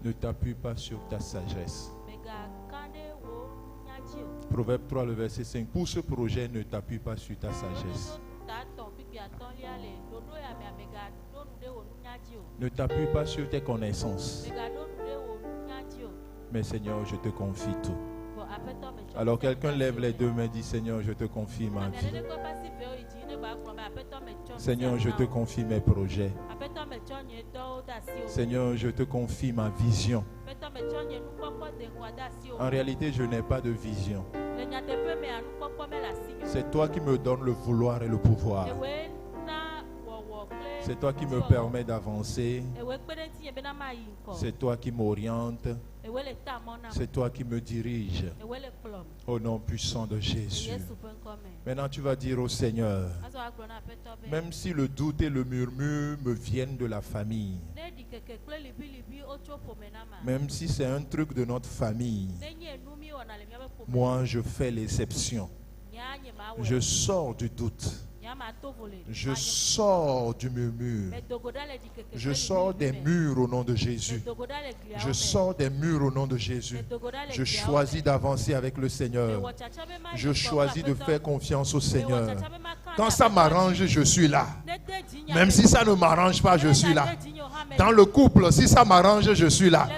Ne t'appuie pas sur ta sagesse. Mègaka ɖe wò nunya dzi o. Proverbe 3, le verset 5. Pour ce projet, ne t'appuie pas sur ta sagesse. Lododo ta etɔ̃ kpukpui atɔ̃lia le ɖoɖo ya mea mègaɖo nu ɖe wò nunya dzi o. Ne t'appuie pas sur tes connaissances. Mègaɖo nu ɖe wò nunya dzi o. Mais Seigneur, je te confie tout. Vɔ Aƒetɔ metsɔ Alors nu sia nu quelqu'un de lève asiwò les me. deux mains et dit, Seigneur, je te confie ma Ame aɖe vie. ɖe kɔ eƒe asi vewo yi dzi ne gbagblɔ be Aƒetɔ metsɔ nu sia Seigneur, nu je na te wò. confie mes projets. Aƒetɔ metsɔ nye dɔwo de asiwò. Seigneur, je te confie ma vision. Aƒetɔ metsɔ nye nukpɔkpɔ de ŋgɔa de asiwò. En réalité, je n'ai pas de vision. Le nyateƒe mea nukpɔkpɔ mele asinye o. C'est toi qui me donnes le vouloir et le pouvoir. Ewoe na wɔwɔ kple C'est toi qui me ŋutiwɔwɔ. permets d'avancer. Ewoe kpe ɖe ŋutinye bena mayi ŋgɔ. C'est toi qui m'orientes. Ewoe le ta mɔ nam. C'est toi qui me diriges. Ewoe le kplɔm. Au nom puissant de Le Jésus. Yesu ƒe ŋkɔ me. Maintenant, tu vas dire au Seigneur, Azɔ agblɔ na Aƒetɔ be. même si le doute et le murmure me viennent de la famille, Ne ɖikeke kple liʋiliʋi wotso ƒome na ma. même si c'est un truc de notre famille, Ne nye nu mi wɔna le míaƒe ƒome. moi, je fais l'exception. Nya nye ma wɔe. Je sors du doute. Nya ma to vo le. Je ma nye- sors du murmure. Me dogo ɖa le ɖikeke Je kple sors liʋiliʋi des me. murs au nom de Me Jésus. dogo ɖa le gliawo Je me. sors des murs au nom de Jésus. Me dogo ɖa le Je gliawo choisis me. d'avancer avec le Seigneur. Mewɔ tsatsa be mayi Je ŋgɔ choisis de kple Aƒetɔ. faire confiance au Mewɔ Seigneur. tsatsa be maka Quand ɖe ça Aƒetɔ dzi. m'arrange, je suis là. Ne de dzinye Même ame- si ça ne m'arrange pas, je Ne suis là. gade dzinye o hã, me- Dans le couple, si ça m'arrange, je suis là. Le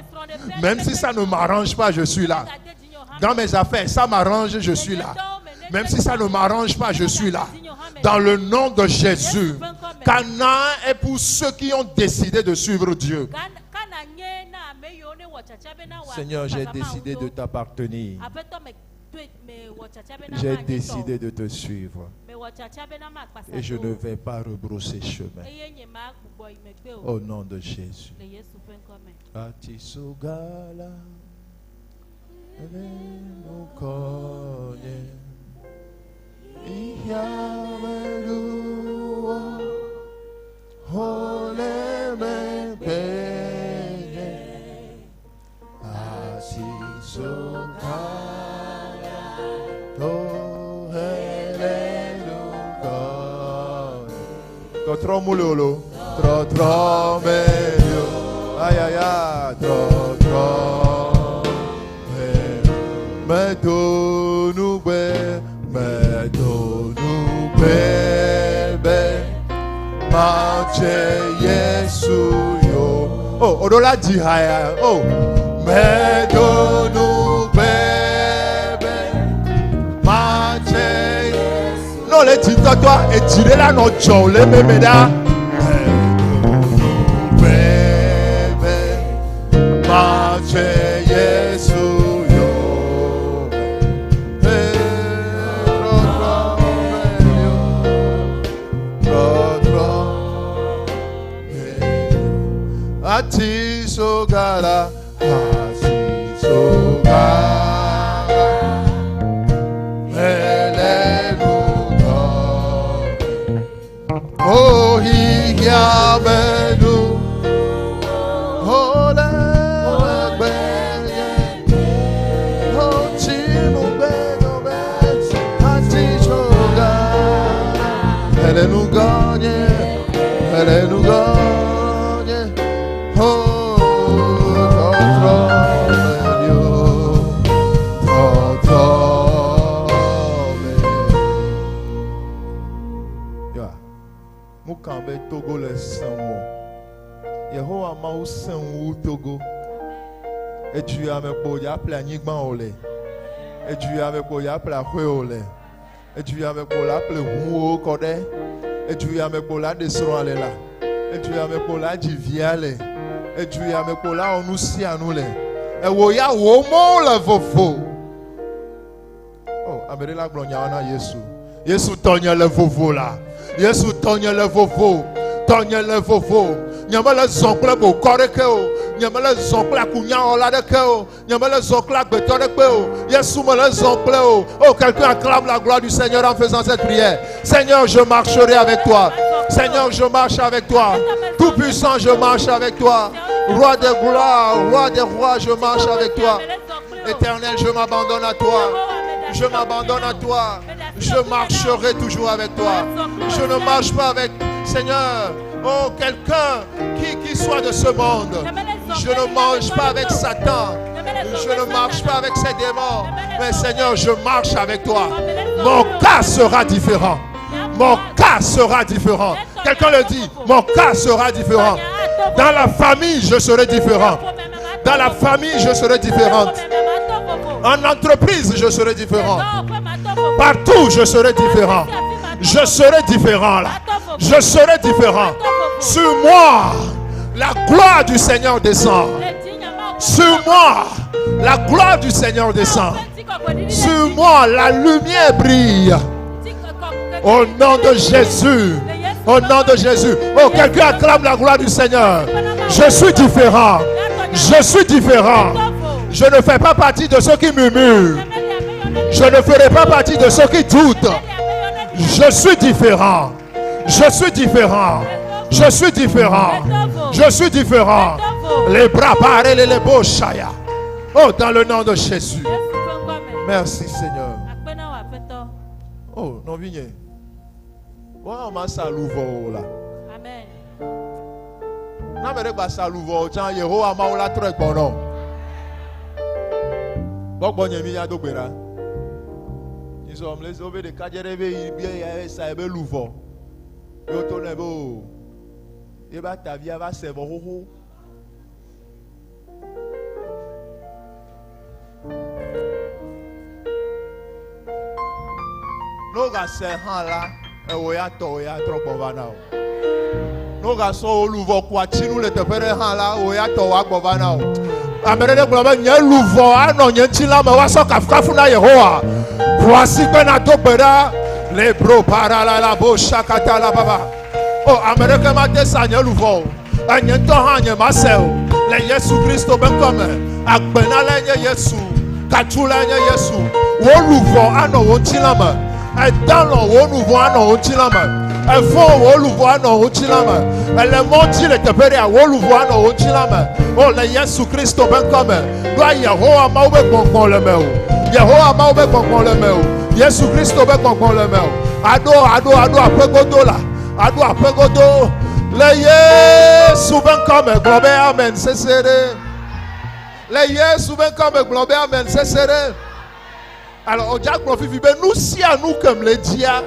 srɔ̃ɖeƒe, Même ne si de ça ne dzinye o- m'arrange pas, je suis là. Ne gade dzinye o hã, Dans me- mes affaires, ça m'arrange, je Le suis là. nyetɔwo me, ne Même de si ça ne dzinye o- m'arrange pas, je Ne suis gade là. dzinye o hã, me- Dans le nom de Jésus. Canaan est pour ceux qui ont décidé de suivre Dieu. Kana- Kana nye na ame yiwo ne wɔ tsatsa bena wòa- Seigneur, j'ai kpasama décidé wo de do. t'appartenir. Aƒetɔ, me toe- mewɔ tsatsa bena J'ai manye tɔwò. décidé de te suivre. Mewɔ tsatsa bena makpasa Et je do. ne vais pas rebrousser chemin. Eye nye magbugbɔ yi megbe o. Au nom de Jésus. Le Yesu ƒe ŋkɔ me. Atisogala, enukonye, ihiameluo, holemegbenye. Atisogala, tohelenukonye. Tro mulolo, tro tro melio, ay ay ay, tro tro. Metonugbe, metonugbe be, mache Yesu yo. Oh, odola di haya. Oh, metonugbe be, mache. No le ti tɔtɔ etsi ɖe la nɔ dzɔ le meme ɖa. Metonugbe be, mache Yesu yo. Hey, trɔ trɔ me yo, trɔ trɔ me yo. Ati sogala, ati sogala, mele Oh, hihiamenu, ole megbenye. Oh, chimugbenome, ati sogala, elenuganye, elenuganye. Oh, tro tro tro tro Ya, mu kan be Togo le sẽŋ o. Yehowa Mawu sẽŋ wu Togo. Edu ya me kpo ya ƒle anyigba o le. Edu ya me kpo ya ƒle aƒe o le. Edu ya me kpo la ƒle ʋuwo kɔ ɖe. Edu ya me kpo la ɖe srɔ̃a le la. Edu ya me kpo la dzi via le. Edu ya me kpo la wɔ nu sia nu le. Ewò ya wò mɔwo le vovo. Oh, ame ɖe la gblɔ nyawo na Yesu. Yesu tɔnye le vovo la. Yesu tɔnye le vovo. Tɔnye le vovo. Nye mele zɔ kple bokɔ ɖeke o. Nye mele zɔ kple akunyawɔla ɖeke o. Nye mele zɔ kple agbetɔ ɖeke o. Yesu mele zɔ kple o. Oh, quelqu'un acclame la gloire du Seigneur en faisant cette prière. Seigneur, je marcherai avec toi. Seigneur, je marche avec toi. Tout puissant, je marche avec toi. Roi des gloires, roi des rois, je marche avec toi. Éternel, je m'abandonne à toi. Je m'abandonne à toi. Je marcherai toujours avec toi. Je ne marche pas avec, Seigneur, oh, quelqu'un qui, qui soit de ce monde. Je ne mange pas avec Satan. Je ne marche pas avec ses démons. Mais Seigneur, je marche avec toi. Mon cas sera différent. Mon cas sera différent. Quelqu'un le dit, mon cas sera différent. Dans la famille, je serai différent. Dans la famille, je serai différente. En entreprise, je serai différent. Partout, je serai différent. Je serai différent là. Je serai différent. Sur moi, la gloire du Seigneur descend. Sur moi, la gloire du Seigneur descend. Sur moi, la lumière brille. Au nom de Jésus. Au nom de Jésus. Oh, quelqu'un acclame la gloire du Seigneur. Je suis différent. Je suis différent. Je ne fais pas partie de ceux qui murmurent. Je ne ferai pas partie de ceux qui doutent. Je suis différent. Je suis différent. Je suis différent. Je suis différent. Les bras parés, les beaux chaya. Oh, dans le nom de Jésus. Merci Seigneur. Oh, non, viens. Wa ma saluvo la. Amen. Na me ɖe gba saluvo tsã Yehowa Mawu la trɔe gbɔ nɔ. Gbɔgbɔ nye mi ya do gbe ɖa. Nyisɔ mle se wobe ɖekadze ɖe be yi be ya sa ebe luvɔ. Ye woto nɛ be o. Ye be atavia va se vɔ xoxo. Ne wogase hã la, ewò ya tɔ wò ya trɔ gbɔ va na wò. Ne wogasɔ wò luvɔ ku atsinu le teƒe ɖe hã la, wò ya tɔ wò agbɔ va na wò. Ame ɖe gblɔ be nye luvɔ anɔ nye ŋutilã me woasɔ kafukafu na Yehowa. Ƒo asi kpe na do gbe ɖa. Le bro para la la bo shakata la baba. O ame ɖeke mate sa nye luvɔ o. Enye ŋutɔ hã nye mase o. Le Yesu Kristo be ŋkɔ me. Agbenalae nye Yesu. Katsulae nye Yesu. Wò luvɔ anɔ wò ŋutilã me. Edalɔ wò nuvɔ anɔ wò ŋutilã me. Efɔ wò luvɔ anɔ wò ŋutilã me. Ele mɔ dzi le teƒe ɖea wò luvɔ anɔ wò ŋutilã me. O le Yesu Kristo be ŋkɔ me. Ɖoa Yehowa Mawu be gbɔgbɔ le me o. Yehowa Mawu be gbɔgbɔ le me o. Yesu Kristo be gbɔgbɔ le me o. Aɖo aɖo aɖo aƒe godo la. Aɖo aƒe godo le Yesu be ŋkɔ me gblɔ be amen sese ɖe. Le Yesu be ŋkɔ me gblɔ be amen sese ɖe. Alors odza gblɔ fifi be nu sia nu ke le dzia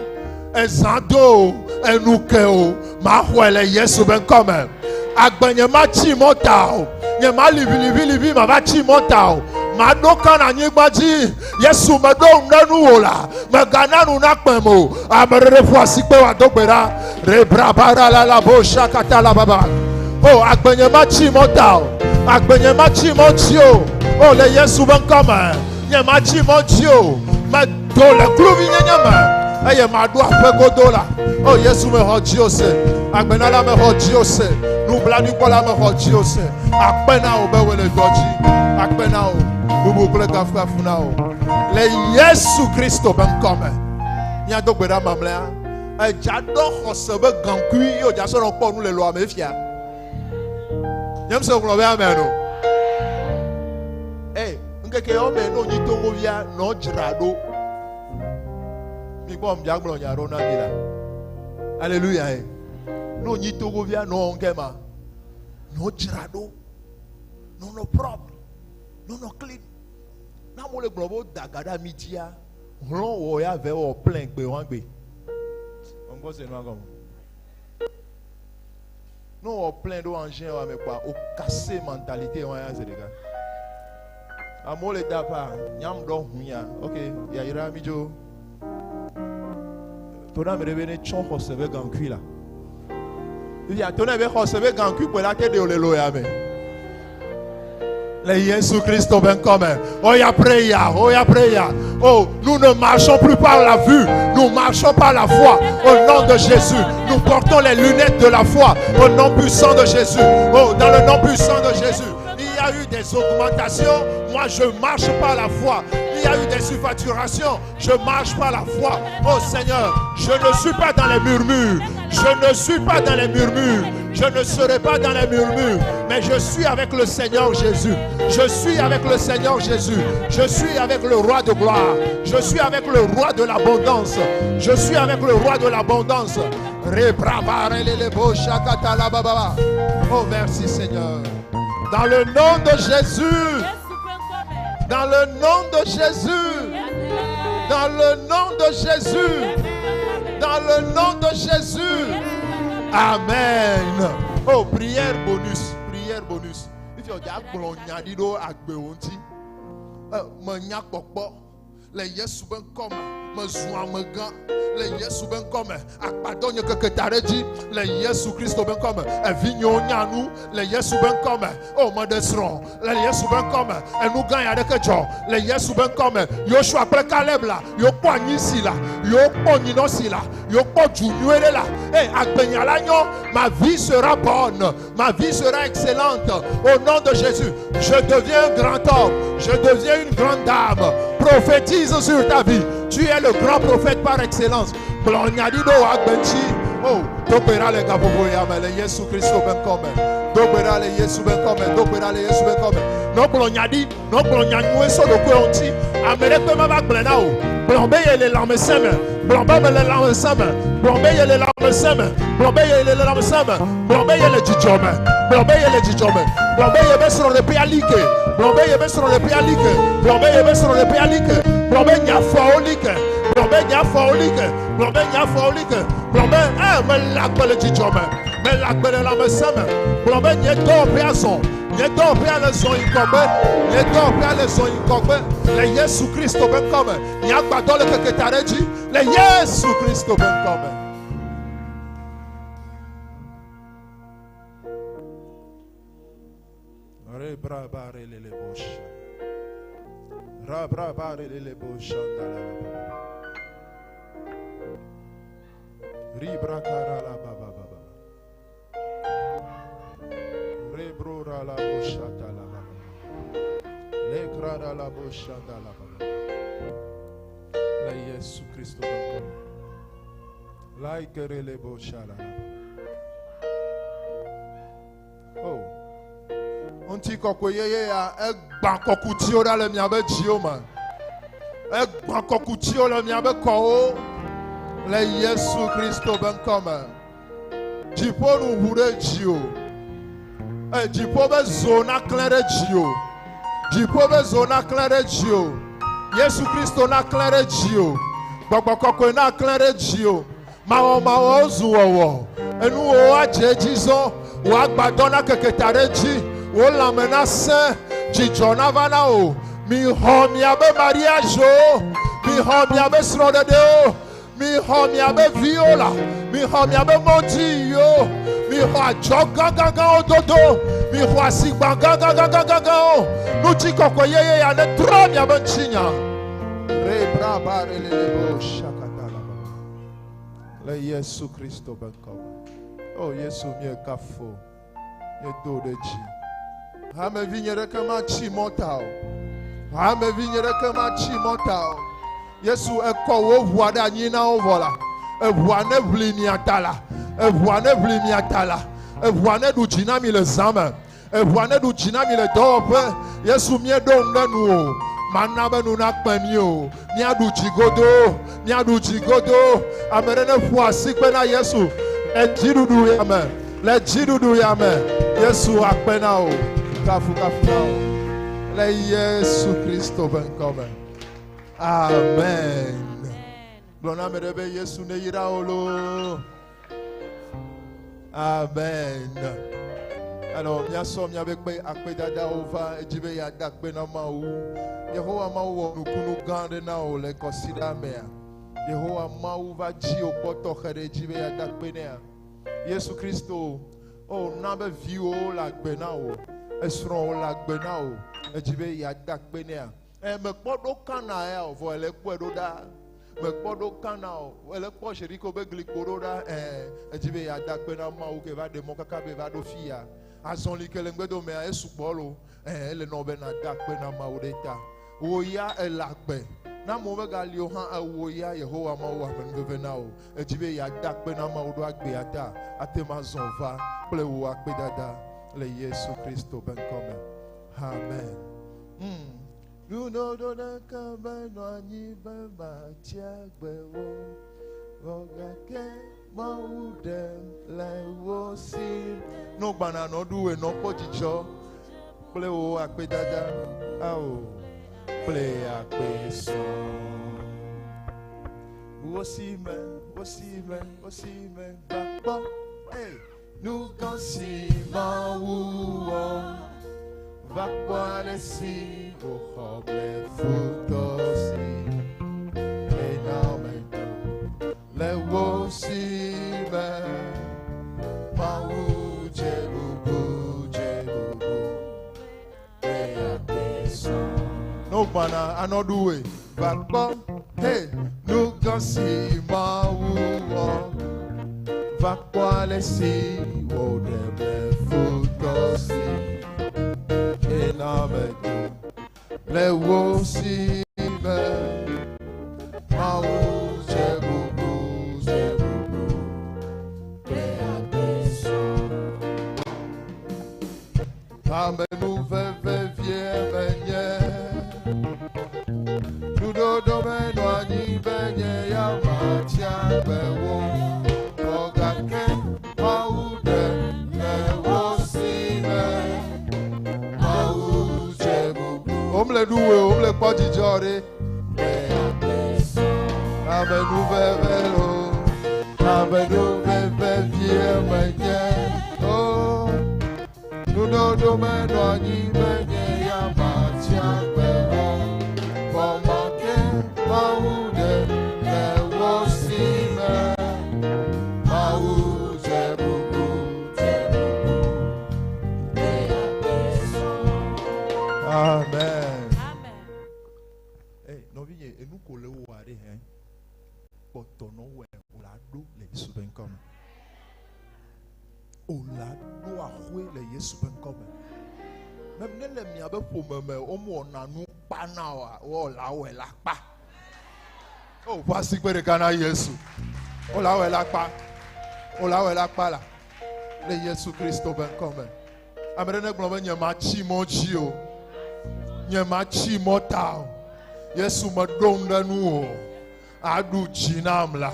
ezã do o enu ke o maxɔe le Yesu be ŋkɔ me. Agbe nye ma tsi mɔta o nye ma liʋiliʋiliʋi ma va tsi mɔta o maɖo ka na anyigba dzi Yesu meɖo ŋu ɖe nuwò la megana nu nakpem o. Ame ɖe ɖe ƒu asi kpe wòado gbe ɖa. Rebrabara la la bo shakata la baba. O agbe nye ma tsi mɔta o agbe nye ma tsi mɔ dzi o. O le Yesu be ŋkɔ me nye ma tsi mɔ dzi o. Medo le kluvinyenye me eye maɖo aƒe godo la. O Yesu mexɔ dziwò se. Agbenala mexɔ dziwò se. Nublanuikpɔla mexɔ dziwò se. Akpe na wò be wòle dɔ dzi. Akpe na wò. Bubu kple kafukafu na wò. Le Yesu Kristo be ŋkɔ me. Míado gbe ɖa mamlɛa. Edza ɖɔ xɔse be gaŋkui ye wòdza sɔ nɔ kpɔ nu le lɔa me fia. Nye ŋusẽ gblɔ be amen o. Ey, ŋkeke yawo me ne wonyi togovia nɔ dzra ɖo. Mi kpɔ mia gblɔ nya ɖo na mi la. Alléluia. Ne wonyi togovia nɔ ŋke ma. Nɔ dzra ɖo. Nɔ propre. Nɔ clean. Na amewo le gblɔ be woda ga ɖe ami dzia, hlɔ̃ wɔ ya ve wɔ plein gbe wa gbe. Ŋkɔ se nua gɔme. Ne wɔ plein ɖo engin wa me kpɔa, o casse mentalité wa ya zi ɖeka. Amewo le da pa, nyam ɖɔ hu ya. Ok, yayra mi dzo. To na ame ɖe be ne tsɔ xɔse be gaŋkui la. Ya to na be xɔse be gaŋkui kpe la te ɖe wòle lo ya me. Le Yesu Christo be ŋkɔ me. Oya prayer, oya prayer. Oh, nous ne marchons plus par la vue, nous marchons par la foi. Au nom de Jésus, nous portons les lunettes de la foi. Au nom puissant de Jésus. Oh, dans le nom puissant de Jésus. Il y a eu des augmentations. Moi, je marche par la foi. Il y a eu des surfacturations. Je marche par la foi. Oh Seigneur, je ne suis pas dans les murmures. Je ne suis pas dans les murmures. Je ne serai pas dans les murmures. Mais je suis avec le Seigneur Jésus. Je suis avec le Seigneur Jésus. Je suis avec le roi de gloire. Je suis avec le roi de l'abondance. Je suis avec le roi de l'abondance. Oh, merci Seigneur. Dans le nom de Jésus. Dans le nom de Jésus. Dans le nom de Jésus. Dans le nom de Jésus. Amen. Oh, prière bonus. Prière bonus. If you are gblɔ nya ɖi ɖo agbewo ŋuti, menya kpɔkpɔ le Yesu be ŋkɔ me. Mezu amegã le Yesu be ŋkɔ me. Agbadɔ nye keke ta ɖe dzi le Yesu Kristo be ŋkɔ me. Evinyewo nya nu le Yesu be ŋkɔ me. O meɖe srɔ̃ le Yesu be ŋkɔ me. Enu gã ya ɖeke dzɔ le Yesu be ŋkɔ me. Yosua kple Kaleb la, yewokpɔ anyi si la, yewokpɔ nyinɔ si la, yewokpɔ du nyuie ɖe la. Eye agbenya la nyɔ. Ma vie sera bonne, ma vie sera excellente. Au nom de Jésus, je deviens un grand homme, je deviens une grande dame. Prophétise sur ta vie. Tu es le grand prophète par excellence. Gblɔ nya ɖi ɖo wò agbe ŋuti. O, do gbe ɖa le gaƒoƒo ya me le Yesu Kristo be ŋkɔ me. Do gbe ɖa le Yesu be ŋkɔ me. Do gbe ɖa le Yesu be ŋkɔ me. Nɔ gblɔ nya ɖi, nɔ gblɔ nya nyuie so ɖokuiwò ŋuti. Ame ɖekpe mava gblɔe na wò. Gblɔ be yele lãmesẽ me. Gblɔ be mele lãmesẽ me. Gblɔ be yele lãmesẽ me. Gblɔ be yele lãmesẽ me. Gblɔ be yele dzidzɔ me. Gblɔ be yele dzidzɔ me. Gblɔ be yebe srɔ̃ɖeƒea li ke. Gblɔ be yebe srɔ̃ɖeƒea li ke. Gblɔ be yebe srɔ̃ɖeƒea li ke. Gblɔ be nye afɔwo li ke. Gblɔ be nye afɔwo li ke. Gblɔ be nye afɔwo li ke. Gblɔ be e mele agbe le dzidzɔ me. Mele agbe le lãmesẽ me. Gblɔ be nye dɔwɔƒea zɔ. Nye dɔwɔƒea le zɔ yi ŋgɔgbe. Nye dɔwɔƒea le zɔ yi ŋgɔgbe le Yesu Kristo be ŋkɔ me. Nye agbadɔ le keke ta ɖe edzi le Yesu Kristo be ŋkɔ me. Re bra ba re le le bo sha. Ra bra ba re le le bo sha da la la ba ba. Ri bra ka ra la ba ba ba ba. Re bro ra la bo sha da la ba ba. Le kra ra la bo sha da la ba ba. Le Yesu Kristo be ŋkɔ me. Like re le bo sha la la ba. Oh. Ŋutikɔkɔe yeye ya egbã kɔkutiwo ɖa le miabe dziwo me. Egbã kɔkutiwo le miabe kɔwo le Yesu Kristo be ŋkɔ me. Dziƒo nu ʋu ɖe dziwò. E, dziƒo be zo naklẽ ɖe dziwò. Dziƒo be zo naklẽ ɖe dziwò. Yesu Kristo naklẽ ɖe dziwò. Gbɔgbɔ kɔkɔe naklẽ ɖe dziwò. Mawɔmawɔwo zu wɔwɔ. Enuwòwo adze edzi zɔ. Wò agbadɔ nakeke ta ɖe edzi. Wò lãme nasẽ. Dzidzɔ nava na wò. Mixɔ miabe mariagewo. Mixɔ miabe srɔ̃ɖeɖewo. Mixɔ miabe viwo la. Mixɔ miabe mɔdziyiwo. Mixɔ adzɔ gãgãgãwo dodo. Mixɔ asigba gãgãgãgãgãwo. Ŋutikɔkɔe yeye ya netrɔ miabe ŋutinya. Re bra ba re le le bo shakata la ba. Le Yesu Kristo be ŋkɔ me. O Yesu míekafu míedo ɖe dzi. Hamevi nye ɖeke matsi mɔta o. Hamevi nye ɖeke matsi mɔta o. Yesu ekɔ wò ʋua ɖe anyi na wo vɔ la, eʋua ne ʋli mia ta la, eʋua ne ʋli mia ta la, eʋua ne ɖu dzi na mi le zã me. Eʋua ne ɖu dzi na mi le dɔwɔƒe. Yesu míeɖo ŋu ɖe nu o. Mana be nu nakpe mí o. Míaɖu dzi godoo. Míaɖu dzi godoo. Ame ɖe ne ƒo asikpe na Yesu le dziɖuɖu ya me. Le dziɖuɖu ya me. Yesu akpe na wò. Kafukafu na wò. Le Yesu Kristo ƒe ŋkɔ me. Amen. Gblɔ na ame ɖe be Yesu neyra wò loo. Amen. Alors, míasɔ míabe kpe akpedadawo va edzi be yeada akpe na Mawu. Yehowa Mawu wɔ nukunu gã aɖe na wò le kɔsiɖa mea. Yehowa Mawu va dzi wò kpɔ tɔxɛ ɖe edzi be yeada akpe nɛa. Yesu Kristo, o na be viwòwo le agbe na wò, esrɔ̃wò le agbe na wò, edzi be yeada akpe nɛa. Ɛ mekpɔ ɖo Kana ya o, vɔ ele kpɔe ɖo ɖa. Mekpɔ ɖo Kana o, ele kpɔ Jeriko be glikpo ɖo ɖa. Ɛ edzi be yeada akpe na Mawu ke va ɖe mɔ kaka be va ɖo fi ya. Azɔli ke le ŋgbedomea esugbɔ lo. Ɛ ele nɔ be nada akpe na Mawu ɖe ta. Wò ya ele agbe. Na amewo megali o hã, ewò ya Yehowa Mawu amenuveve na wò. Edzi be yeada akpe na Mawu ɖo agbea ta. Ate ŋu azɔ va kple wò akpedada le Yesu Kristo be ŋkɔ me. Amen. Nuɖoɖo ɖeka menɔ anyi be matsi agbe o, vɔ gake Mawu ɖem le wo si. No gbana nɔ ɖuwòe nɔ kpɔ dzidzɔ kple wò akpedada ao kple akpe sɔŋ. Wo si me, wo si me, wo si me va kpɔ. Hey. Nu gã si Mawu wɔ va kpɔ ale si wòxɔ ble futɔ si. Ena gbana anɔ ɖu woe. Va kpɔ, he, nu gã si Mawu wɔ. Va kpɔ ale si wòɖe ble futɔ si. Ena medzo le wo si me. Mawu dze bubu, dze bubu. Kple agbe sɔ. Amenuveve vie menye. Nuɖoɖo menɔ anyi be nye ya matsi agbe wo. Vɔ gake Mawu ɖe le wo si me. Mawu dze bubu. Womle ɖu woe, womle kpɔ dzidzɔ ɖe. Amenuveve lo, amenuveve vie menye. Oh. Nuɖoɖo menɔ anyi be nye ya matsi agbe wo. Vɔ make Mawu ɖe le wo si me. Mawu dze bubu, dze bubu. Amen. Amen. Hey, nɔvinye, enu ko le wòa ɖe hɛ. Kpɔtɔ nɔ wɔe o la ɖo le Yesu ƒe ŋkɔ me. O la ɖo axɔe le Yesu ƒe ŋkɔ me. Mɛ ne le miabe ƒome me womewɔna nu kpa na oa, wo la wɔe la kpa. O ƒu asi kpe ɖeka na Yesu. O la wɔe la kpa. O la wɔe la kpa la. Le Yesu Kristo ƒe ŋkɔ me. Ame ɖe ne gblɔ be nye matsi mɔ dzi o. Nye matsi mɔ ta o. Yesu meɖo ŋu ɖe nu o. Aɖu dzi nam la.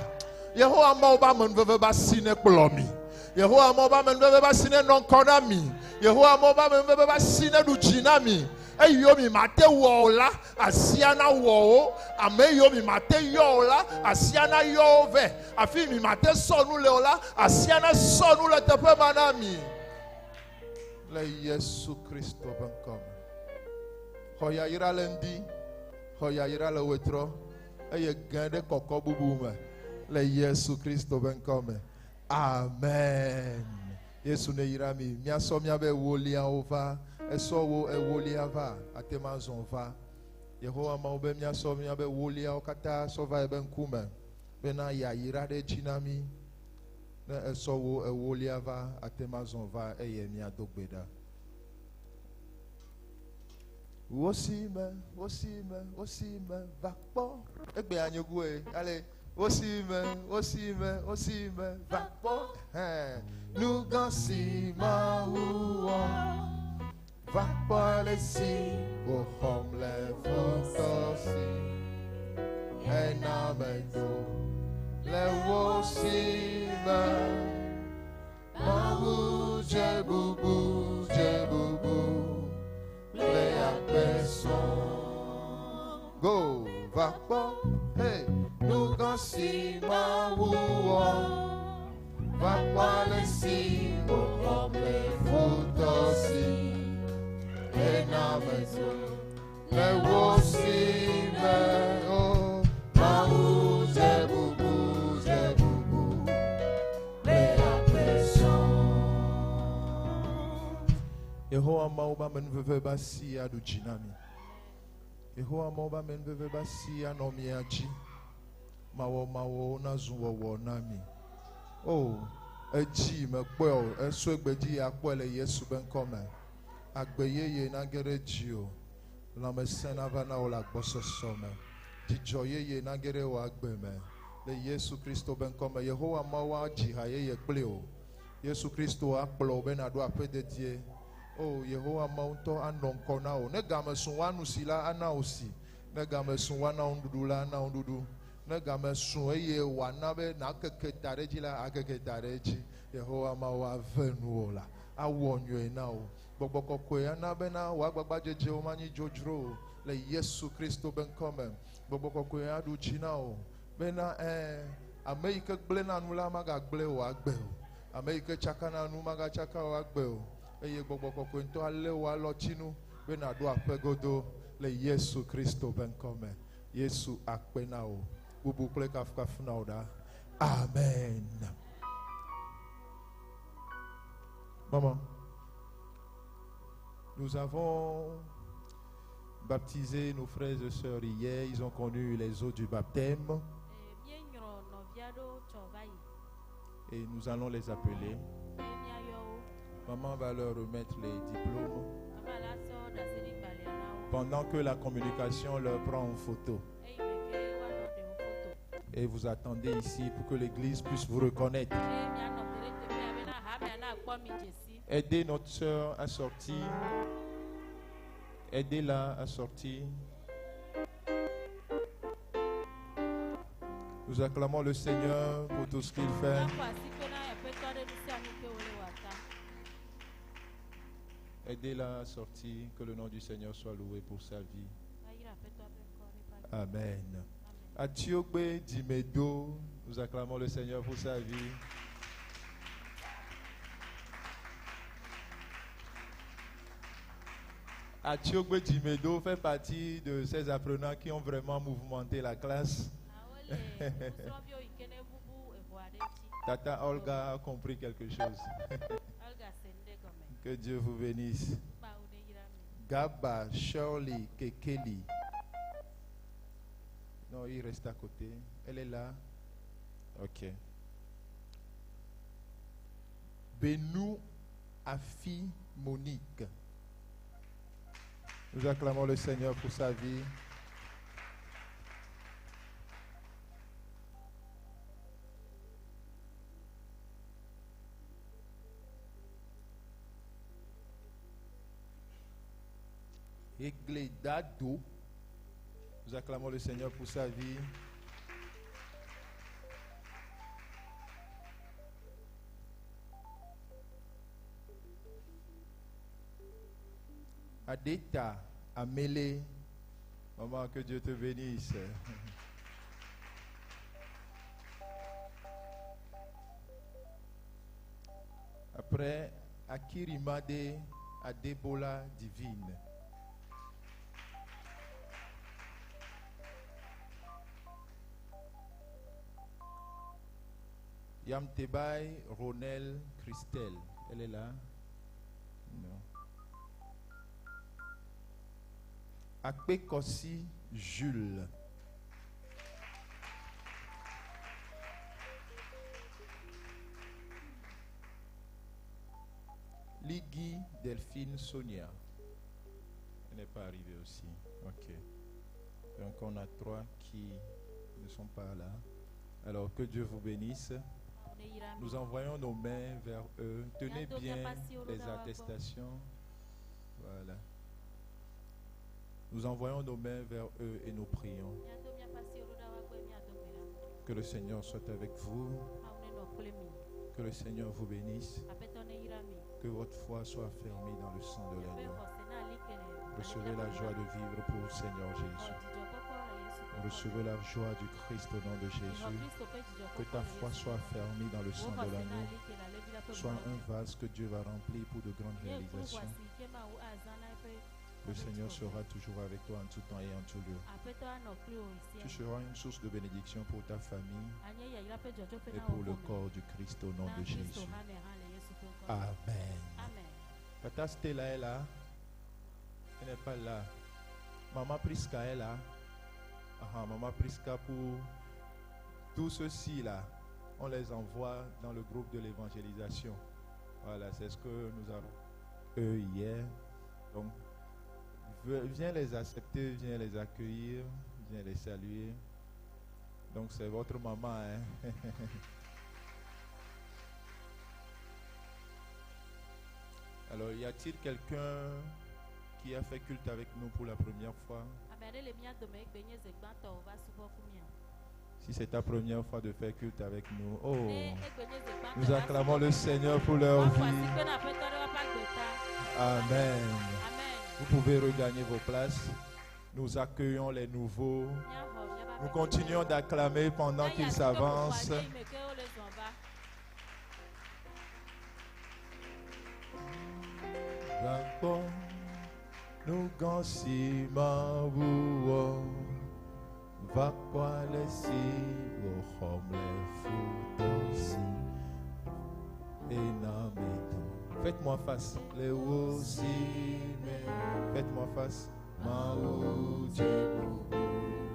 Yehowa Mawu be amenuveve be asi ne kplɔ mi. Yehowa Mawu be amenuveve be asi ne nɔ ŋkɔ na mi. Yehowa Mawu be amenuveve be asi ne ɖu dzi na mi. Eyiwo mi mate wɔ o la, asia na wɔ wo. Ame yiwo mi mate yɔ o la, asia na yɔ wo vɛ. Afi mi mate sɔ nu le o la, asia na sɔ nu le teƒe ma na mi. Le Yesu Kristo ƒe ŋkɔ me. Xɔ yayra le ŋdi, xɔ yayra le wetrɔ, eye gẽ ɖe kɔkɔ bubu me le Yesu Kristo ƒe ŋkɔ me. Amen. Yesu ne yra mi. Miasɔ miabe ewoliawo va. Esɔ wo ewolia va. Ate ma zɔ va. Yehowa Mawu be miasɔ miabe ewoliawo katã sɔ va ebe ŋkume bena yeayra ɖe edzi na mi. Ne esɔ wo ewolia va, ate ma zɔ va eye miado gbe ɖa. Wo si me, wo si me, wo si me, va kpɔ. Egbe anyigoe, ale wo si me, wo si me, wo si me, va kpɔ. Hɛn. Nu gã si Mawu wɔ, va kpɔ ale si wòxɔm le futɔ si. Ena medzo le wo si me. Mawu dze bubu, dze bubu. Kple akpe sɔŋ. Go va kpɔ, hey, nu gã si Mawu wɔ. Va kpɔ ale si wòxɔm le futɔ si. Ena medzo le wo si me. Oh, Mawu dze bubu, dze bubu. Kple akpe sɔŋ. Yehowa Mawu be amenuveve be asi aɖu dzi na mi. Yehowa Mawu be amenuveve be asi anɔ mia dzi. Mawɔmawɔwo nazu wɔwɔ na mi. O, edzi mekpɔe o, esɔe gbedzi akpɔe le Yesu be ŋkɔ me. Agbe yeye nage ɖe dzi o. Lãmesẽ nava na wò le agbɔsɔsɔ me. Dzidzɔ yeye nage ɖe wò agbe me. Le Yesu Kristo be ŋkɔ me. Yehowa Mawu adzi ha yeye kpli wò. Yesu Kristo akplɔ wò be nàɖo aƒe dedie. O, Yehowa Mawu ŋutɔ anɔ ŋkɔ na wò. Ne game sun woanu si la, ana wò si. Ne game sun woana wò nuɖuɖu la, ana wò nuɖuɖu. Ne game sun eye wòana be nàkeke ta ɖe edzi la, akeke ta ɖe edzi. Yehowa Mawu ave nuwò la, awɔ nyuie na wò. Gbɔgbɔ kɔkɔe ana bena wò agbagbadzedzewo manyi dzodzro o le Yesu Kristo be ŋkɔ me. Gbɔgbɔ kɔkɔe aɖu dzi na wò bena ame yi ke gblẽna nu la magagblẽ wò agbe o. Ame yi ke tsakana nu magatsaka wò agbe o. Eye gbɔgbɔ kɔkɔe ŋutɔ alé wò alɔtsinu be nàɖo aƒe godo le Yesu Kristo ƒe ŋkɔ me. Yesu akpe na wò. Bubu kple kafukafu na wò ɖa. Amen. Maman, nous avons baptisé nos frères et sœurs hier. Ils ont connu les eaux du baptême Míenyrɔ nɔvi aɖewo tsɔ va yi et nous allons les appeler. eye míayɔ wo. Maman va leur remettre les diplômes Mama la sɔ ɖaseɖigbalẽa na wo pendant que la communication leur prend en photo. eye me ke woanɔ ɖe wo foto. Et vous attendez ici pour que l'église puisse vous reconnaître. Eye mianɔ te ɖe teƒea bena hamea nakpɔ mi dze si. Aidez notre sœur à sortir. Aidez-la à sortir. Nous acclamons le Seigneur pour tout ce qu'il fait. Míaƒo asikpe na Aƒetɔ ɖe nu sia nu ke wòle wɔ ta. Aidez-la à sortir. Que le nom du Seigneur soit loué pour sa vie. Woayra Aƒetɔ ƒe ŋkɔ ɖe eƒe agbe. Amen. Amen. Atiogbe Dimedo, nous acclamons le Seigneur pour sa vie. Atiogbe Dimedo fait partie de ces apprenants qui ont vraiment mouvementé la classe. Awo le nusrɔ̃viwo yi ke ne ʋuʋu eʋɔ aɖe dzi. Tata Olga a compris quelque chose. Olga se nu ɖe gɔme. Que Dieu vous bénisse. Mawu ne yra mi. Gaba Shirley Kekeli. Non, il reste à côté. Elle est là. Ok. Benou Afi Monique. Nous acclamons le Seigneur pour sa vie. Egledado. Nous acclamons le Seigneur pour sa vie. Adeta Amélé. Maman, que Dieu te bénisse. Après, Akirimade Adebola Divine. Yamtebay Ronel Christelle. Elle est là? Non. Akpekossi Jules. Ligui Delphine Sonia. Elle n'est pas arrivée aussi. Ok. Donc on a trois qui ne sont pas là. Alors que Dieu vous bénisse. Mawu ne yra mi. Nous envoyons nos mains vers eux. Tenez bien les attestations. Voilà. Nous envoyons nos mains vers eux et nous prions. Míado míaƒe asiwo ɖo ɖa woagbɔe míado gbe ɖa. Que le Seigneur soit avec vous. Mawu ne nɔ kple mi. Que le Seigneur vous bénisse. Aƒetɔ ne yra mi. Que votre foi soit affermie dans le sang de Miaƒe l'agneau. xɔse na ali ke le Recevez la joie de vivre pour le Seigneur Xɔ Jésus. dzidzɔkpɔkpɔ le Yesu ƒe ŋkɔ me. Recevez la joie du Christ au nom de Xɔ Jésus. Kristo ƒe Que dzidzɔkpɔkpɔ ta le foi Yesu. soit affermie dans le Wò sang de xɔse na l'agneau. ali ke le alẽvi la ƒe Sois ʋu un me. vase que Dieu va remplir pour de grandes Nye kplu réalisations. xɔasi yi ke Mawu azã na eƒe Le Seigneur sera toujours avec toi en tout temps et en tout lieu. Aƒetɔ anɔ kpli wò Tu sia. seras une source de bénédiction pour ta famille Anye yayra ƒe dzɔdzɔƒe et na wò pour le ƒome. corps du Christ au nom Na de Kristo Jésus. hame hã le Yesu ƒe ŋkɔ me. Amen. Amen. Tata Stella est là. Elle n'est pas là. Maman Priska est là. Ah, Maman Priska, pour tous ceux-ci là, on les envoie dans le groupe de l'évangélisation. Voilà, c'est ce que nous avons eux hier. Donc, viens les accepter, viens les accueillir, viens les saluer. Donc, c'est votre maman. Hein? Alors, y a-t-il quelqu'un qui a fait culte avec nous pour la première fois? Ame aɖe le mía dome egbe nye zi gbãtɔ wòva subɔ ku mía. Si c'est ta première fois de faire culte avec nous, oh, Ne egbe nye zi gbãtɔ nous va acclamons subɔ le Seigneur pour leur Woaƒo vie. asikpe na Aƒetɔ ɖe woƒe agbe ta. Amen. Amen. Vous pouvez regagner vos places. Nous accueillons les nouveaux. Míaxɔ míaƒe Nous aƒetɔ. continuons d'acclamer pendant Míayi qu'ils asikpe ƒoƒoa s'avancent. ɖe yi me ke wole zɔ va. Gbàgbọ́ nugan si máa wúwo va kpɔ ale si wòxɔm le futɔ si ena me dɔ. Faites-moi face. Le wo si me. Faites-moi face. Mawu dze bubu,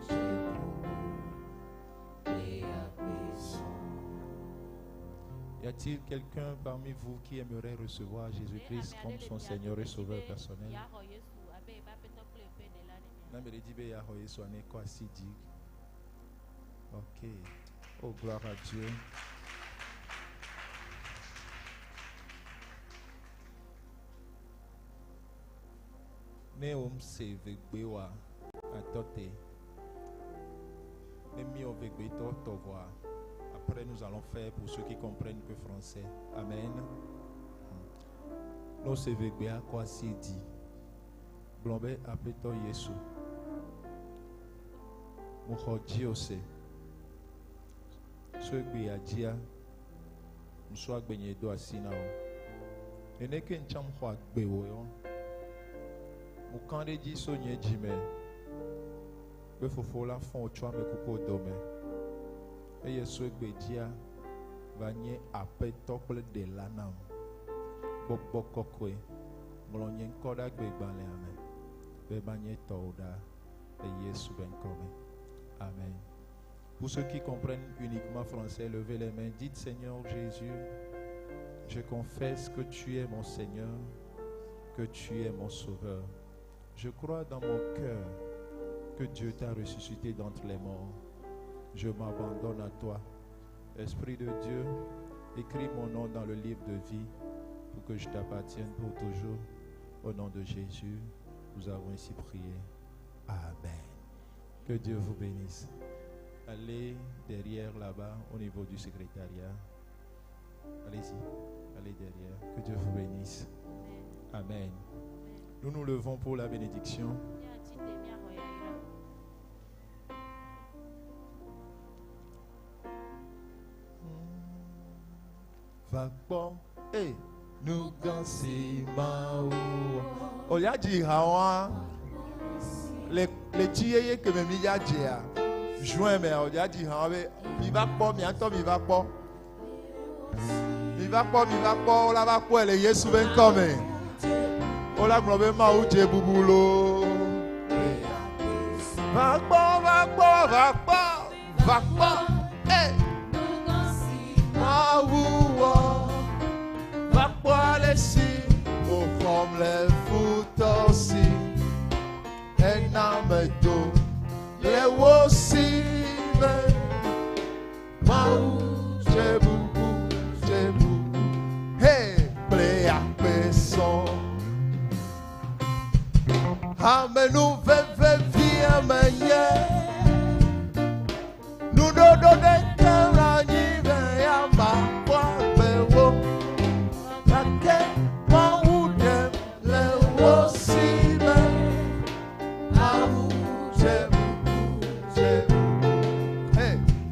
dze bubu, kple akpe sɔŋ. Y a-t-il quelqu'un parmi vous qui aimerait recevoir Jésus-Christ comme son Seigneur et Sauveur personnel? Yeaxɔ Yesu abe yeƒe aƒetɔ kple yeƒe ɖela ne mia. Na me le di be yeaxɔ Yesu ane kɔ asi dzi. Ok. Oh, gloire à Dieu. Ne wòm se vegbe wa atɔ te. Ne mi wɔ vegbe tɔ tɔ vɔa, après nous allons faire pour ceux qui comprennent que français. Amen. Ne wose vegbea kɔ asi dzi. Gblɔ be Aƒetɔ Yesu. Mo xɔ dziwò se. So egbea dzia, ŋsɔ agbenye do asi na wò. Neneke ŋtsã xɔ agbe wò yɔ. Mo kã ɖe dzi so nye dzime be fofo la fɔ wò tso ame kukuwo dome. Eye so egbe dzia va nye aƒetɔ kple ɖela nam. Gbɔgbɔ kɔkɔe ŋlɔ nye ŋkɔ ɖe agbegbalẽa me be manye tɔwò ɖaa le Yesu be ŋkɔ me. Amen. Pour ceux qui comprennent uniquement français, levez les mains. Dites Seigneur Jésus, je confesse que tu es mon Seigneur, que tu es mon Sauveur. Je crois dans mon cœur que Dieu t'a ressuscité d'entre les morts. Je m'abandonne à toi. Esprit de Dieu, écris mon nom dans le livre de vie pour que je t'appartienne pour toujours. Au nom de Jésus, nous avons ainsi prié. Amen. Que Dieu vous bénisse. Allez derrière là-bas, au niveau du secrétariat. Allez-y, allez derrière. Que Dieu vous bénisse. Amen. Nous nous levons pour la bénédiction. Míatsi te míaxɔ yayra. Va kpɔ e nu gã si Mawu wɔ. O ya dzi ha wa le le tsi yeye ke me mi ya dzea juin mea o ya dzi ha wa be mi va kpɔ miatɔ mi va kpɔ mi va kpɔ mi va kpɔ wola va kpɔe le Yesu be ŋkɔ me wola gblɔ be Mawu dze bubu loo. Va kpɔ va kpɔ va kpɔ va kpɔ e Mawu wɔ va kpɔ ale si wòxɔm le futɔ si ena medo le wo si me. Mawu dze bubu dze bubu he kple akpe sɔŋ. Amenuveve vie menye. Nuɖoɖo ɖeke le anyi be yeama kpɔ agbewo. Gake Mawu ɖem le wo si me. Mawu dze bubu dze bubu he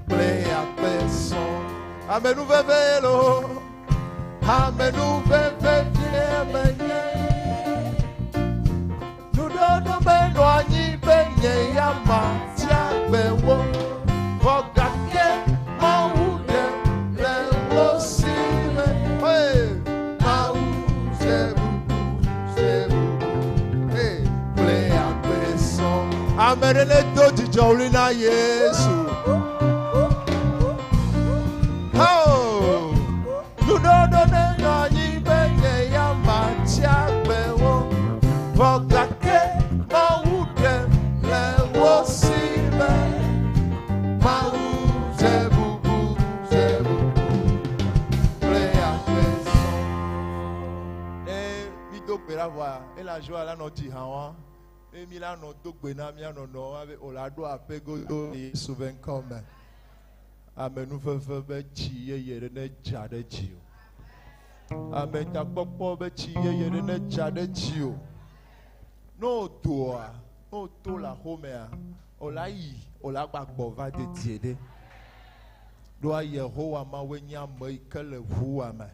kple akpe sɔŋ. Amenuveve loo. Amenuveve vie menye. Nuɖoɖo menɔ anyi be nye ya matsi agbewo. Vɔ gake Mawu ɖem le wo si me. Hey! Mawu dze bubu dze bubu hey! kple akpe sɔŋ. Ame ɖe ne do dzidzɔ ɣli na Yesu. Ho! Nuɖoɖo nenɔ anyi be nye ya matsi agbewo. Vɔ gake Mawu ɖem le wo si me. Mawu dze bubu dze bubu kple akpe sɔŋ. Ne mi do gbe ɖa vɔa, ele ajoa la nɔ dzi hã wa. Eye mi la nɔ do gbe na mía nɔnɔwo abe o la ɖo aƒe godo le Yesu be ŋkɔ me. Amenuveve be tsi yeye ɖe ne dza ɖe dziwò. Ametakpɔkpɔ be tsi yeye ɖe ne dza ɖe dziwò. Ne wòdoa, ne wòto le axomea, wòla yi, wòla gbagbɔ va dedie ɖe. Ɖoa Yehowa Mawue nye ame yi ke le ʋuwòa me.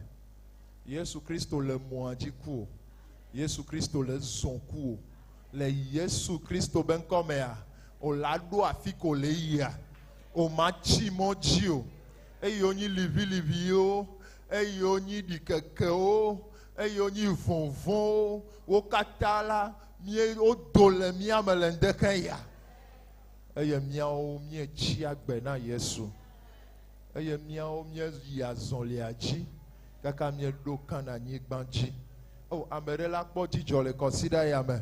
Yesu Kristo le mɔa dzi ku o. Yesu Kristo le zɔ ku o. Le Yesu Kristo be ŋkɔ mea, wòla ɖo afi ko le yia. O ma tsi mɔ dzi o. Eye wonyi liʋiliʋiwo, eye wonyi ɖikekewo, eye wonyi vɔvɔ̃wo. Wo katã la, Mie wodo le mía me le ŋdeke ya. Eye míawo míetsi agbe na Yesu. Eye míawo míeyi azɔlia dzi kaka míeɖo Kananyigba dzi. O, ame ɖe la kpɔ dzidzɔ le kɔsiɖa ya me.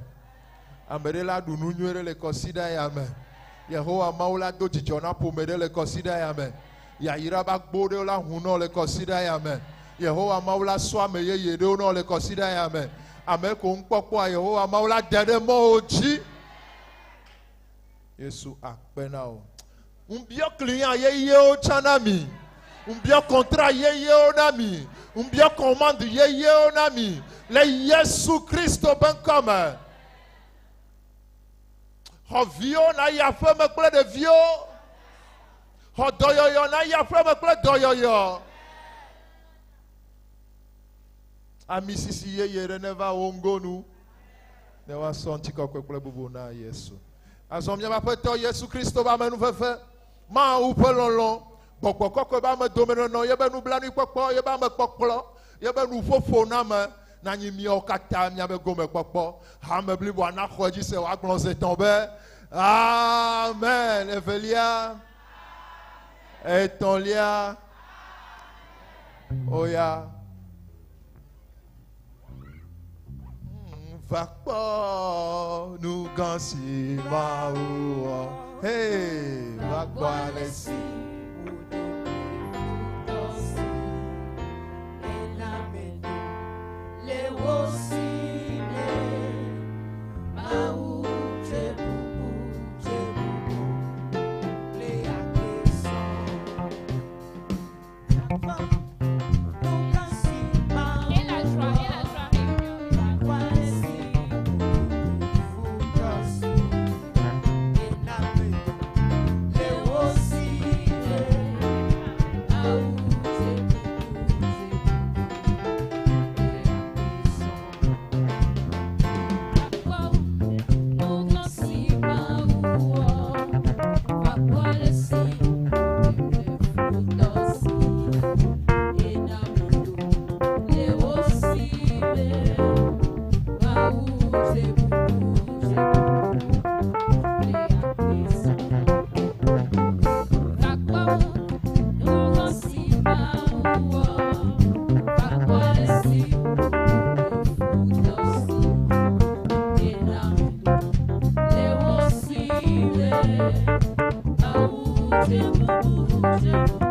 Ame ɖe la ɖu nu nyuie ɖe le kɔsiɖa ya me. Yehowa Mawu la do dzidzɔ na ƒome ɖe le kɔsiɖa ya me. Yayra be agbo ɖewo la ʋu nɔ le kɔsiɖa ya me. Yehowa Mawu la sɔ ame yeye ɖewo nɔ le kɔsiɖa ya me. Ame ko ŋukpɔkpɔa Yehowa Mawu la de ɖe mɔwo dzi. Yesu akpe na wò. Ŋbiɔ client yeyewo tsã na mi. Ŋbiɔ contrat yeyewo na mi. Ŋbiɔ commande yeyewo na mi le Yesu Kristo ƒe ŋkɔ me. Xɔ viwo na yi aƒeme kple ɖeviwo. Xɔ dɔyɔyɔ na yi aƒeme kple dɔyɔyɔ. Ami sisi yeye ɖe neva wo ŋgonu ne woasɔ ŋutikɔkɔe kple bubu na Yesu. Azɔ míaƒe Aƒetɔ Yesu Kristo ƒe amenuveve, Mawu ƒe lɔlɔ̃, Gbɔgbɔ Kɔkɔe ƒe amedomenɔnɔ, yebe nublanuikpɔkpɔ, yebe amekpɔkplɔ, yebe nuƒoƒo na ame nanyi míawo katã míaƒe gomekpɔkpɔ. Hame bliboa naxɔ edzi se wòagblɔ zi etɔ̃ be Amen. Evelia, etɔ̃lia, oya. Va kpɔ nu gã si Mawu wɔ. Hey, va kpɔ ale si. Et la joie, et la joie, réunion. Yeah.